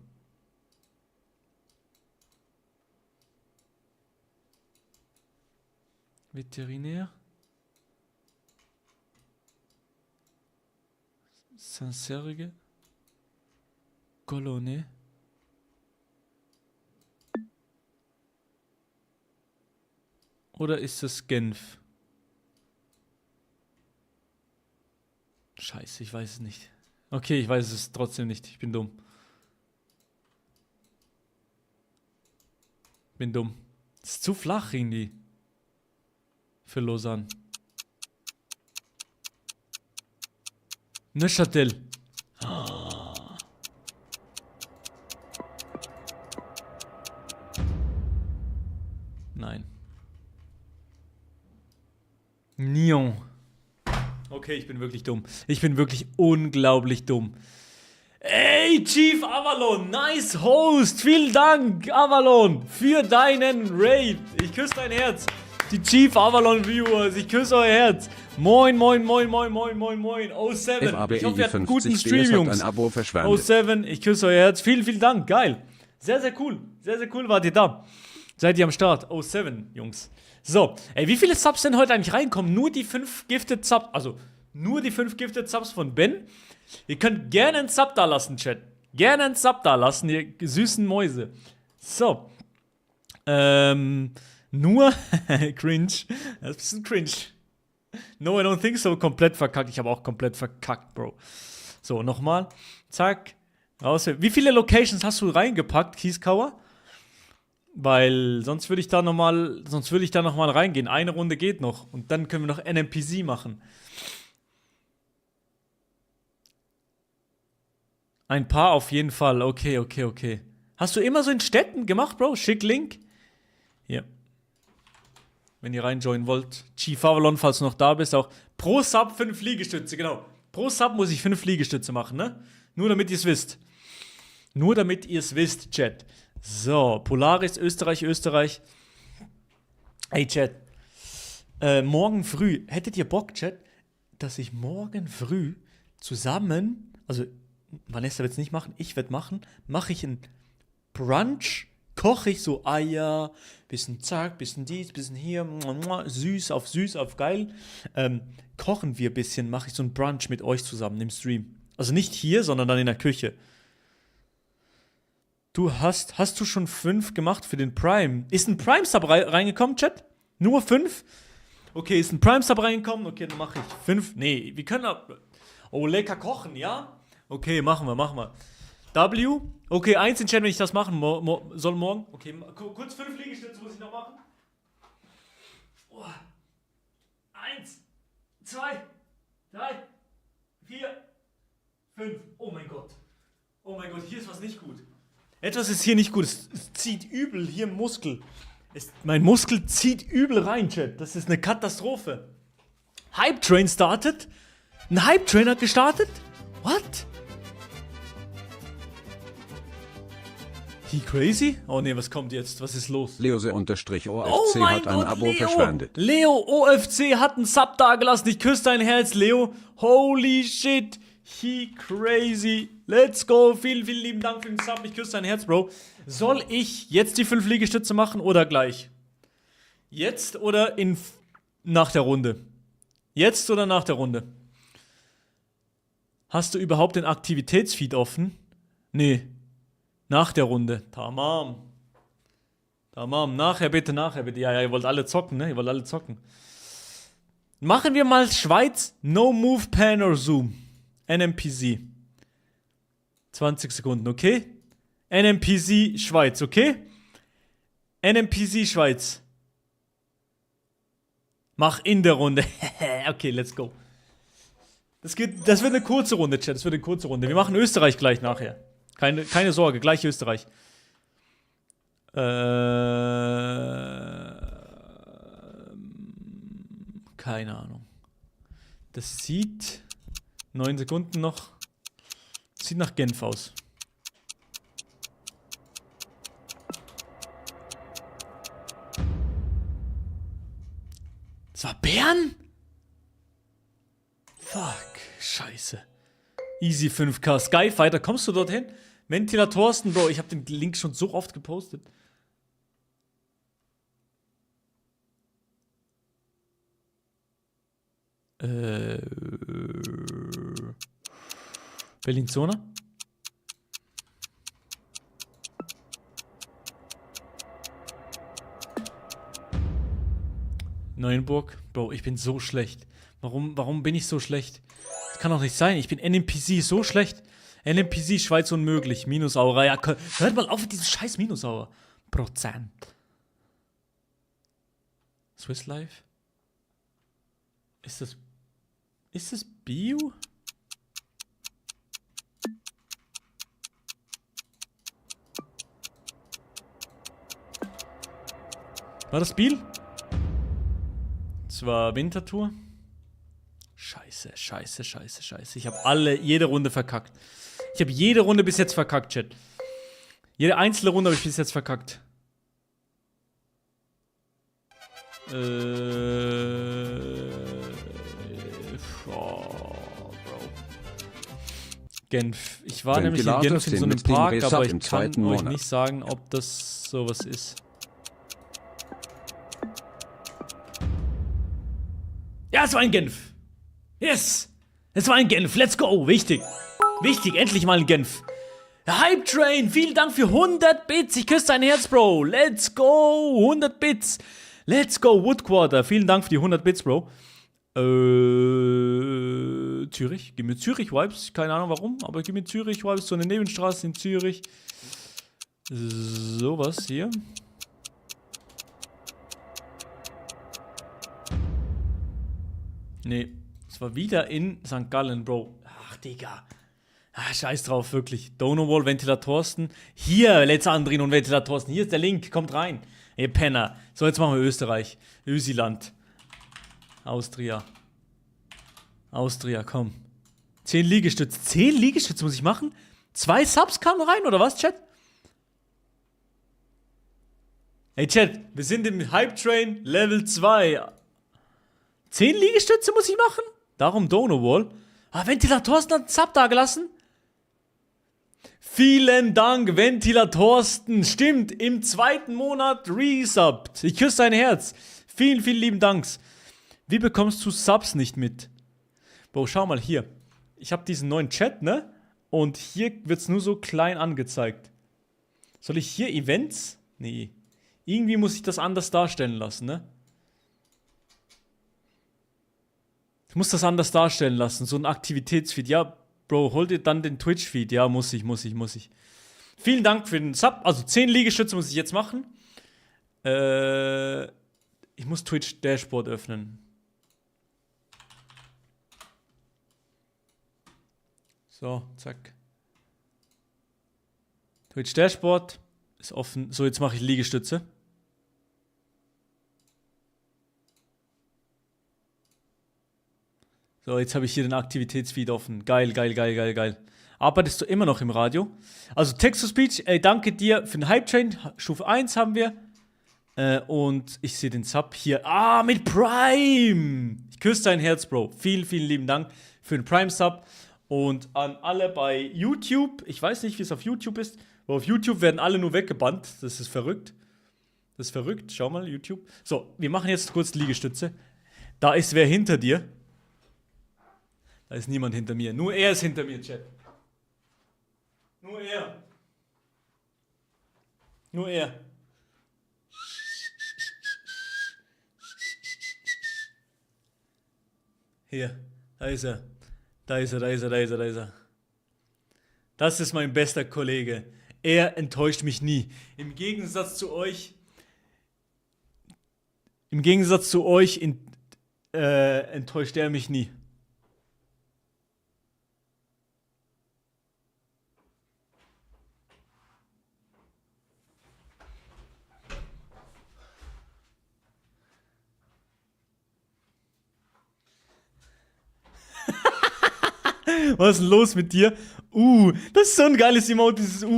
Veterinär. Saint-Serge. Cologne. Oder ist es Genf? Scheiße, ich weiß es nicht. Okay, ich weiß es trotzdem nicht. Ich bin dumm. Bin dumm. Das ist zu flach irgendwie. Für Lausanne. Neuchâtel. Nein. Nyon. Okay, ich bin wirklich dumm. Ich bin wirklich unglaublich dumm. Ey, Chief Avalon, nice Host. Vielen Dank, Avalon, für deinen Raid. Ich küsse dein Herz. Die Chief Avalon Viewers, ich küsse euer Herz. Moin, moin, moin, moin, moin, moin, moin. 07. Ich hoffe, ihr habt einen guten Stream, Jungs. 07, ich küsse euer Herz. Vielen, vielen Dank. Geil. Sehr, sehr cool. Sehr, sehr cool wart ihr da. Seid ihr am Start. 07, Jungs. So, ey, wie viele Subs denn heute eigentlich reinkommen? Nur die 5 Gifted Subs, also nur die 5 Gifted Subs von Ben. Ihr könnt gerne einen Sub da lassen, Chat. Gerne einen Sub da lassen, ihr süßen Mäuse. So. Nur cringe. Das ist ein bisschen cringe. No, I don't think so. Komplett verkackt. Ich habe auch komplett verkackt, Bro. So, nochmal. Zack. Raus. Wie viele Locations hast du reingepackt, Kieskauer? Weil sonst würde ich da nochmal reingehen. Eine Runde geht noch. Und dann können wir noch NMPC machen. Ein paar auf jeden Fall. Okay. Hast du immer so in Städten gemacht, Bro? Schick Link. Hier. Wenn ihr reinjoinen wollt. Chief Avalon, falls du noch da bist, auch. Pro Sub 5 Liegestütze, genau. Pro Sub muss ich 5 Liegestütze machen, ne? Nur damit ihr es wisst. Nur damit ihr es wisst, Chat. So, Polaris, Österreich. Ey, Chat. Morgen früh, hättet ihr Bock, Chat, dass ich morgen früh zusammen, also Vanessa wird es nicht machen, ich werde machen, mache ich einen Brunch, koche ich so Eier, bisschen zack, bisschen dies, bisschen hier, süß auf geil. Kochen wir ein bisschen, mache ich so einen Brunch mit euch zusammen im Stream. Also nicht hier, sondern dann in der Küche. Hast du schon 5 gemacht für den Prime? Ist ein Prime-Sub reingekommen, Chat? Nur 5? Okay, ist ein Prime-Sub reingekommen? Okay, dann mache ich 5. Nee, wir können... Oh, lecker kochen, ja? Okay, machen wir. W? Okay, 1 in Chat, wenn ich das machen soll morgen. Okay, kurz 5 Liegestütze muss ich noch machen. 1, 2, 3, 4, 5. Oh mein Gott, hier ist was nicht gut. Etwas ist hier nicht gut. Es zieht übel hier im Muskel. Mein Muskel zieht übel rein, Chat. Das ist eine Katastrophe. Hype Train startet? Ein Hype Train hat gestartet? What? He crazy? Oh ne, was kommt jetzt? Was ist los? Leose_OFC hat ein Abo verschwendet. Leo OFC hat einen Sub dagelassen. Ich küsse dein Herz, Leo. Holy shit. He crazy. Let's go. Vielen, vielen lieben Dank für den Sub. Ich küsse dein Herz, Bro. Soll ich jetzt die 5 Liegestütze machen oder gleich? Jetzt oder nach der Runde? Jetzt oder nach der Runde? Hast du überhaupt den Aktivitätsfeed offen? Nee. Nach der Runde. Tamam. Tamam. Nachher bitte. Ja, ihr wollt alle zocken, ne? Ihr wollt alle zocken. Machen wir mal Schweiz. No Move, Pan or Zoom. NMPC. 20 Sekunden, okay? NMPC Schweiz, okay? NMPC Schweiz. Mach in der Runde. Okay, let's go. Das wird eine kurze Runde, Chat. Das wird eine kurze Runde. Wir machen Österreich gleich nachher. Keine Sorge, gleich Österreich. Keine Ahnung. Das sieht 9 Sekunden noch. Sieht nach Genf aus. Das war Bern? Fuck, scheiße. Easy 5K. Skyfighter, kommst du dorthin? Ventilatorsten, Bro, ich habe den Link schon so oft gepostet. Bellinzona? Neuenburg? Bro, ich bin so schlecht. Warum bin ich so schlecht? Das kann doch nicht sein. Ich bin NMPC so schlecht. NMPC Schweiz unmöglich. Minusaura. Ja, hört mal auf mit diesem scheiß Minusaura. Prozent. Swiss Life? Ist das Bio? War das Biel? Das war Winterthur. Scheiße. Ich habe jede Runde verkackt. Ich habe jede Runde bis jetzt verkackt, Chat. Jede einzelne Runde habe ich bis jetzt verkackt. Bro. Genf. Ich war nämlich in Genf in so einem Park, aber ich kann euch nicht sagen, ob das sowas ist. Ja, es war ein Genf. Yes. Es war ein Genf. Let's go. Wichtig. Endlich mal ein Genf. Hype Train, vielen Dank für 100 Bits. Ich küsse dein Herz, Bro. Let's go. 100 Bits. Let's go. Woodquarter. Vielen Dank für die 100 Bits, Bro. Zürich. Gib mir Zürich-Vibes. Keine Ahnung warum, aber gib mir Zürich-Vibes. So eine Nebenstraße in Zürich. Sowas hier. Nee, es war wieder in St. Gallen, Bro. Ach, Digga. Scheiß drauf, wirklich. Donowall, Ventilatorsten. Hier, Let's Andrin und Ventilatorsten. Hier ist der Link, kommt rein. Ihr Penner. So, jetzt machen wir Österreich. Ösiland. Austria, komm. 10 Liegestütze. 10 Liegestütze muss ich machen? 2 Subs kamen rein, oder was, Chat? Hey, Chat, wir sind im Hype Train Level 2. 10 Liegestütze muss ich machen? Darum Donowall. Ventilatorsten hat einen Sub da gelassen. Vielen Dank, Ventilatorsten. Stimmt, im 2. Monat resubbed. Ich küsse dein Herz. Vielen, vielen lieben Danks. Wie bekommst du Subs nicht mit? Bro, schau mal hier. Ich habe diesen neuen Chat, ne? Und hier wird es nur so klein angezeigt. Soll ich hier Events? Nee. Irgendwie muss ich das anders darstellen lassen, ne? Ich muss das anders darstellen lassen. So ein Aktivitätsfeed. Ja, Bro, hol dir dann den Twitch-Feed. Ja, muss ich. Vielen Dank für den Sub. Also 10 Liegestütze muss ich jetzt machen. Ich muss Twitch Dashboard öffnen. So, zack. Twitch Dashboard ist offen. So, jetzt mache ich Liegestütze. So, jetzt habe ich hier den Aktivitätsfeed offen. Geil. Arbeitest du immer noch im Radio? Also Text-to-Speech, danke dir für den Hype-Train. Stufe 1 haben wir. Und ich sehe den Sub hier. Mit Prime! Ich küsse dein Herz, Bro. Vielen, vielen lieben Dank für den Prime-Sub. Und an alle bei YouTube, ich weiß nicht, wie es auf YouTube ist, aber auf YouTube werden alle nur weggebannt. Das ist verrückt. Das ist verrückt. Schau mal, YouTube. So, wir machen jetzt kurz Liegestütze. Da ist wer hinter dir. Da ist niemand hinter mir. Nur er ist hinter mir, Chat. Nur er. Nur er. Hier, da ist er. Da ist er, da ist er, da ist er, da ist er. Das ist mein bester Kollege. Er enttäuscht mich nie. Im Gegensatz zu euch enttäuscht er mich nie. Was ist denn los mit dir? Das ist so ein geiles Emote, dieses Das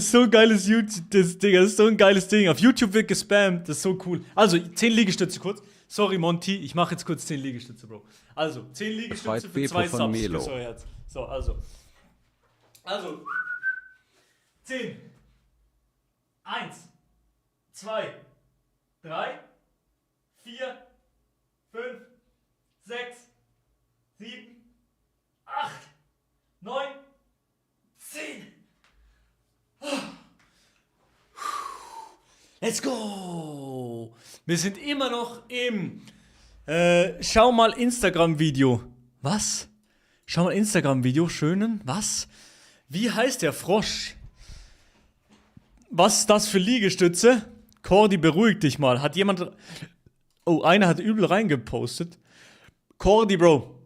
ist so ein geiles YouTube, Digga, das ist so ein geiles Ding. Auf YouTube wird gespammt, das ist so cool. Also, 10 Liegestütze kurz. Sorry, Monty, ich mache jetzt kurz 10 Liegestütze, Bro. Also, 10 Liegestütze für 2 Subs. Küss euer Herz. So, also. 10. 1. 2. 3. 4. 5. 6. 7. 8. 9. 10. Let's go! Wir sind immer noch im Schau mal Instagram-Video. Was? Schau mal Instagram-Video, schönen. Was? Wie heißt der Frosch? Was ist das für Liegestütze? Cordy, beruhig dich mal. Hat jemand... Oh, einer hat übel reingepostet. Cordy, Bro.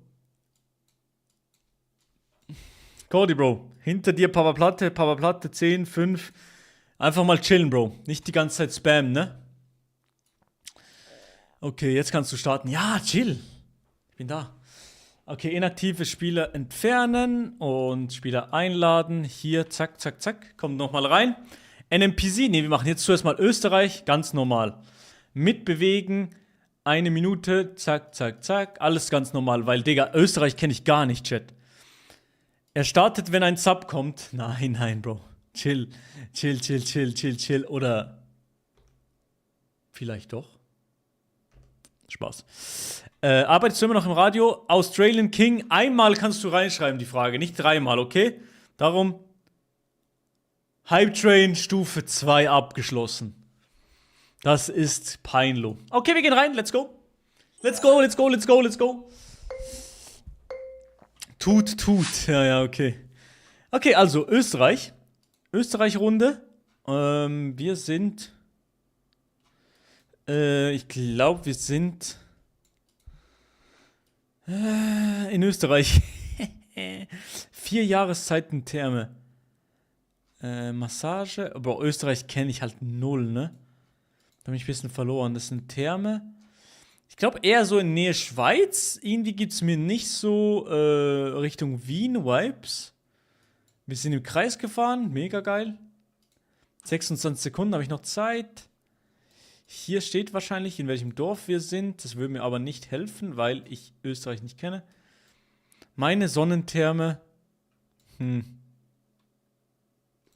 Cordy, Bro. Hinter dir Papa Platte, 10, 5. Einfach mal chillen, Bro. Nicht die ganze Zeit spammen, ne? Okay, jetzt kannst du starten. Ja, chill. Ich bin da. Okay, inaktive Spieler entfernen und Spieler einladen. Hier, zack, zack, zack. Kommt nochmal rein. NMPC, ne, wir machen jetzt zuerst mal Österreich. Ganz normal. Mitbewegen. 1 Minute. Zack, zack, zack. Alles ganz normal, weil, Digga, Österreich kenne ich gar nicht, Chat. Er startet, wenn ein Sub kommt. Nein, nein, Bro. Chill. Chill. Oder vielleicht doch. Spaß. Arbeitest du immer noch im Radio? Australian King. Einmal kannst du reinschreiben, die Frage. Nicht 3-mal, okay? Darum. Hype Train Stufe 2 abgeschlossen. Das ist peinlich. Okay, wir gehen rein. Let's go. Let's go. Tut. Ja, okay. Okay, also Österreich. Österreich-Runde. Wir sind... ich glaube, wir sind... in Österreich. 4 Jahreszeiten Therme. Massage. Aber Österreich kenne ich halt null, ne? Da bin ich ein bisschen verloren. Das ist eine Therme. Ich glaube eher so in Nähe Schweiz. Irgendwie gibt es mir nicht so Richtung Wien-Vibes. Wir sind im Kreis gefahren. Mega geil. 26 Sekunden habe ich noch Zeit. Hier steht wahrscheinlich, in welchem Dorf wir sind. Das würde mir aber nicht helfen, weil ich Österreich nicht kenne. Meine Sonnentherme.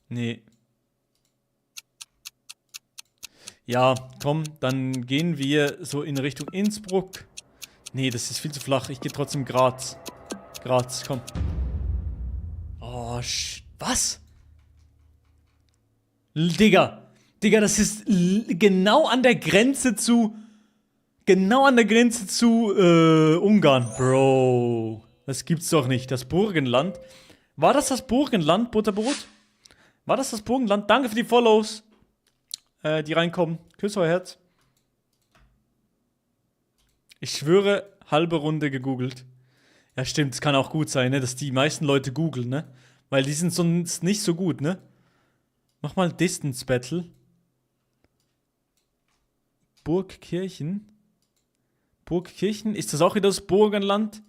Nee. Ja, komm, dann gehen wir so in Richtung Innsbruck. Nee, das ist viel zu flach. Ich gehe trotzdem Graz. Graz, komm. Oh, was? Digga, das ist genau an der Grenze zu... Ungarn. Bro, das gibt's doch nicht. Das Burgenland. War das Burgenland, Butterbrot? War das Burgenland? Danke für die Follows. Die reinkommen. Küss euer Herz. Ich schwöre, halbe Runde gegoogelt. Ja, stimmt, es kann auch gut sein, ne, dass die meisten Leute googeln, ne? Weil die sind sonst nicht so gut, ne? Mach mal Distance Battle. Burgkirchen. Ist das auch wieder das Burgenland?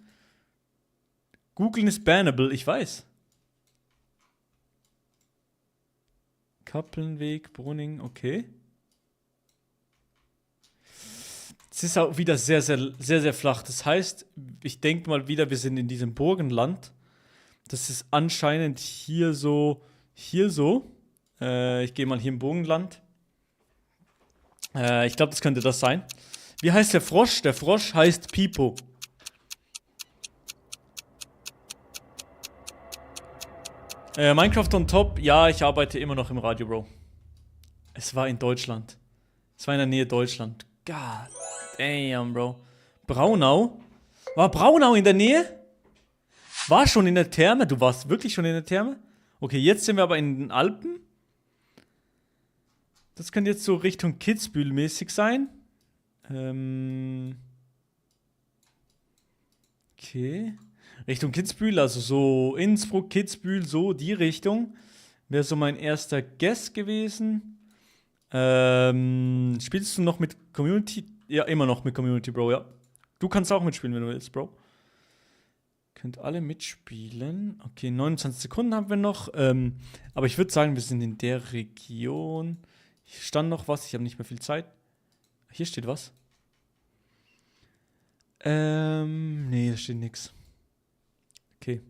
Googeln ist bannable, ich weiß. Kappelnweg, Brunning, okay. Es ist auch wieder sehr flach. Das heißt, ich denke mal wieder, wir sind in diesem Burgenland. Das ist anscheinend hier so. Hier so. Ich gehe mal hier im Bogenland. Ich glaube, das könnte das sein. Wie heißt der Frosch? Der Frosch heißt Pipo. Minecraft on top. Ja, ich arbeite immer noch im Radio, Bro. Es war in Deutschland. Es war in der Nähe Deutschland. God damn, Bro. Braunau? War Braunau in der Nähe? War schon in der Therme? Du warst wirklich schon in der Therme? Okay, jetzt sind wir aber in den Alpen. Das könnte jetzt so Richtung Kitzbühel mäßig sein. Okay. Richtung Kitzbühel, also so Innsbruck, Kitzbühel, so die Richtung. Wäre so mein erster Guess gewesen. Spielst du noch mit Community? Ja, immer noch mit Community, Bro, ja. Du kannst auch mitspielen, wenn du willst, Bro. Könnt alle mitspielen. Okay, 29 Sekunden haben wir noch. Aber ich würde sagen, wir sind in der Region. Hier stand noch was, ich habe nicht mehr viel Zeit. Hier steht was. Nee, da steht nichts. Okay.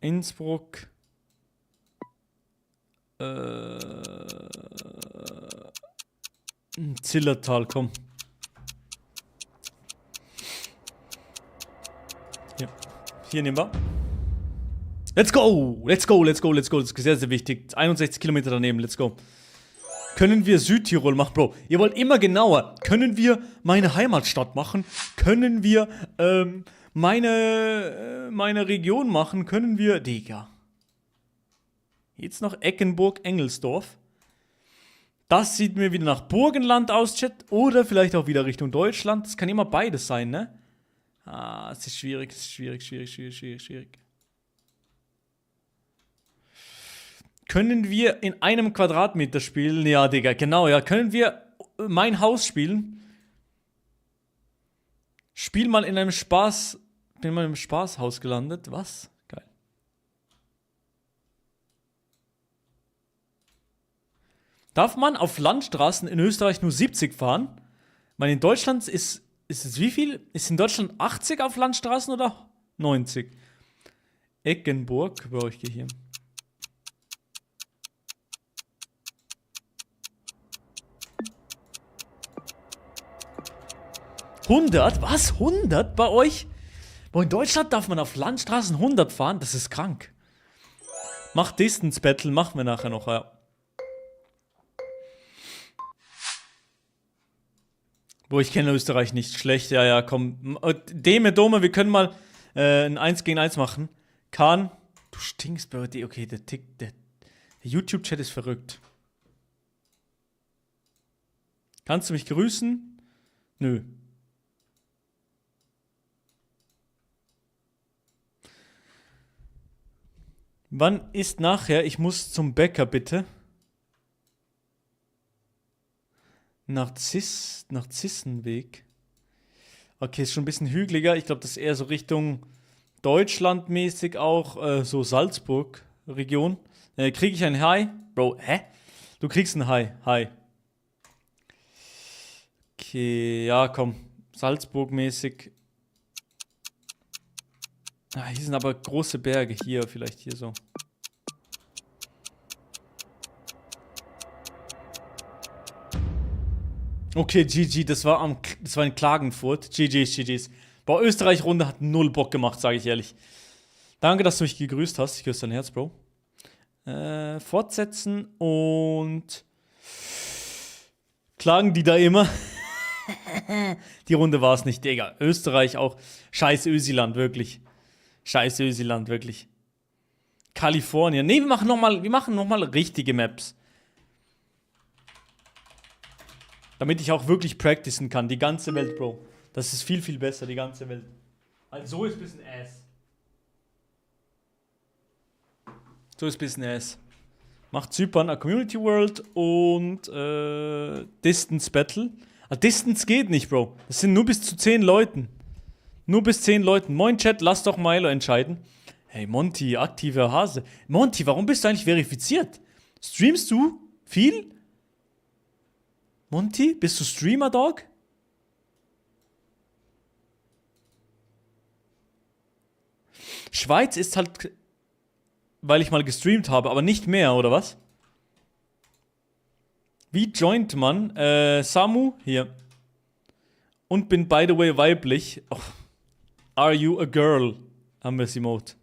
Innsbruck. Zillertal, komm. Hier nehmen wir. Let's go! Let's go, let's go, let's go. Das ist sehr, sehr wichtig. 61 Kilometer daneben, let's go. Können wir Südtirol machen, Bro? Ihr wollt immer genauer. Können wir meine Heimatstadt machen? Können wir meine Region machen? Können wir... Digga. Jetzt noch Eckenburg-Engelsdorf. Das sieht mir wieder nach Burgenland aus, Chat. Oder vielleicht auch wieder Richtung Deutschland. Das kann immer beides sein, ne? Ah, es ist schwierig, schwierig. Können wir in einem Quadratmeter spielen? Ja, Digga, genau, ja. Können wir mein Haus spielen? Bin mal im Spaßhaus gelandet. Was? Geil. Darf man auf Landstraßen in Österreich nur 70 fahren? Ich meine, in Deutschland ist es wie viel? Ist in Deutschland 80 auf Landstraßen oder 90? Eckenburg, Bro, ich gehe hier. $100? Was? 100 bei euch? Boah, in Deutschland darf man auf Landstraßen 100 fahren? Das ist krank. Macht Distance Battle, machen wir nachher noch, ja. Boah, ich kenne Österreich nicht schlecht. Ja, ja, komm. Dome, wir können mal ein 1 gegen 1 machen. Kahn, du stinkst, Bro. Okay, der YouTube-Chat ist verrückt. Kannst du mich grüßen? Nö. Wann ist nachher? Ich muss zum Bäcker, bitte. Narzissenweg. Okay, ist schon ein bisschen hügeliger. Ich glaube, das ist eher so Richtung Deutschland mäßig auch. So Salzburg-Region. Kriege ich ein Hi? Bro, hä? Du kriegst ein Hi. Hi. Okay, ja, komm. Salzburg-mäßig. Ah, hier sind aber große Berge. Hier, vielleicht hier so. Okay, GG, das war in Klagenfurt. GG's. Boah, Österreich-Runde hat null Bock gemacht, sage ich ehrlich. Danke, dass du mich gegrüßt hast. Ich küsse dein Herz, Bro. Fortsetzen und klagen die da immer. Die Runde war es nicht, Digga. Österreich auch. Scheiß Ösiland, wirklich. Scheiß Ösiland, wirklich. Kalifornien. Nee, wir machen noch mal richtige Maps. Damit ich auch wirklich practicen kann. Die ganze Welt, Bro. Das ist viel, viel besser, die ganze Welt. Also so ist ein bisschen ass. So ist ein bisschen ass. Macht Zypern a Community World und Distance Battle. Ah, Distance geht nicht, Bro. Das sind nur bis zu 10 Leuten. Nur bis 10 Leuten. Moin Chat, lass doch Milo entscheiden. Hey Monty, aktiver Hase. Monty, warum bist du eigentlich verifiziert? Streamst du viel? Monty, bist du Streamer, Dog? Schweiz ist halt weil ich mal gestreamt habe, aber nicht mehr, oder was? Wie joint man? Samu, hier. Und bin, by the way, weiblich. Oh. Are you a girl? Haben wir das Emote.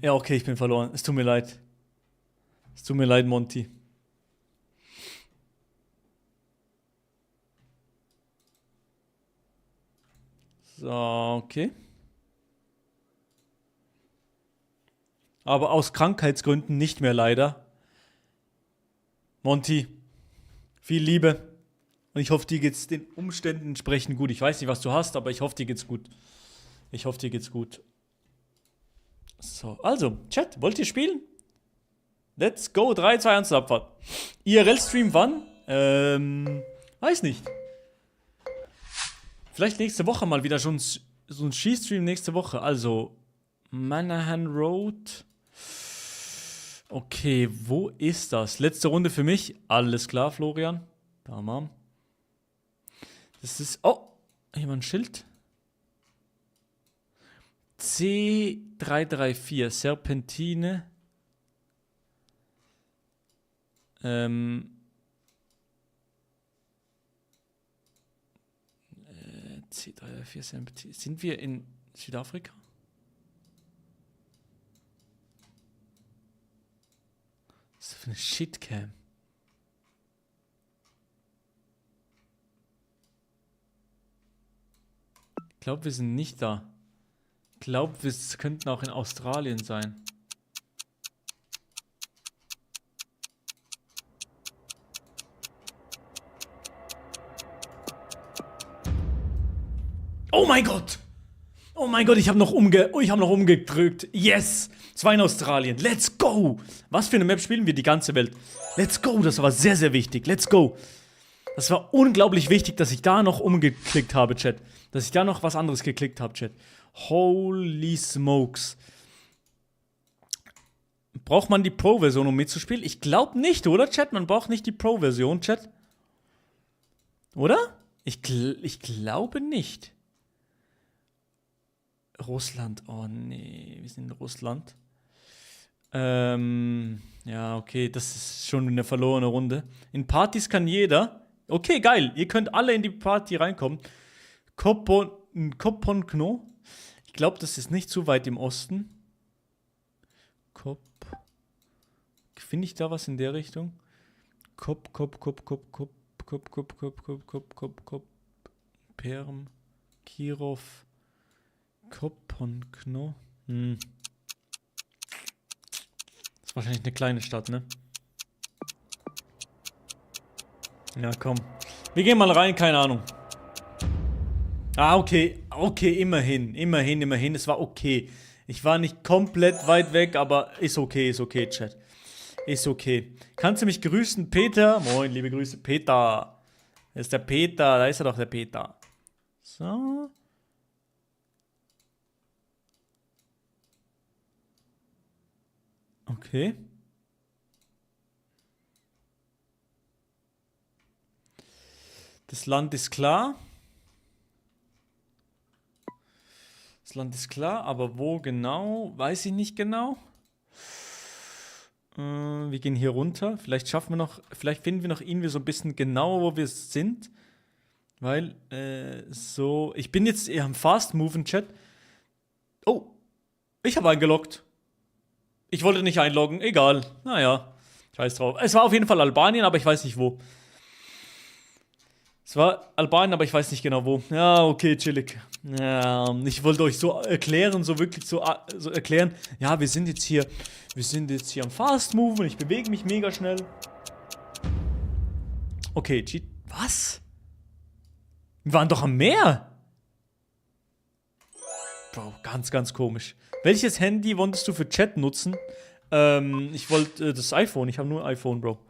Ja, okay, ich bin verloren. Es tut mir leid. Es tut mir leid, Monty. So, okay. Aber aus Krankheitsgründen nicht mehr leider. Monty, viel Liebe. Und ich hoffe, dir geht's den Umständen entsprechend gut. Ich weiß nicht, was du hast, aber ich hoffe, dir geht's gut. Ich hoffe, dir geht's gut. So, also, Chat, wollt ihr spielen? Let's go, 3, 2, 1, Abfahrt. IRL-Stream wann? Weiß nicht. Vielleicht nächste Woche mal wieder schon so ein Skistream nächste Woche. Also, Manahan Road. Okay, wo ist das? Letzte Runde für mich. Alles klar, Florian. Tamam. Das ist... Oh, hier mal ein Schild. C334, Serpentine. C334, Serpentine. Sind wir in Südafrika? Was ist das für eine Shitcam? Ich glaube, wir sind nicht da. Ich glaube, wir könnten auch in Australien sein. Oh mein Gott! Oh mein Gott, ich habe noch umgedrückt. Yes! Es war in Australien. Let's go! Was für eine Map spielen wir? Die ganze Welt. Let's go! Das war sehr, sehr wichtig. Let's go! Das war unglaublich wichtig, dass ich da noch umgeklickt habe, Chat. Dass ich da noch was anderes geklickt habe, Chat. Holy smokes. Braucht man die Pro-Version, um mitzuspielen? Ich glaube nicht, oder, Chat? Man braucht nicht die Pro-Version, Chat. Oder? Ich glaube nicht. Russland. Oh, nee. Wir sind in Russland. Ja, okay. Das ist schon eine verlorene Runde. In Partys kann jeder. Okay, geil. Ihr könnt alle in die Party reinkommen. Koponkno. Ich glaube, das ist nicht zu weit im Osten. Finde ich da was in der Richtung? Perm. Kirov. Koponkno. Das ist wahrscheinlich eine kleine Stadt, ne? Ja, komm. Wir gehen mal rein, keine Ahnung. Ah, okay. Okay, immerhin. Es war okay. Ich war nicht komplett weit weg, aber ist okay, Chat. Ist okay. Kannst du mich grüßen, Peter? Moin, liebe Grüße, Peter. Da ist der Peter, da ist er doch, der Peter. So. Okay. Das Land ist klar. Das Land ist klar, aber wo genau, weiß ich nicht genau. Wir gehen hier runter. Vielleicht finden wir noch irgendwie so ein bisschen genauer, wo wir sind. Weil, so, ich bin jetzt eher am Fast Moven Chat. Oh, ich habe eingeloggt. Ich wollte nicht einloggen, egal. Naja, scheiß drauf. Es war auf jeden Fall Albanien, aber ich weiß nicht wo. Es war Albanien, aber ich weiß nicht genau wo. Ja, okay, chillig. Ja, ich wollte euch so erklären, so erklären. Ja, wir sind jetzt hier am Fast Move und ich bewege mich mega schnell. Okay, was? Wir waren doch am Meer. Bro, ganz, ganz komisch. Welches Handy wolltest du für Chat nutzen? Ich wollte das iPhone. Ich habe nur ein iPhone, Bro.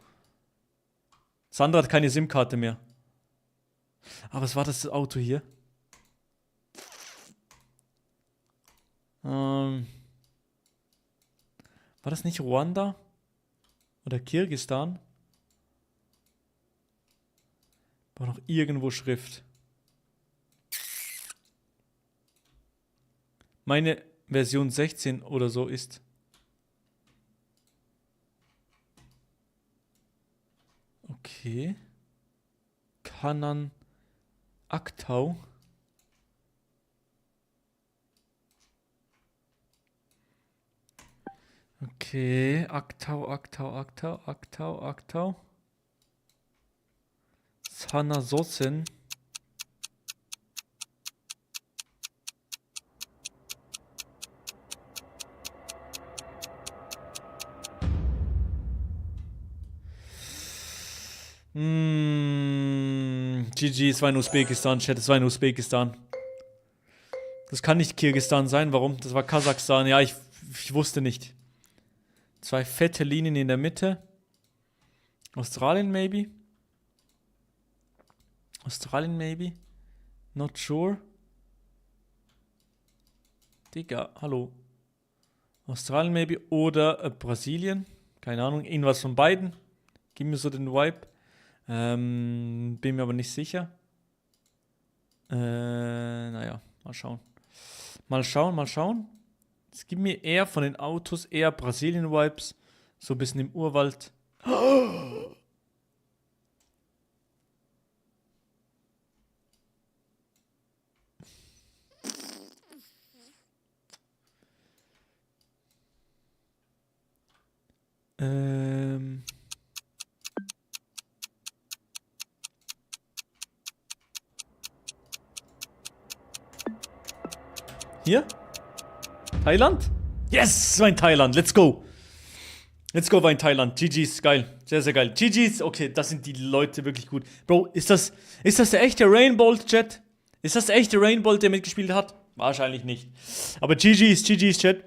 Sandra hat keine SIM-Karte mehr. Aber was war das Auto hier? War das nicht Ruanda? Oder Kirgisistan? War noch irgendwo Schrift. Meine Version 16 oder so ist. Okay. Kanan Aktau. Okay, Aktau. Sana Sossen. GG, es war in Usbekistan, Chat, es war in Usbekistan. Das kann nicht Kirgisistan sein, warum? Das war Kasachstan, ja, ich wusste nicht. 2 fette Linien in der Mitte. Australien, maybe? Australien, maybe? Not sure. Digga, hallo. Australien, maybe? Oder Brasilien? Keine Ahnung, irgendwas von beiden. Gib mir so den Vibe. Bin mir aber nicht sicher. Naja, mal schauen. Mal schauen. Es gibt mir eher von den Autos eher Brasilien-Vibes. So ein bisschen im Urwald. Hier? Thailand? Yes, war in Thailand. Let's go. Let's go, war in Thailand. GG's, geil. Sehr, sehr geil. GG's, okay, das sind die Leute wirklich gut. Bro, ist das der echte Rainbolt-Chat? Ist das der echte Rainbolt, der mitgespielt hat? Wahrscheinlich nicht. Aber GG's, Chat.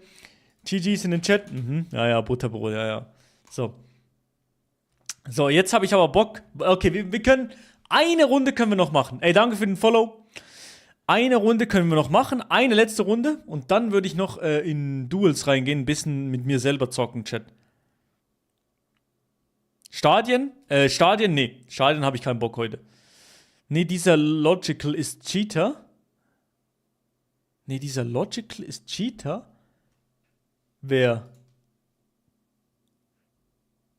GG's in den Chat. Ja, Butterbrot, ja. So, jetzt habe ich aber Bock. Okay, wir können, eine Runde können wir noch machen. Ey, danke für den Follow. Eine Runde können wir noch machen, eine letzte Runde und dann würde ich noch in Duels reingehen, ein bisschen mit mir selber zocken, Chat. Stadien? Nee, Stadien habe ich keinen Bock heute. Nee, dieser Logical ist Cheater. Wer?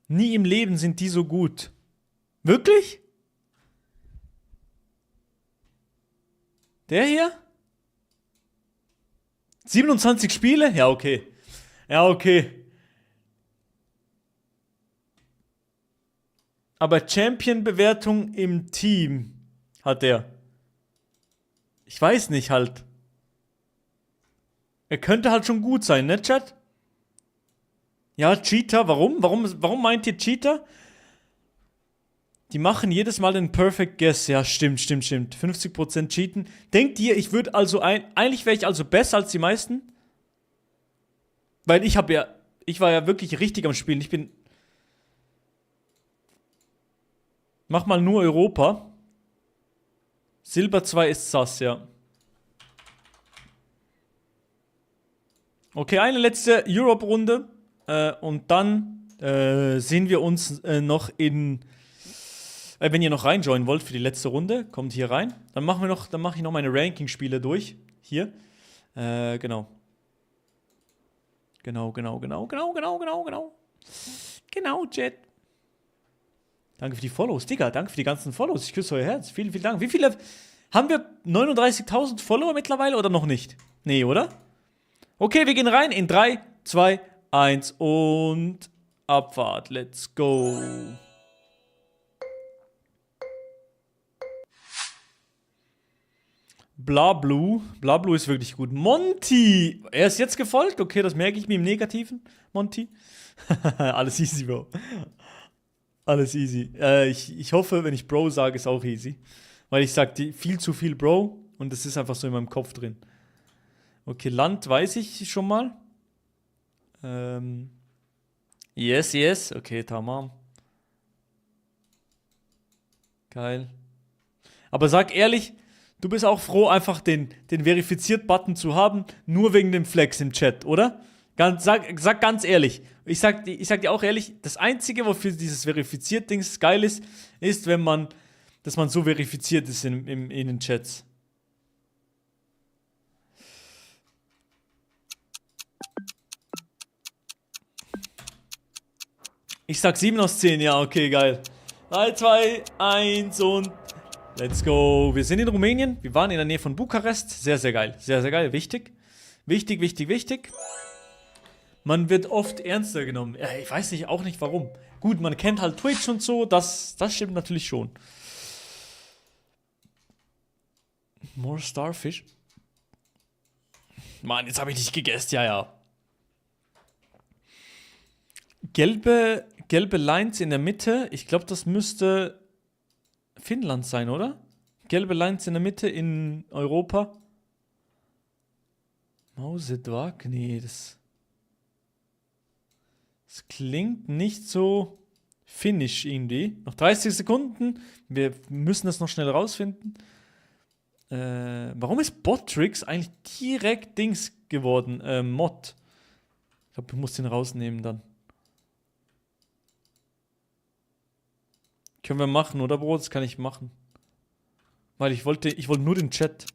Nie im Leben sind die so gut. Wirklich? Der hier? 27 Spiele? Ja, okay. Aber Champion-Bewertung im Team hat er. Ich weiß nicht halt. Er könnte halt schon gut sein, ne, Chat? Ja, Cheater, warum? Warum meint ihr Cheater? Die machen jedes Mal den Perfect Guess. Ja, stimmt. 50% cheaten. Denkt ihr, ich würde also eigentlich wäre ich also besser als die meisten? Weil ich war ja wirklich richtig am Spielen. Mach mal nur Europa. Silber 2 ist sass, ja. Okay, eine letzte Europe-Runde. Und dann sehen wir uns noch in... wenn ihr noch reinjoinen wollt für die letzte Runde, kommt hier rein. Dann mache ich noch meine Ranking-Spiele durch. Hier. Genau. Genau, Jet. Danke für die Follows, Digga. Danke für die ganzen Follows. Ich küsse euer Herz. Vielen Dank. Wie viele... Haben wir 39.000 Follower mittlerweile oder noch nicht? Nee, oder? Okay, wir gehen rein in 3, 2, 1 und Abfahrt. Let's go. Blablu ist wirklich gut. Monty! Er ist jetzt gefolgt? Okay, das merke ich mir im Negativen. Monty. Alles easy, Bro. Alles easy. Ich hoffe, wenn ich Bro sage, ist auch easy. Weil ich sage viel zu viel Bro und das ist einfach so in meinem Kopf drin. Okay, Land weiß ich schon mal. Yes. Okay, tamam. Geil. Aber sag ehrlich, du bist auch froh, einfach den Verifiziert-Button zu haben, nur wegen dem Flex im Chat, oder? Sag ganz ehrlich. Ich sag dir auch ehrlich, das Einzige, wofür dieses Verifiziert-Dings geil ist, dass man so verifiziert ist in den Chats. Ich sag 7 aus 10, ja, okay, geil. 3, 2, 1 und let's go. Wir sind in Rumänien, wir waren in der Nähe von Bukarest. Sehr, sehr geil, wichtig. Wichtig, wichtig, wichtig. Man wird oft ernster genommen. Ja, ich weiß nicht, auch nicht warum. Gut, man kennt halt Twitch und so, das stimmt natürlich schon. More Starfish. Mann, jetzt habe ich nicht gegessen, ja. Gelbe Lines in der Mitte. Ich glaube, das müsste Finnland sein, oder? Gelbe Lines in der Mitte in Europa. Mausedwag? Nee, das klingt nicht so finnisch irgendwie. Noch 30 Sekunden. Wir müssen das noch schnell rausfinden. Warum ist Bottrix eigentlich direkt Dings geworden? Mod. Ich glaube, ich muss den rausnehmen dann. Können wir machen, oder Bro? Das kann ich machen. Weil ich wollte nur den Chat.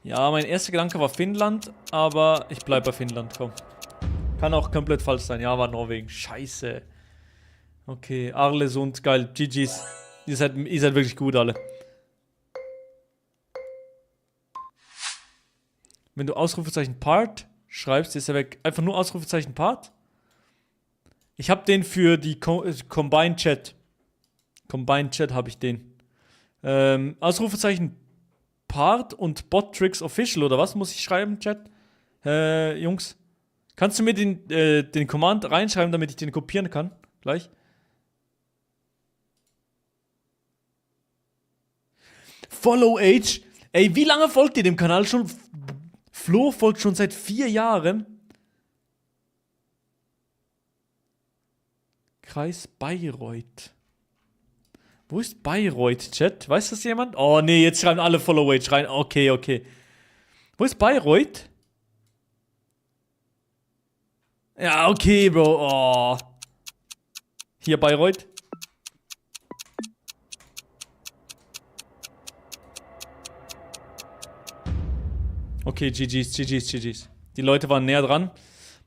Ja, mein erster Gedanke war Finnland, aber ich bleibe bei Finnland, komm. Kann auch komplett falsch sein. Ja, war Norwegen. Scheiße. Okay, Arlesund, geil. GG's. Ihr seid wirklich gut, alle. Wenn du Ausrufezeichen Part schreibst, ist er weg. Einfach nur Ausrufezeichen Part. Ich habe den für die Combined Chat. Combined Chat habe ich den. Ausrufezeichen Part und Bottrix Official, oder was muss ich schreiben, Chat? Jungs. Kannst du mir den Command reinschreiben, damit ich den kopieren kann? Gleich. Follow Age. Ey, wie lange folgt ihr dem Kanal schon? Flo folgt schon seit 4 Jahren. Kreis Bayreuth. Wo ist Bayreuth, Chat? Weiß das jemand? Oh, nee, jetzt schreiben alle Follow Age rein. Okay. Wo ist Bayreuth? Ja, okay, Bro. Oh. Hier Bayreuth. Okay, GG's. Die Leute waren näher dran.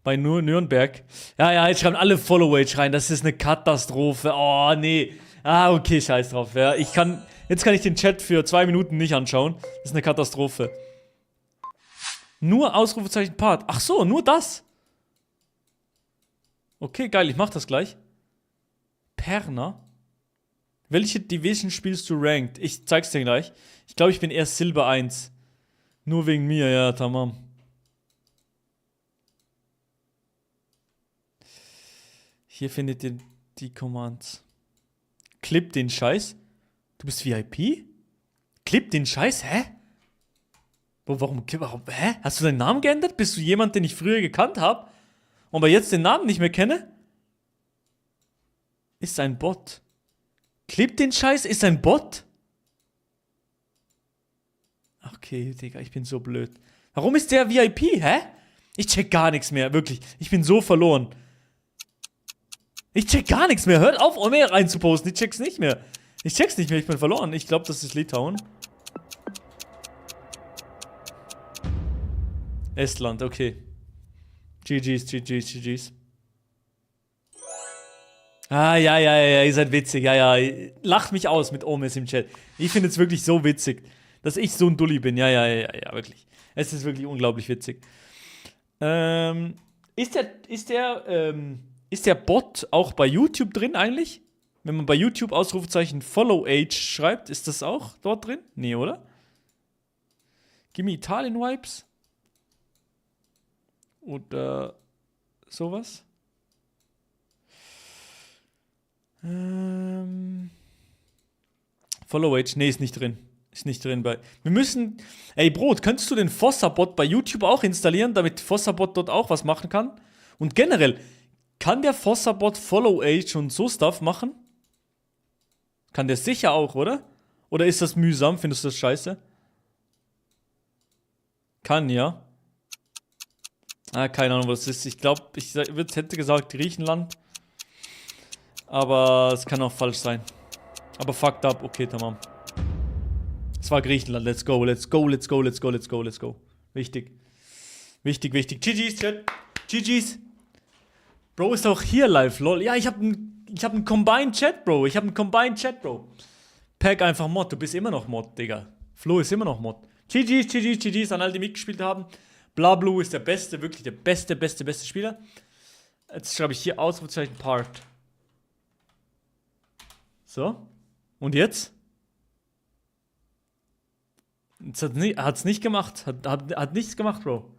Bei Nürnberg. Ja, jetzt schreiben alle Follow-Age rein. Das ist eine Katastrophe. Oh, nee. Ah, okay, scheiß drauf. Ja, jetzt kann ich den Chat für 2 Minuten nicht anschauen. Das ist eine Katastrophe. Nur Ausrufezeichen Part. Ach so, nur das. Okay, geil, ich mach das gleich. Perna. Welche Division spielst du ranked? Ich zeig's dir gleich. Ich glaube, ich bin erst Silber 1. Nur wegen mir, ja, tamam. Hier findet ihr die Commands. Clip den Scheiß. Du bist VIP? Clip den Scheiß? Hä? Warum? Hä? Hast du deinen Namen geändert? Bist du jemand, den ich früher gekannt habe? Und aber jetzt den Namen nicht mehr kenne? Ist ein Bot. Clip den Scheiß? Ist ein Bot? Okay, Digga, ich bin so blöd. Warum ist der VIP? Hä? Ich check gar nichts mehr, wirklich. Ich bin so verloren. Ich check gar nichts mehr. Hört auf, mehr reinzuposten. Ich check's nicht mehr. Ich bin verloren. Ich glaube, das ist Litauen. Estland, okay. GG's. Ah, ja, ihr seid witzig. Ja. Lacht mich aus mit Omes im Chat. Ich finde es wirklich so witzig, dass ich so ein Dulli bin. Ja, wirklich. Es ist wirklich unglaublich witzig. Ist der Bot auch bei YouTube drin eigentlich? Wenn man bei YouTube Ausrufezeichen Follow Age schreibt, ist das auch dort drin? Nee, oder? Gimme Italien Vibes? Oder sowas? Follow Age, nee, ist nicht drin. Wir müssen. Ey, Brot, könntest du den Fossa-Bot bei YouTube auch installieren, damit Fossa-Bot dort auch was machen kann? Und generell, kann der Fossa-Bot Follow Age und so Stuff machen? Kann der sicher auch, oder? Oder ist das mühsam? Findest du das scheiße? Kann, ja. Ah, keine Ahnung, was das ist. Ich glaube, hätte gesagt Griechenland. Aber es kann auch falsch sein. Aber fucked up. Okay, tamam. Es war Griechenland. Let's go. Wichtig. Wichtig, wichtig. GG's, Chat. GG's. Bro ist auch hier live, lol. Ja, ich hab einen Combined Chat, Bro. Pack einfach Mod. Du bist immer noch Mod, Digga. Flo ist immer noch Mod. GG's an alle, die mitgespielt haben. BlaBlue ist der beste, wirklich der beste Spieler. Jetzt schreibe ich hier Ausrufezeichen Part. So. Und jetzt? Jetzt hat's nicht gemacht. Hat nichts gemacht, Bro.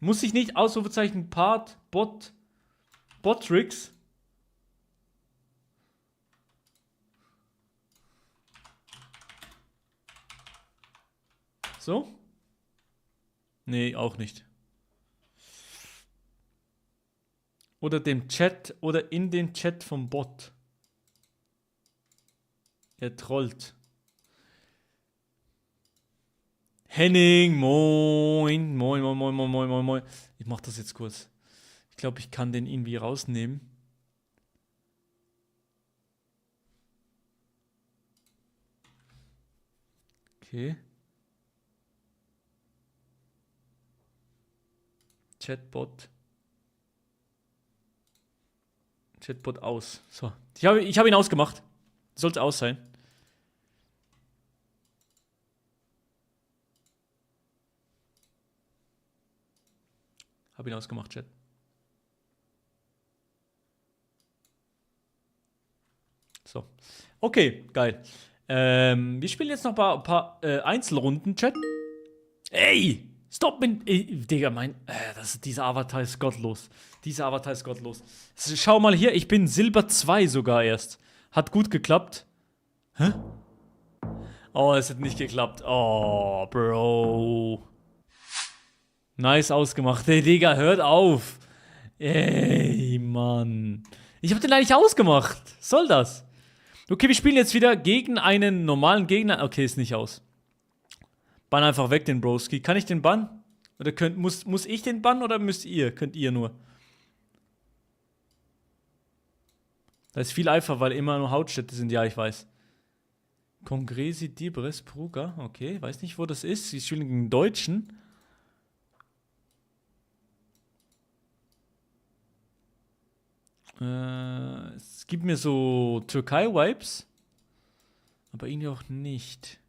Muss ich nicht Ausrufezeichen Part, Bot-Tricks? So? Nee, auch nicht. Oder dem Chat, oder in den Chat vom Bot. Er trollt. Henning, moin. Moin. Ich mach das jetzt kurz. Ich glaube, ich kann den irgendwie rausnehmen. Okay. Chatbot aus. So. Ich hab ihn ausgemacht. Sollte aus sein. Hab ihn ausgemacht, Chat. So. Okay, geil. Wir spielen jetzt noch ein paar Einzelrunden, Chat. Ey! Stopp mit. Digga, dieser Avatar ist gottlos. Schau mal hier, ich bin Silber 2 sogar erst. Hat gut geklappt. Hä? Oh, es hat nicht geklappt. Oh, Bro. Nice ausgemacht. Ey, Digga, hört auf. Ey, Mann. Ich hab den eigentlich ausgemacht. Was soll das? Okay, wir spielen jetzt wieder gegen einen normalen Gegner. Okay, ist nicht aus. Bann einfach weg den Broski. Kann ich den bannen? Oder muss ich den bannen oder müsst ihr? Könnt ihr nur? Das ist viel einfacher, weil immer nur Hautstädte sind. Ja, ich weiß. Congresi Dibres Pruga. Okay, weiß nicht, wo das ist. Sie spielen gegen Deutschen. Es gibt mir so Türkei-Vibes. Aber irgendwie auch nicht.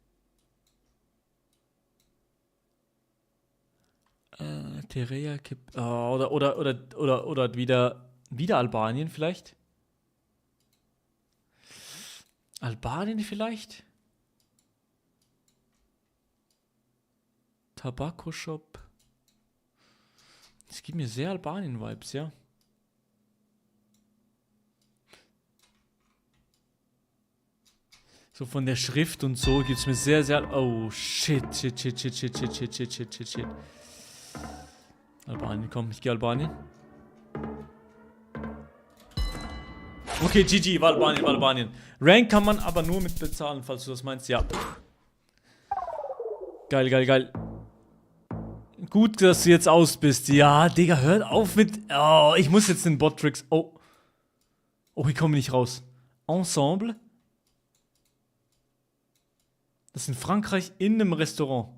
Terea oder wieder Albanien vielleicht? Albanien vielleicht? Tabako Shop. Es gibt mir sehr Albanien-Vibes, ja. So von der Schrift und so gibt es mir sehr. Oh, shit. Albanien, komm, ich gehe Albanien. Okay, GG, war Albanien. Rank kann man aber nur mit bezahlen, falls du das meinst, ja. Geil. Gut, dass du jetzt aus bist. Ja, Digga, hört auf mit. Oh, ich muss jetzt den Bot-Tricks. Oh, ich komme nicht raus. Ensemble. Das ist in Frankreich in einem Restaurant.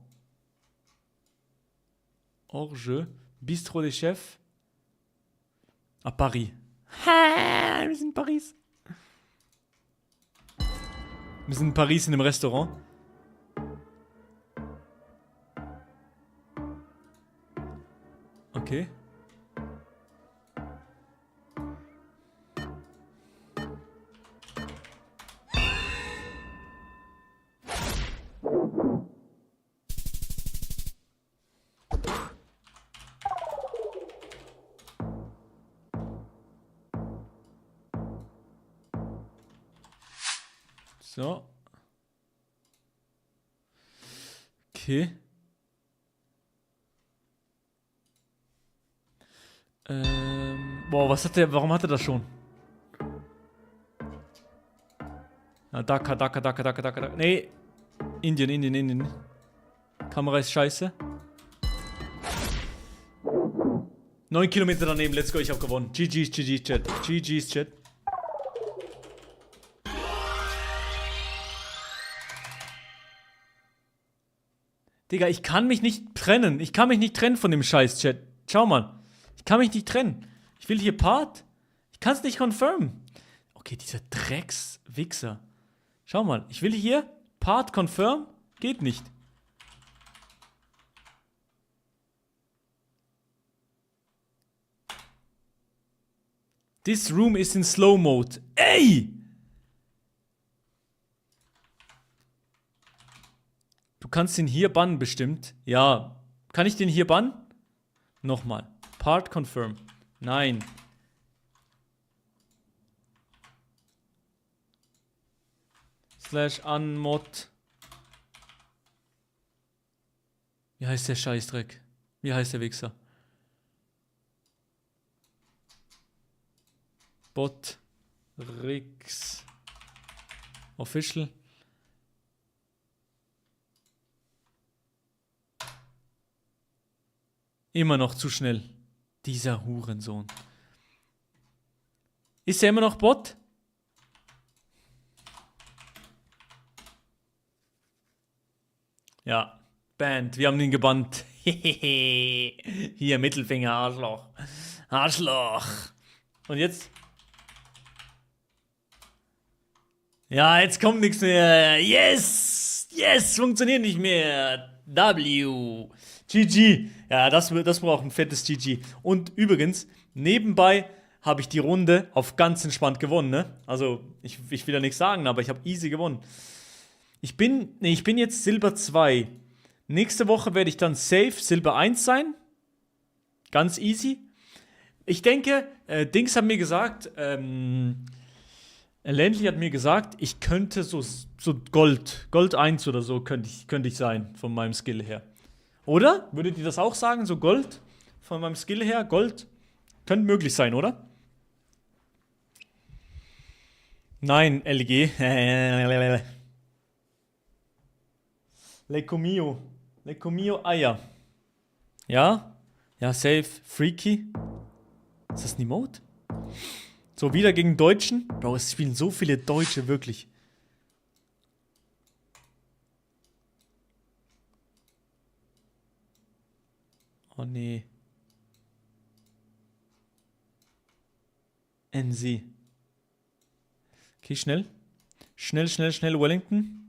Hors-jeu. Bistro des Chefs. À Paris. Wir sind in Paris. Wir sind in Paris in einem Restaurant. Okay. So. Okay. Boah, warum hat er das schon? Na, Dhaka. Nee. Indien. Kamera ist scheiße. 9 Kilometer daneben, let's go, ich hab gewonnen. GG's, Chat. GG's, Chat. Digga, ich kann mich nicht trennen. Ich kann mich nicht trennen von dem Scheiß-Chat. Schau mal. Ich kann mich nicht trennen. Ich will hier Part. Ich kann es nicht confirmen. Okay, dieser Dreckswichser. Schau mal. Ich will hier Part confirm. Geht nicht. This room is in slow mode. Ey! Du kannst ihn hier bannen bestimmt. Ja. Kann ich den hier bannen? Nochmal. Part confirm. Nein. /unmod. Wie heißt der Scheißdreck? Wie heißt der Wichser? Bot Rix Official. Immer noch zu schnell. Dieser Hurensohn. Ist er immer noch Bot? Ja. Band. Wir haben ihn gebannt. Hier, Mittelfinger, Arschloch. Arschloch. Und jetzt? Ja, jetzt kommt nichts mehr. Yes! Yes! Funktioniert nicht mehr. W. GG. Ja, das braucht ein fettes GG. Und übrigens, nebenbei habe ich die Runde auf ganz entspannt gewonnen, ne? Also, ich will ja nichts sagen, aber ich habe easy gewonnen. Ich bin jetzt Silber 2. Nächste Woche werde ich dann safe Silber 1 sein. Ganz easy. Ich denke, Dings hat mir gesagt, Ländli hat mir gesagt, ich könnte so Gold 1 oder so könnte ich sein, von meinem Skill her. Oder? Würdet ihr das auch sagen, so Gold? Von meinem Skill her, Gold? Könnte möglich sein, oder? Nein, LG. Lecco mio Eier. Ja? Ja, safe. Freaky. Ist das ein Emote? So, wieder gegen Deutschen. Bro, es spielen so viele Deutsche, wirklich. Oh, nee. NC. Okay, schnell. Schnell, Wellington.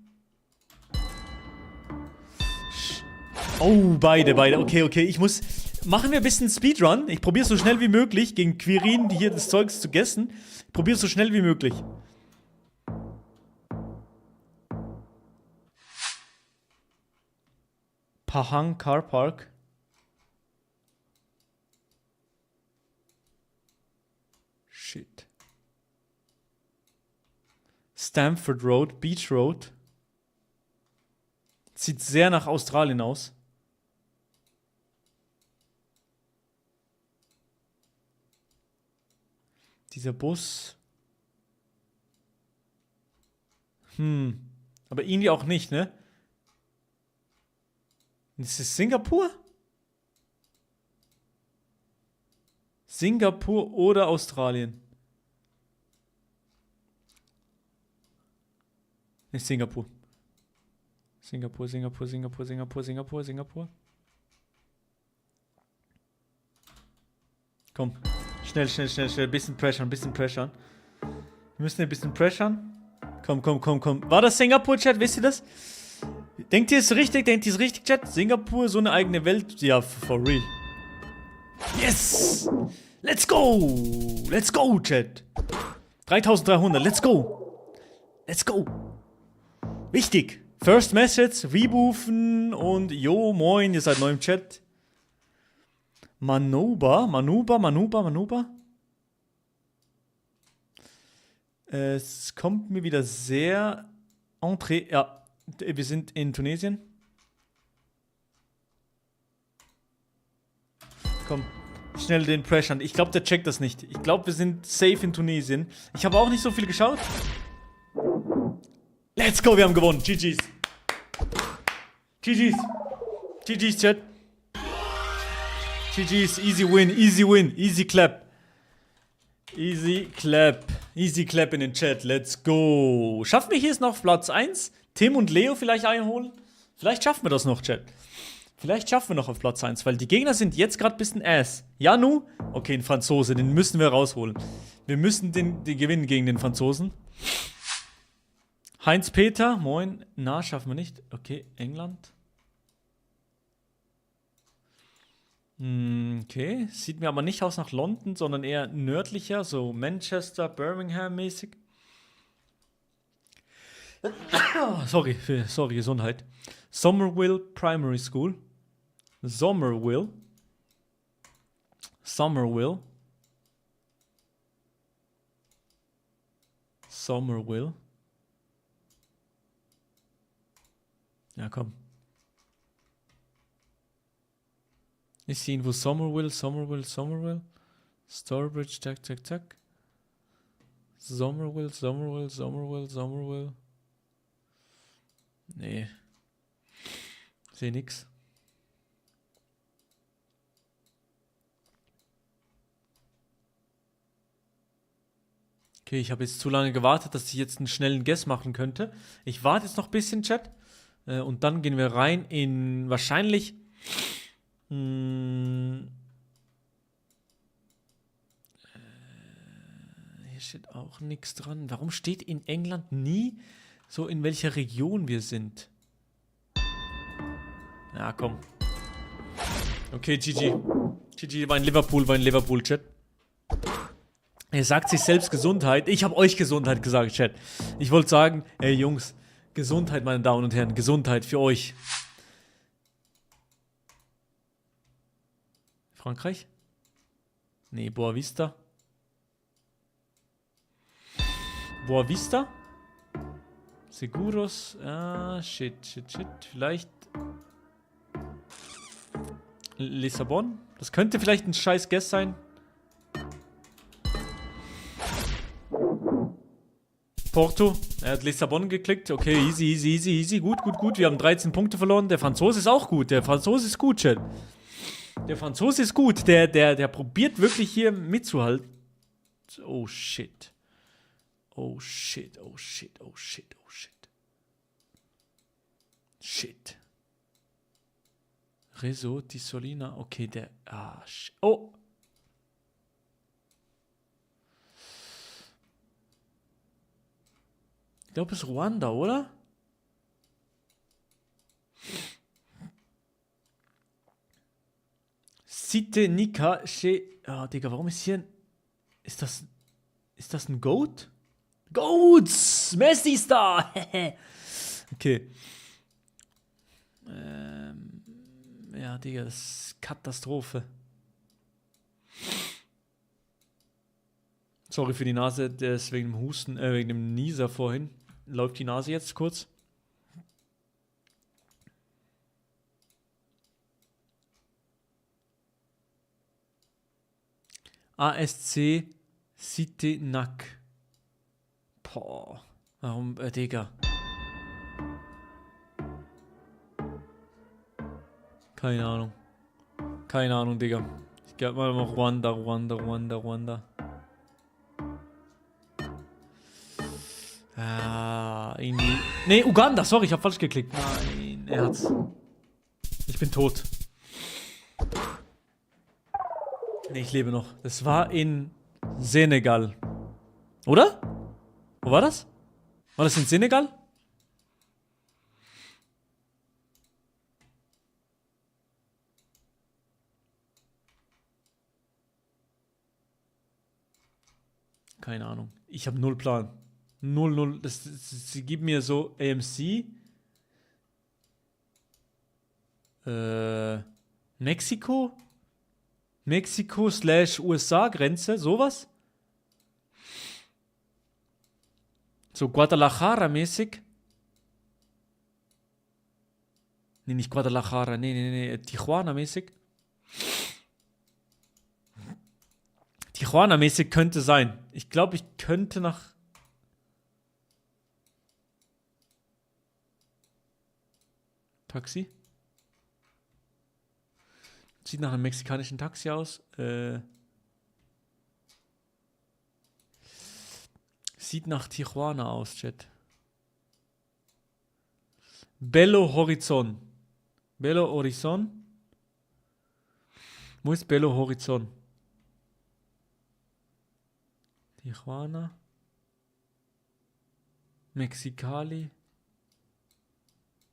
Oh, beide. Okay, machen wir ein bisschen Speedrun. Ich probiere so schnell wie möglich gegen Quirin, die hier das Zeugs zu gessen. Ich probiere so schnell wie möglich. Pahang Car Park. Shit. Stamford Road, Beach Road. Sieht sehr nach Australien aus. Dieser Bus. Aber irgendwie auch nicht, ne? Ist es Singapur? Singapur oder Australien? Nicht Singapur. Singapur. Komm. Schnell. Bisschen pressure. Wir müssen ein bisschen pressuren. Komm. War das Singapur, Chat? Wisst ihr das? Denkt ihr es richtig, Chat? Singapur, so eine eigene Welt? Ja, for real. Yes! Let's go, Chat. 3300, let's go. Wichtig. First Message, reboofen und jo, moin, ihr seid neu im Chat. Manuba. Es kommt mir wieder sehr Entrée. Ja, wir sind in Tunesien. Komm, schnell den Pressure. Ich glaube, der checkt das nicht. Ich glaube, wir sind safe in Tunesien. Ich habe auch nicht so viel geschaut. Let's go, wir haben gewonnen. GG's, Chat. GG's, easy win, easy clap. Easy clap in den Chat, let's go. Schaffen wir hier es noch auf Platz 1? Tim und Leo vielleicht einholen? Vielleicht schaffen wir das noch, Chat. Vielleicht schaffen wir noch auf Platz 1, weil die Gegner sind jetzt gerade ein bisschen ass. Janu? Okay, ein Franzose, den müssen wir rausholen. Wir müssen den gewinnen gegen den Franzosen. Heinz-Peter, moin. Na, schaffen wir nicht. Okay, England. Okay, sieht mir aber nicht aus nach London, sondern eher nördlicher, so Manchester, Birmingham mäßig. Sorry, Gesundheit. Somerville Primary School. Somerville. Ja, komm. Ich sehe irgendwo Somerville. Stourbridge, zack. Somerville. Nee. Sehe nix. Okay, ich habe jetzt zu lange gewartet, dass ich jetzt einen schnellen Guess machen könnte. Ich warte jetzt noch ein bisschen, Chat. Und dann gehen wir rein in wahrscheinlich... hier steht auch nichts dran. Warum steht in England nie so, in welcher Region wir sind? Ja, komm. Okay, GG. GG war in Liverpool, Chat. Er sagt sich selbst Gesundheit. Ich habe euch Gesundheit gesagt, Chat. Ich wollte sagen, ey Jungs, Gesundheit, meine Damen und Herren, Gesundheit für euch. Frankreich? Nee, Boa Vista. Seguros. Ah, shit. Vielleicht Lissabon? Das könnte vielleicht ein scheiß Guess sein. Porto. Er hat Lissabon geklickt. Okay, easy. Gut. Wir haben 13 Punkte verloren. Der Franzose ist auch gut. Der Franzose ist gut, Chat. Der Franzose ist gut. Der probiert wirklich hier mitzuhalten. Oh shit. Shit. Reso di Solina. Okay, der. Oh. Ich glaube, es ist Ruanda, oder? Site Nika She. Ah, Digga, warum ist hier ein. Ist das ein Goat? Goats! Messi ist da! Okay. Ja, Digga, das ist Katastrophe. Sorry für die Nase, der ist wegen dem Husten, wegen dem Nieser vorhin. Läuft die Nase jetzt kurz? ASC City Nack. Boah. Warum, Digga? Keine Ahnung, Digga. Ich glaube mal noch Ruanda. Irgendwie. Nee, Uganda, sorry, ich habe falsch geklickt. Nein, er hat's. Ich bin tot. Nee, ich lebe noch. Das war in Senegal. Oder? Wo war das? War das in Senegal? Keine Ahnung. Ich habe null Plan. Null. Sie geben mir so AMC. Mexiko? Mexiko/USA-Grenze, sowas? So Guadalajara-mäßig. Nee, nicht Guadalajara, nee, Tijuana-mäßig. Tijuana-mäßig könnte sein. Ich glaube, ich könnte nach... Taxi? Sieht nach einem mexikanischen Taxi aus. Sieht nach Tijuana aus, Chat. Belo Horizon. Belo Horizon. Wo ist Belo Horizon? Tijuana. Mexicali.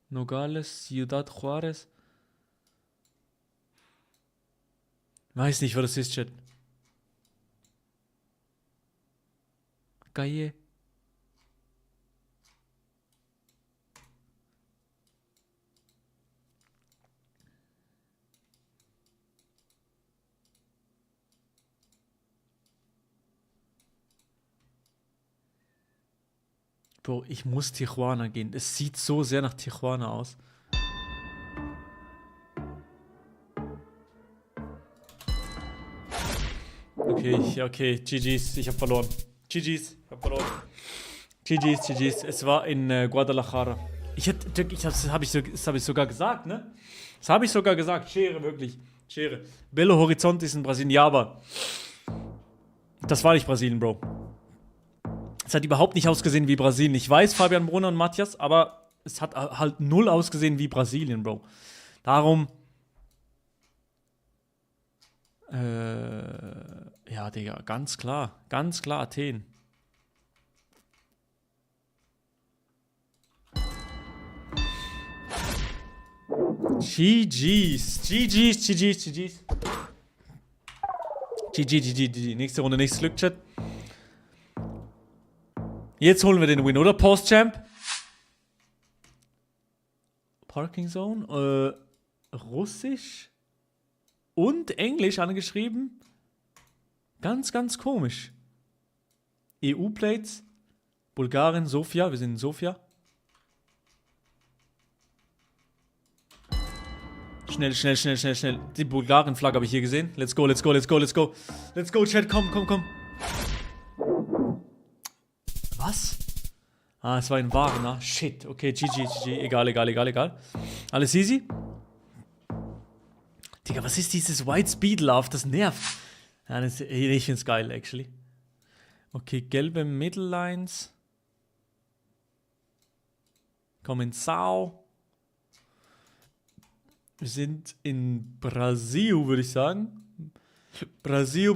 Nogales. Ciudad Juárez. Weiß nicht, wo das ist, Chat. Calle. Bro, ich muss Tijuana gehen. Es sieht so sehr nach Tijuana aus. Okay, GG's, ich hab verloren. GG's, ich hab verloren. GG's. Es war in Guadalajara. Das hab ich sogar gesagt, ne? Das habe ich sogar gesagt. Schere, wirklich. Schere. Belo Horizonte ist in Brasilien. Ja, aber das war nicht Brasilien, Bro. Es hat überhaupt nicht ausgesehen wie Brasilien. Ich weiß, Fabian Brunner und Matthias, aber es hat halt null ausgesehen wie Brasilien, Bro. Darum. Ja, Digga, ganz klar Athen. GG's. GG. Nächste Runde, nächstes Glück, Chat. Jetzt holen wir den Win, oder? Post-Champ. Parking Zone. Russisch. Und Englisch angeschrieben. Ganz komisch. EU-Plates. Bulgarien, Sofia. Wir sind in Sofia. Schnell. Die Bulgarien-Flagge habe ich hier gesehen. Let's go. Let's go, Chat. Komm. Was? Ah, es war ein Warner. Shit. Okay, GG. Egal. Alles easy? Digga, was ist dieses White Speed Love? Das nervt. Ja, ich find's geil, actually. Okay, gelbe Middle Lines. Kommen Sao. Wir sind in Brasil, würde ich sagen. Brasil.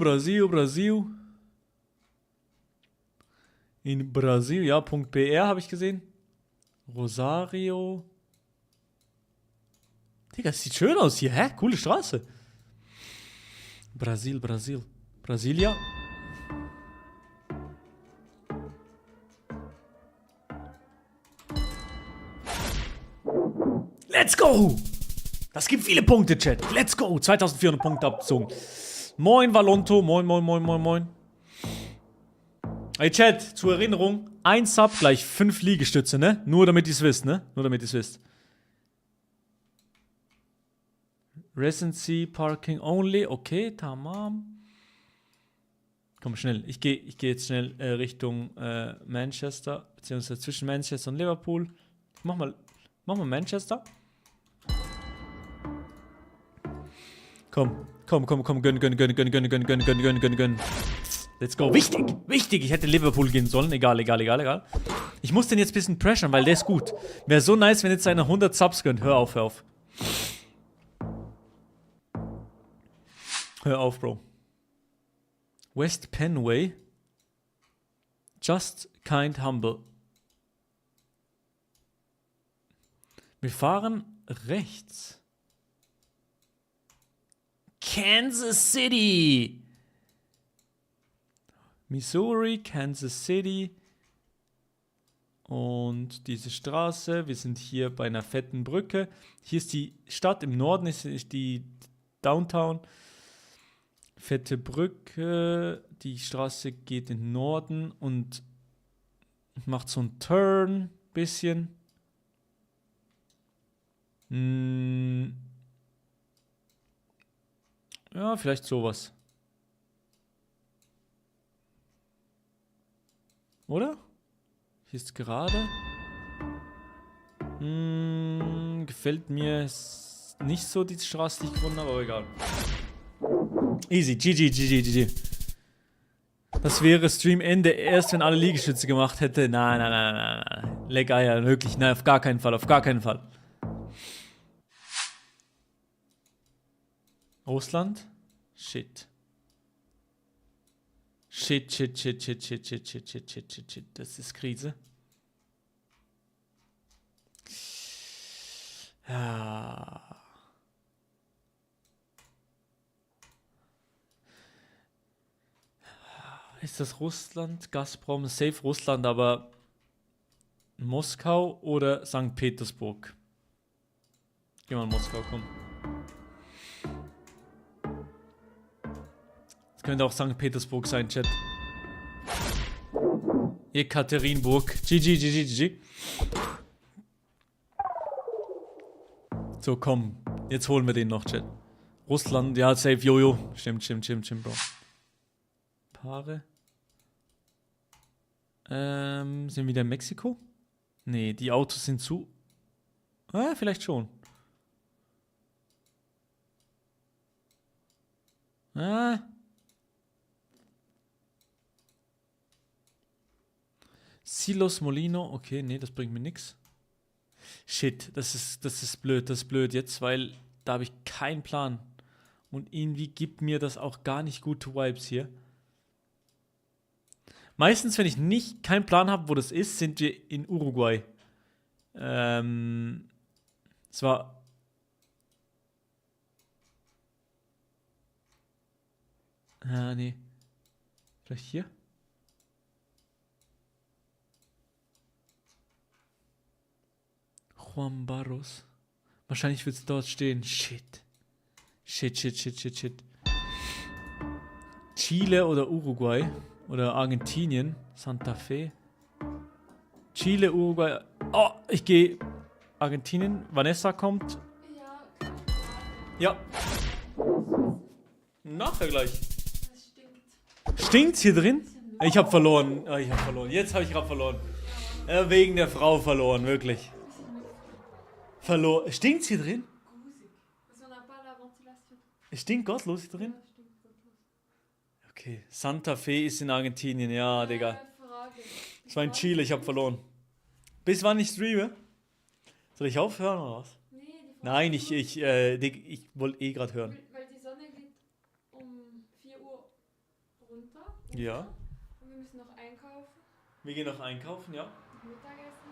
In Brasil, ja, .br habe ich gesehen. Rosario. Digga, das sieht schön aus hier, hä? Coole Straße. Brasil. Brasilia. Let's go! Das gibt viele Punkte, Chat. Let's go! 2400 Punkte abgezogen. Moin, Valonto. Moin. Hey, Chat, zur Erinnerung. 1 Sub gleich 5 Liegestütze, ne? Nur damit ihr es wisst, ne? Residency, Parking only. Okay, tamam. Komm, schnell. Ich gehe jetzt schnell Richtung Manchester. Beziehungsweise zwischen Manchester und Liverpool. Mach mal Manchester. Komm. Gönn. Let's go. Wichtig. Ich hätte Liverpool gehen sollen. Egal. Ich muss den jetzt ein bisschen pressern, weil der ist gut. Wäre so nice, wenn jetzt einer 100 Subs gönnt. Hör auf. Hör auf, Bro. West Penway. Just kind humble. Wir fahren rechts. Kansas City. Missouri, Kansas City. Und diese Straße. Wir sind hier bei einer fetten Brücke. Hier ist die Stadt. Im Norden ist die Downtown. Fette Brücke. Die Straße geht in den Norden und macht so einen Turn. Bisschen. Ja, vielleicht sowas. Oder? Hier ist gerade. Gefällt mir nicht so die Straße, die ich gefunden habe, aber egal. Easy, GG. Das wäre Streamende erst, wenn alle Liegestütze gemacht hätte. Nein. Leckeier, wirklich. Nein, auf gar keinen Fall, auf gar keinen Fall. Russland? Shit. Shit. Das ist Krise. Ja. Ist das Russland? Gazprom, safe Russland, aber Moskau oder St. Petersburg? Geh mal in Moskau, komm. Das könnte auch St. Petersburg sein, Chat. Ekaterinburg. GG. So, komm. Jetzt holen wir den noch, Chat. Russland, ja, safe, Jojo. Stimmt, Bro. Paare. Sind wir wieder in Mexiko? Nee, die Autos sind zu. Vielleicht schon. Silos Molino. Okay, nee, das bringt mir nix. Shit, das ist blöd jetzt, weil da habe ich keinen Plan. Und irgendwie gibt mir das auch gar nicht gute Vibes hier. Meistens, wenn ich keinen Plan habe, wo das ist, sind wir in Uruguay. Es war... nee. Vielleicht hier? Juan Barros. Wahrscheinlich wird es dort stehen. Shit. Chile oder Uruguay. Oder Argentinien. Santa Fe. Chile, Uruguay. Oh, ich gehe Argentinien. Vanessa kommt. Ja. Nachvergleich. Das stinkt. Stinkt's hier drin? Ich habe verloren. Jetzt habe ich gerade verloren. Wegen der Frau verloren, wirklich. Verloren. Stinkt's hier drin? Es stinkt gottlos hier drin? Okay. Santa Fe ist in Argentinien. Ja, Digga. Das war in Chile, ich habe verloren. Bis wann ich streame? Soll ich aufhören oder was? Nein, ich wollte eh gerade hören. Weil die Sonne geht um 4 Uhr runter. Ja. Und wir müssen noch einkaufen. Wir gehen noch einkaufen, ja. Mittagessen.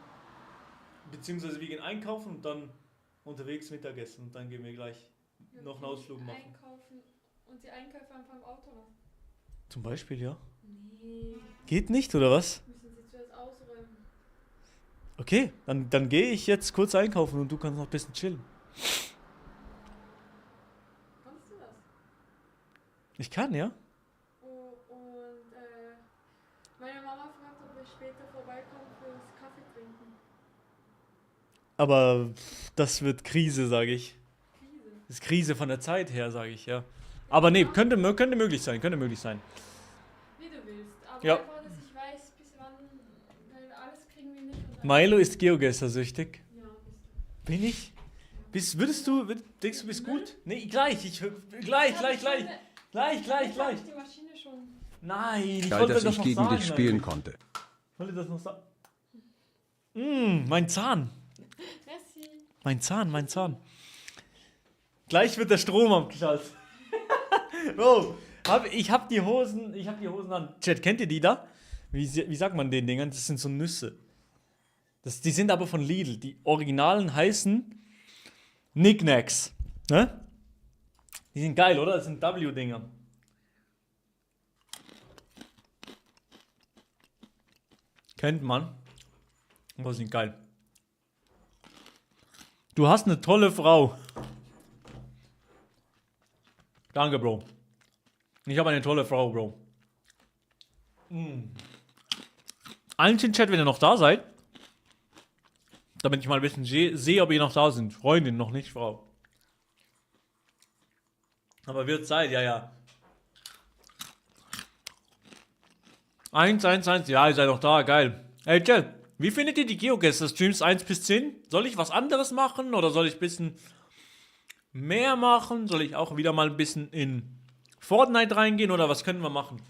Beziehungsweise wir gehen einkaufen und dann unterwegs Mittagessen. Und dann gehen wir gleich noch einen Ausflug machen. Einkaufen und die Einkäufe einfach im Auto lassen. Zum Beispiel, ja. Nee. Geht nicht, oder was? Müssen sie zuerst ausräumen. Okay, dann gehe ich jetzt kurz einkaufen und du kannst noch ein bisschen chillen. Kannst du das? Ich kann, ja. Oh, und meine Mama fragt, ob wir später vorbeikommen fürs Kaffee trinken. Aber das wird Krise, sage ich. Krise. Das ist Krise von der Zeit her, sage ich, ja. Aber nee, könnte möglich sein, Wie du willst. Aber Ja. einfach, dass ich weiß, bis wann, weil alles kriegen wir nicht. Und Milo ist Geogesser-süchtig. Ja, bist du. Bin ich? Denkst du, bist gut? Nee, gleich, gleich. Jetzt hab ich die Maschine schon. Nein, ich Geil, wollte dass das ich noch gegen sagen. dich spielen eigentlich. konnte. Ich wollte das noch sagen. Mein Zahn. Merci. Mein Zahn. Gleich wird der Strom abgeschaltet. Bro, ich hab die Hosen an. Chat, kennt ihr die da? Wie sagt man den Dingern? Das sind so Nüsse. Die sind aber von Lidl. Die Originalen heißen Knickknacks. Ne? Die sind geil, oder? Das sind W-Dinger. Kennt man. Aber die sind geil. Du hast eine tolle Frau. Danke, Bro. Ich habe eine tolle Frau, Bro. Allen in den Chat, wenn ihr noch da seid. Damit ich mal ein bisschen sehe, ob ihr noch da sind. Freundin, noch nicht Frau. Aber wird Zeit, ja. 1, ja, ihr seid noch da, geil. Hey, Chat, wie findet ihr die Geogesser-Streams 1 bis 10? Soll ich was anderes machen oder soll ich ein bisschen mehr machen? Soll ich auch wieder mal ein bisschen in Fortnite reingehen oder was können wir machen?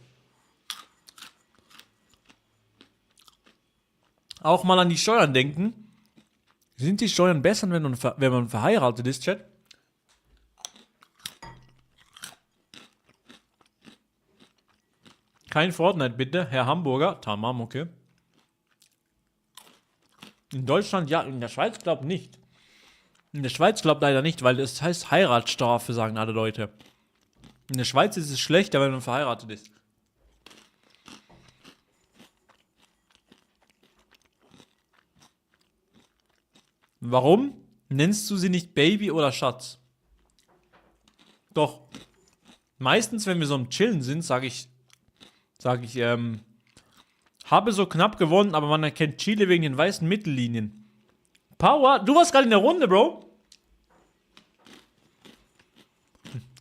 auch mal an die Steuern denken. Sind die Steuern besser, wenn man verheiratet ist, Chat? Kein Fortnite, bitte, Herr Hamburger. Tamam, okay. In Deutschland ja, in der Schweiz glaubt nicht. In der Schweiz glaubt leider nicht, weil das heißt Heiratsstrafe, sagen alle Leute. In der Schweiz ist es schlechter, wenn man verheiratet ist. Warum nennst du sie nicht Baby oder Schatz? Doch. Meistens, wenn wir so am Chillen sind, sage ich, habe so knapp gewonnen, aber man erkennt Chile wegen den weißen Mittellinien. Power, du warst gerade in der Runde, Bro.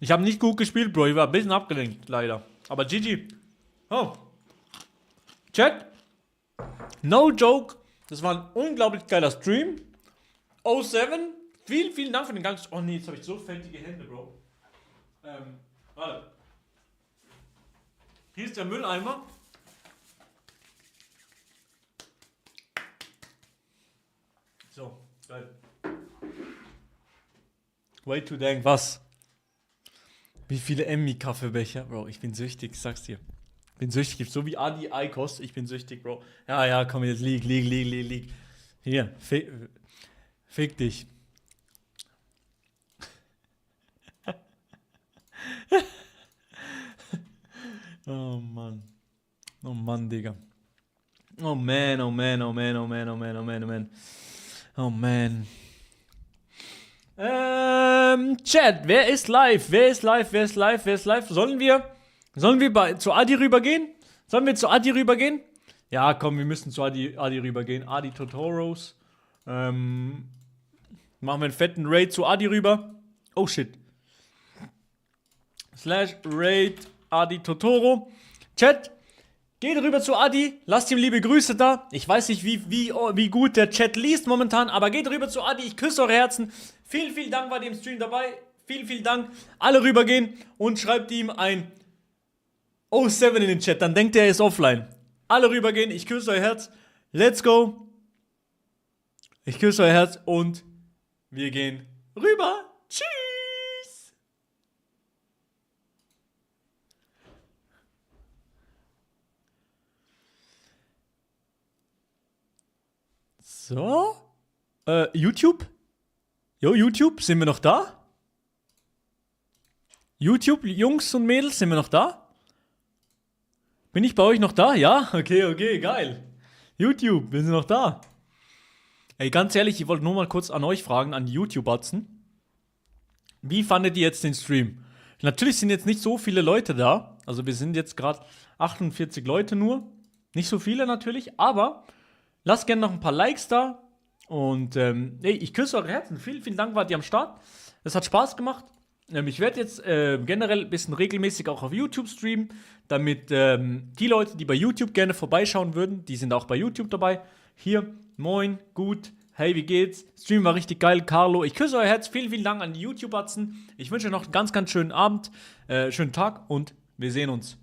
Ich habe nicht gut gespielt, Bro. Ich war ein bisschen abgelenkt, leider. Aber GG. Oh. Chat. No joke. Das war ein unglaublich geiler Stream. 07. Vielen Dank für den Gang. Oh nee, jetzt habe ich so fettige Hände, Bro. Warte. Hier ist der Mülleimer. So, geil. Way to dang, was? Wie viele Emmy-Kaffeebecher? Bro, ich bin süchtig, sag's dir. Ich bin süchtig, so wie Adi Eikos, ich bin süchtig, Bro. Ja, komm jetzt, lieg. Hier, fick dich. Oh Mann. Oh Mann, Digga. Oh man. Oh man. Chat, wer ist live? Sollen wir zu Adi rübergehen? Ja, komm, wir müssen zu Adi rübergehen. Adi Totoros. Machen wir einen fetten Raid zu Adi rüber. Oh shit. /Raid Adi Totoro. Chat, geht rüber zu Adi, lasst ihm liebe Grüße da. Ich weiß nicht, wie gut der Chat liest momentan, aber geht rüber zu Adi, ich küsse eure Herzen. Vielen Dank bei dem Stream dabei. Vielen Dank. Alle rübergehen und schreibt ihm ein 07 in den Chat, dann denkt er ist offline. Alle rübergehen, ich küsse euer Herz. Let's go. Ich küsse euer Herz und wir gehen rüber. Tschüss. So. YouTube? Jo, YouTube, sind wir noch da? YouTube, Jungs und Mädels, sind wir noch da? Bin ich bei euch noch da? Ja? Okay, geil. YouTube, wir sind noch da. Ey, ganz ehrlich, ich wollte nur mal kurz an euch fragen, an die YouTube-Batzen. Wie fandet ihr jetzt den Stream? Natürlich sind jetzt nicht so viele Leute da. Also wir sind jetzt gerade 48 Leute nur. Nicht so viele natürlich, aber lasst gerne noch ein paar Likes da. Und ich küsse eure Herzen. Vielen Dank, wart ihr am Start. Es hat Spaß gemacht. Ich werde jetzt generell ein bisschen regelmäßig auch auf YouTube streamen, damit die Leute, die bei YouTube gerne vorbeischauen würden, die sind auch bei YouTube dabei. Hier, moin, gut, hey, wie geht's? Stream war richtig geil, Carlo. Ich küsse euer Herz. Vielen Dank an die YouTube-Batzen. Ich wünsche euch noch einen ganz schönen Abend, schönen Tag und wir sehen uns.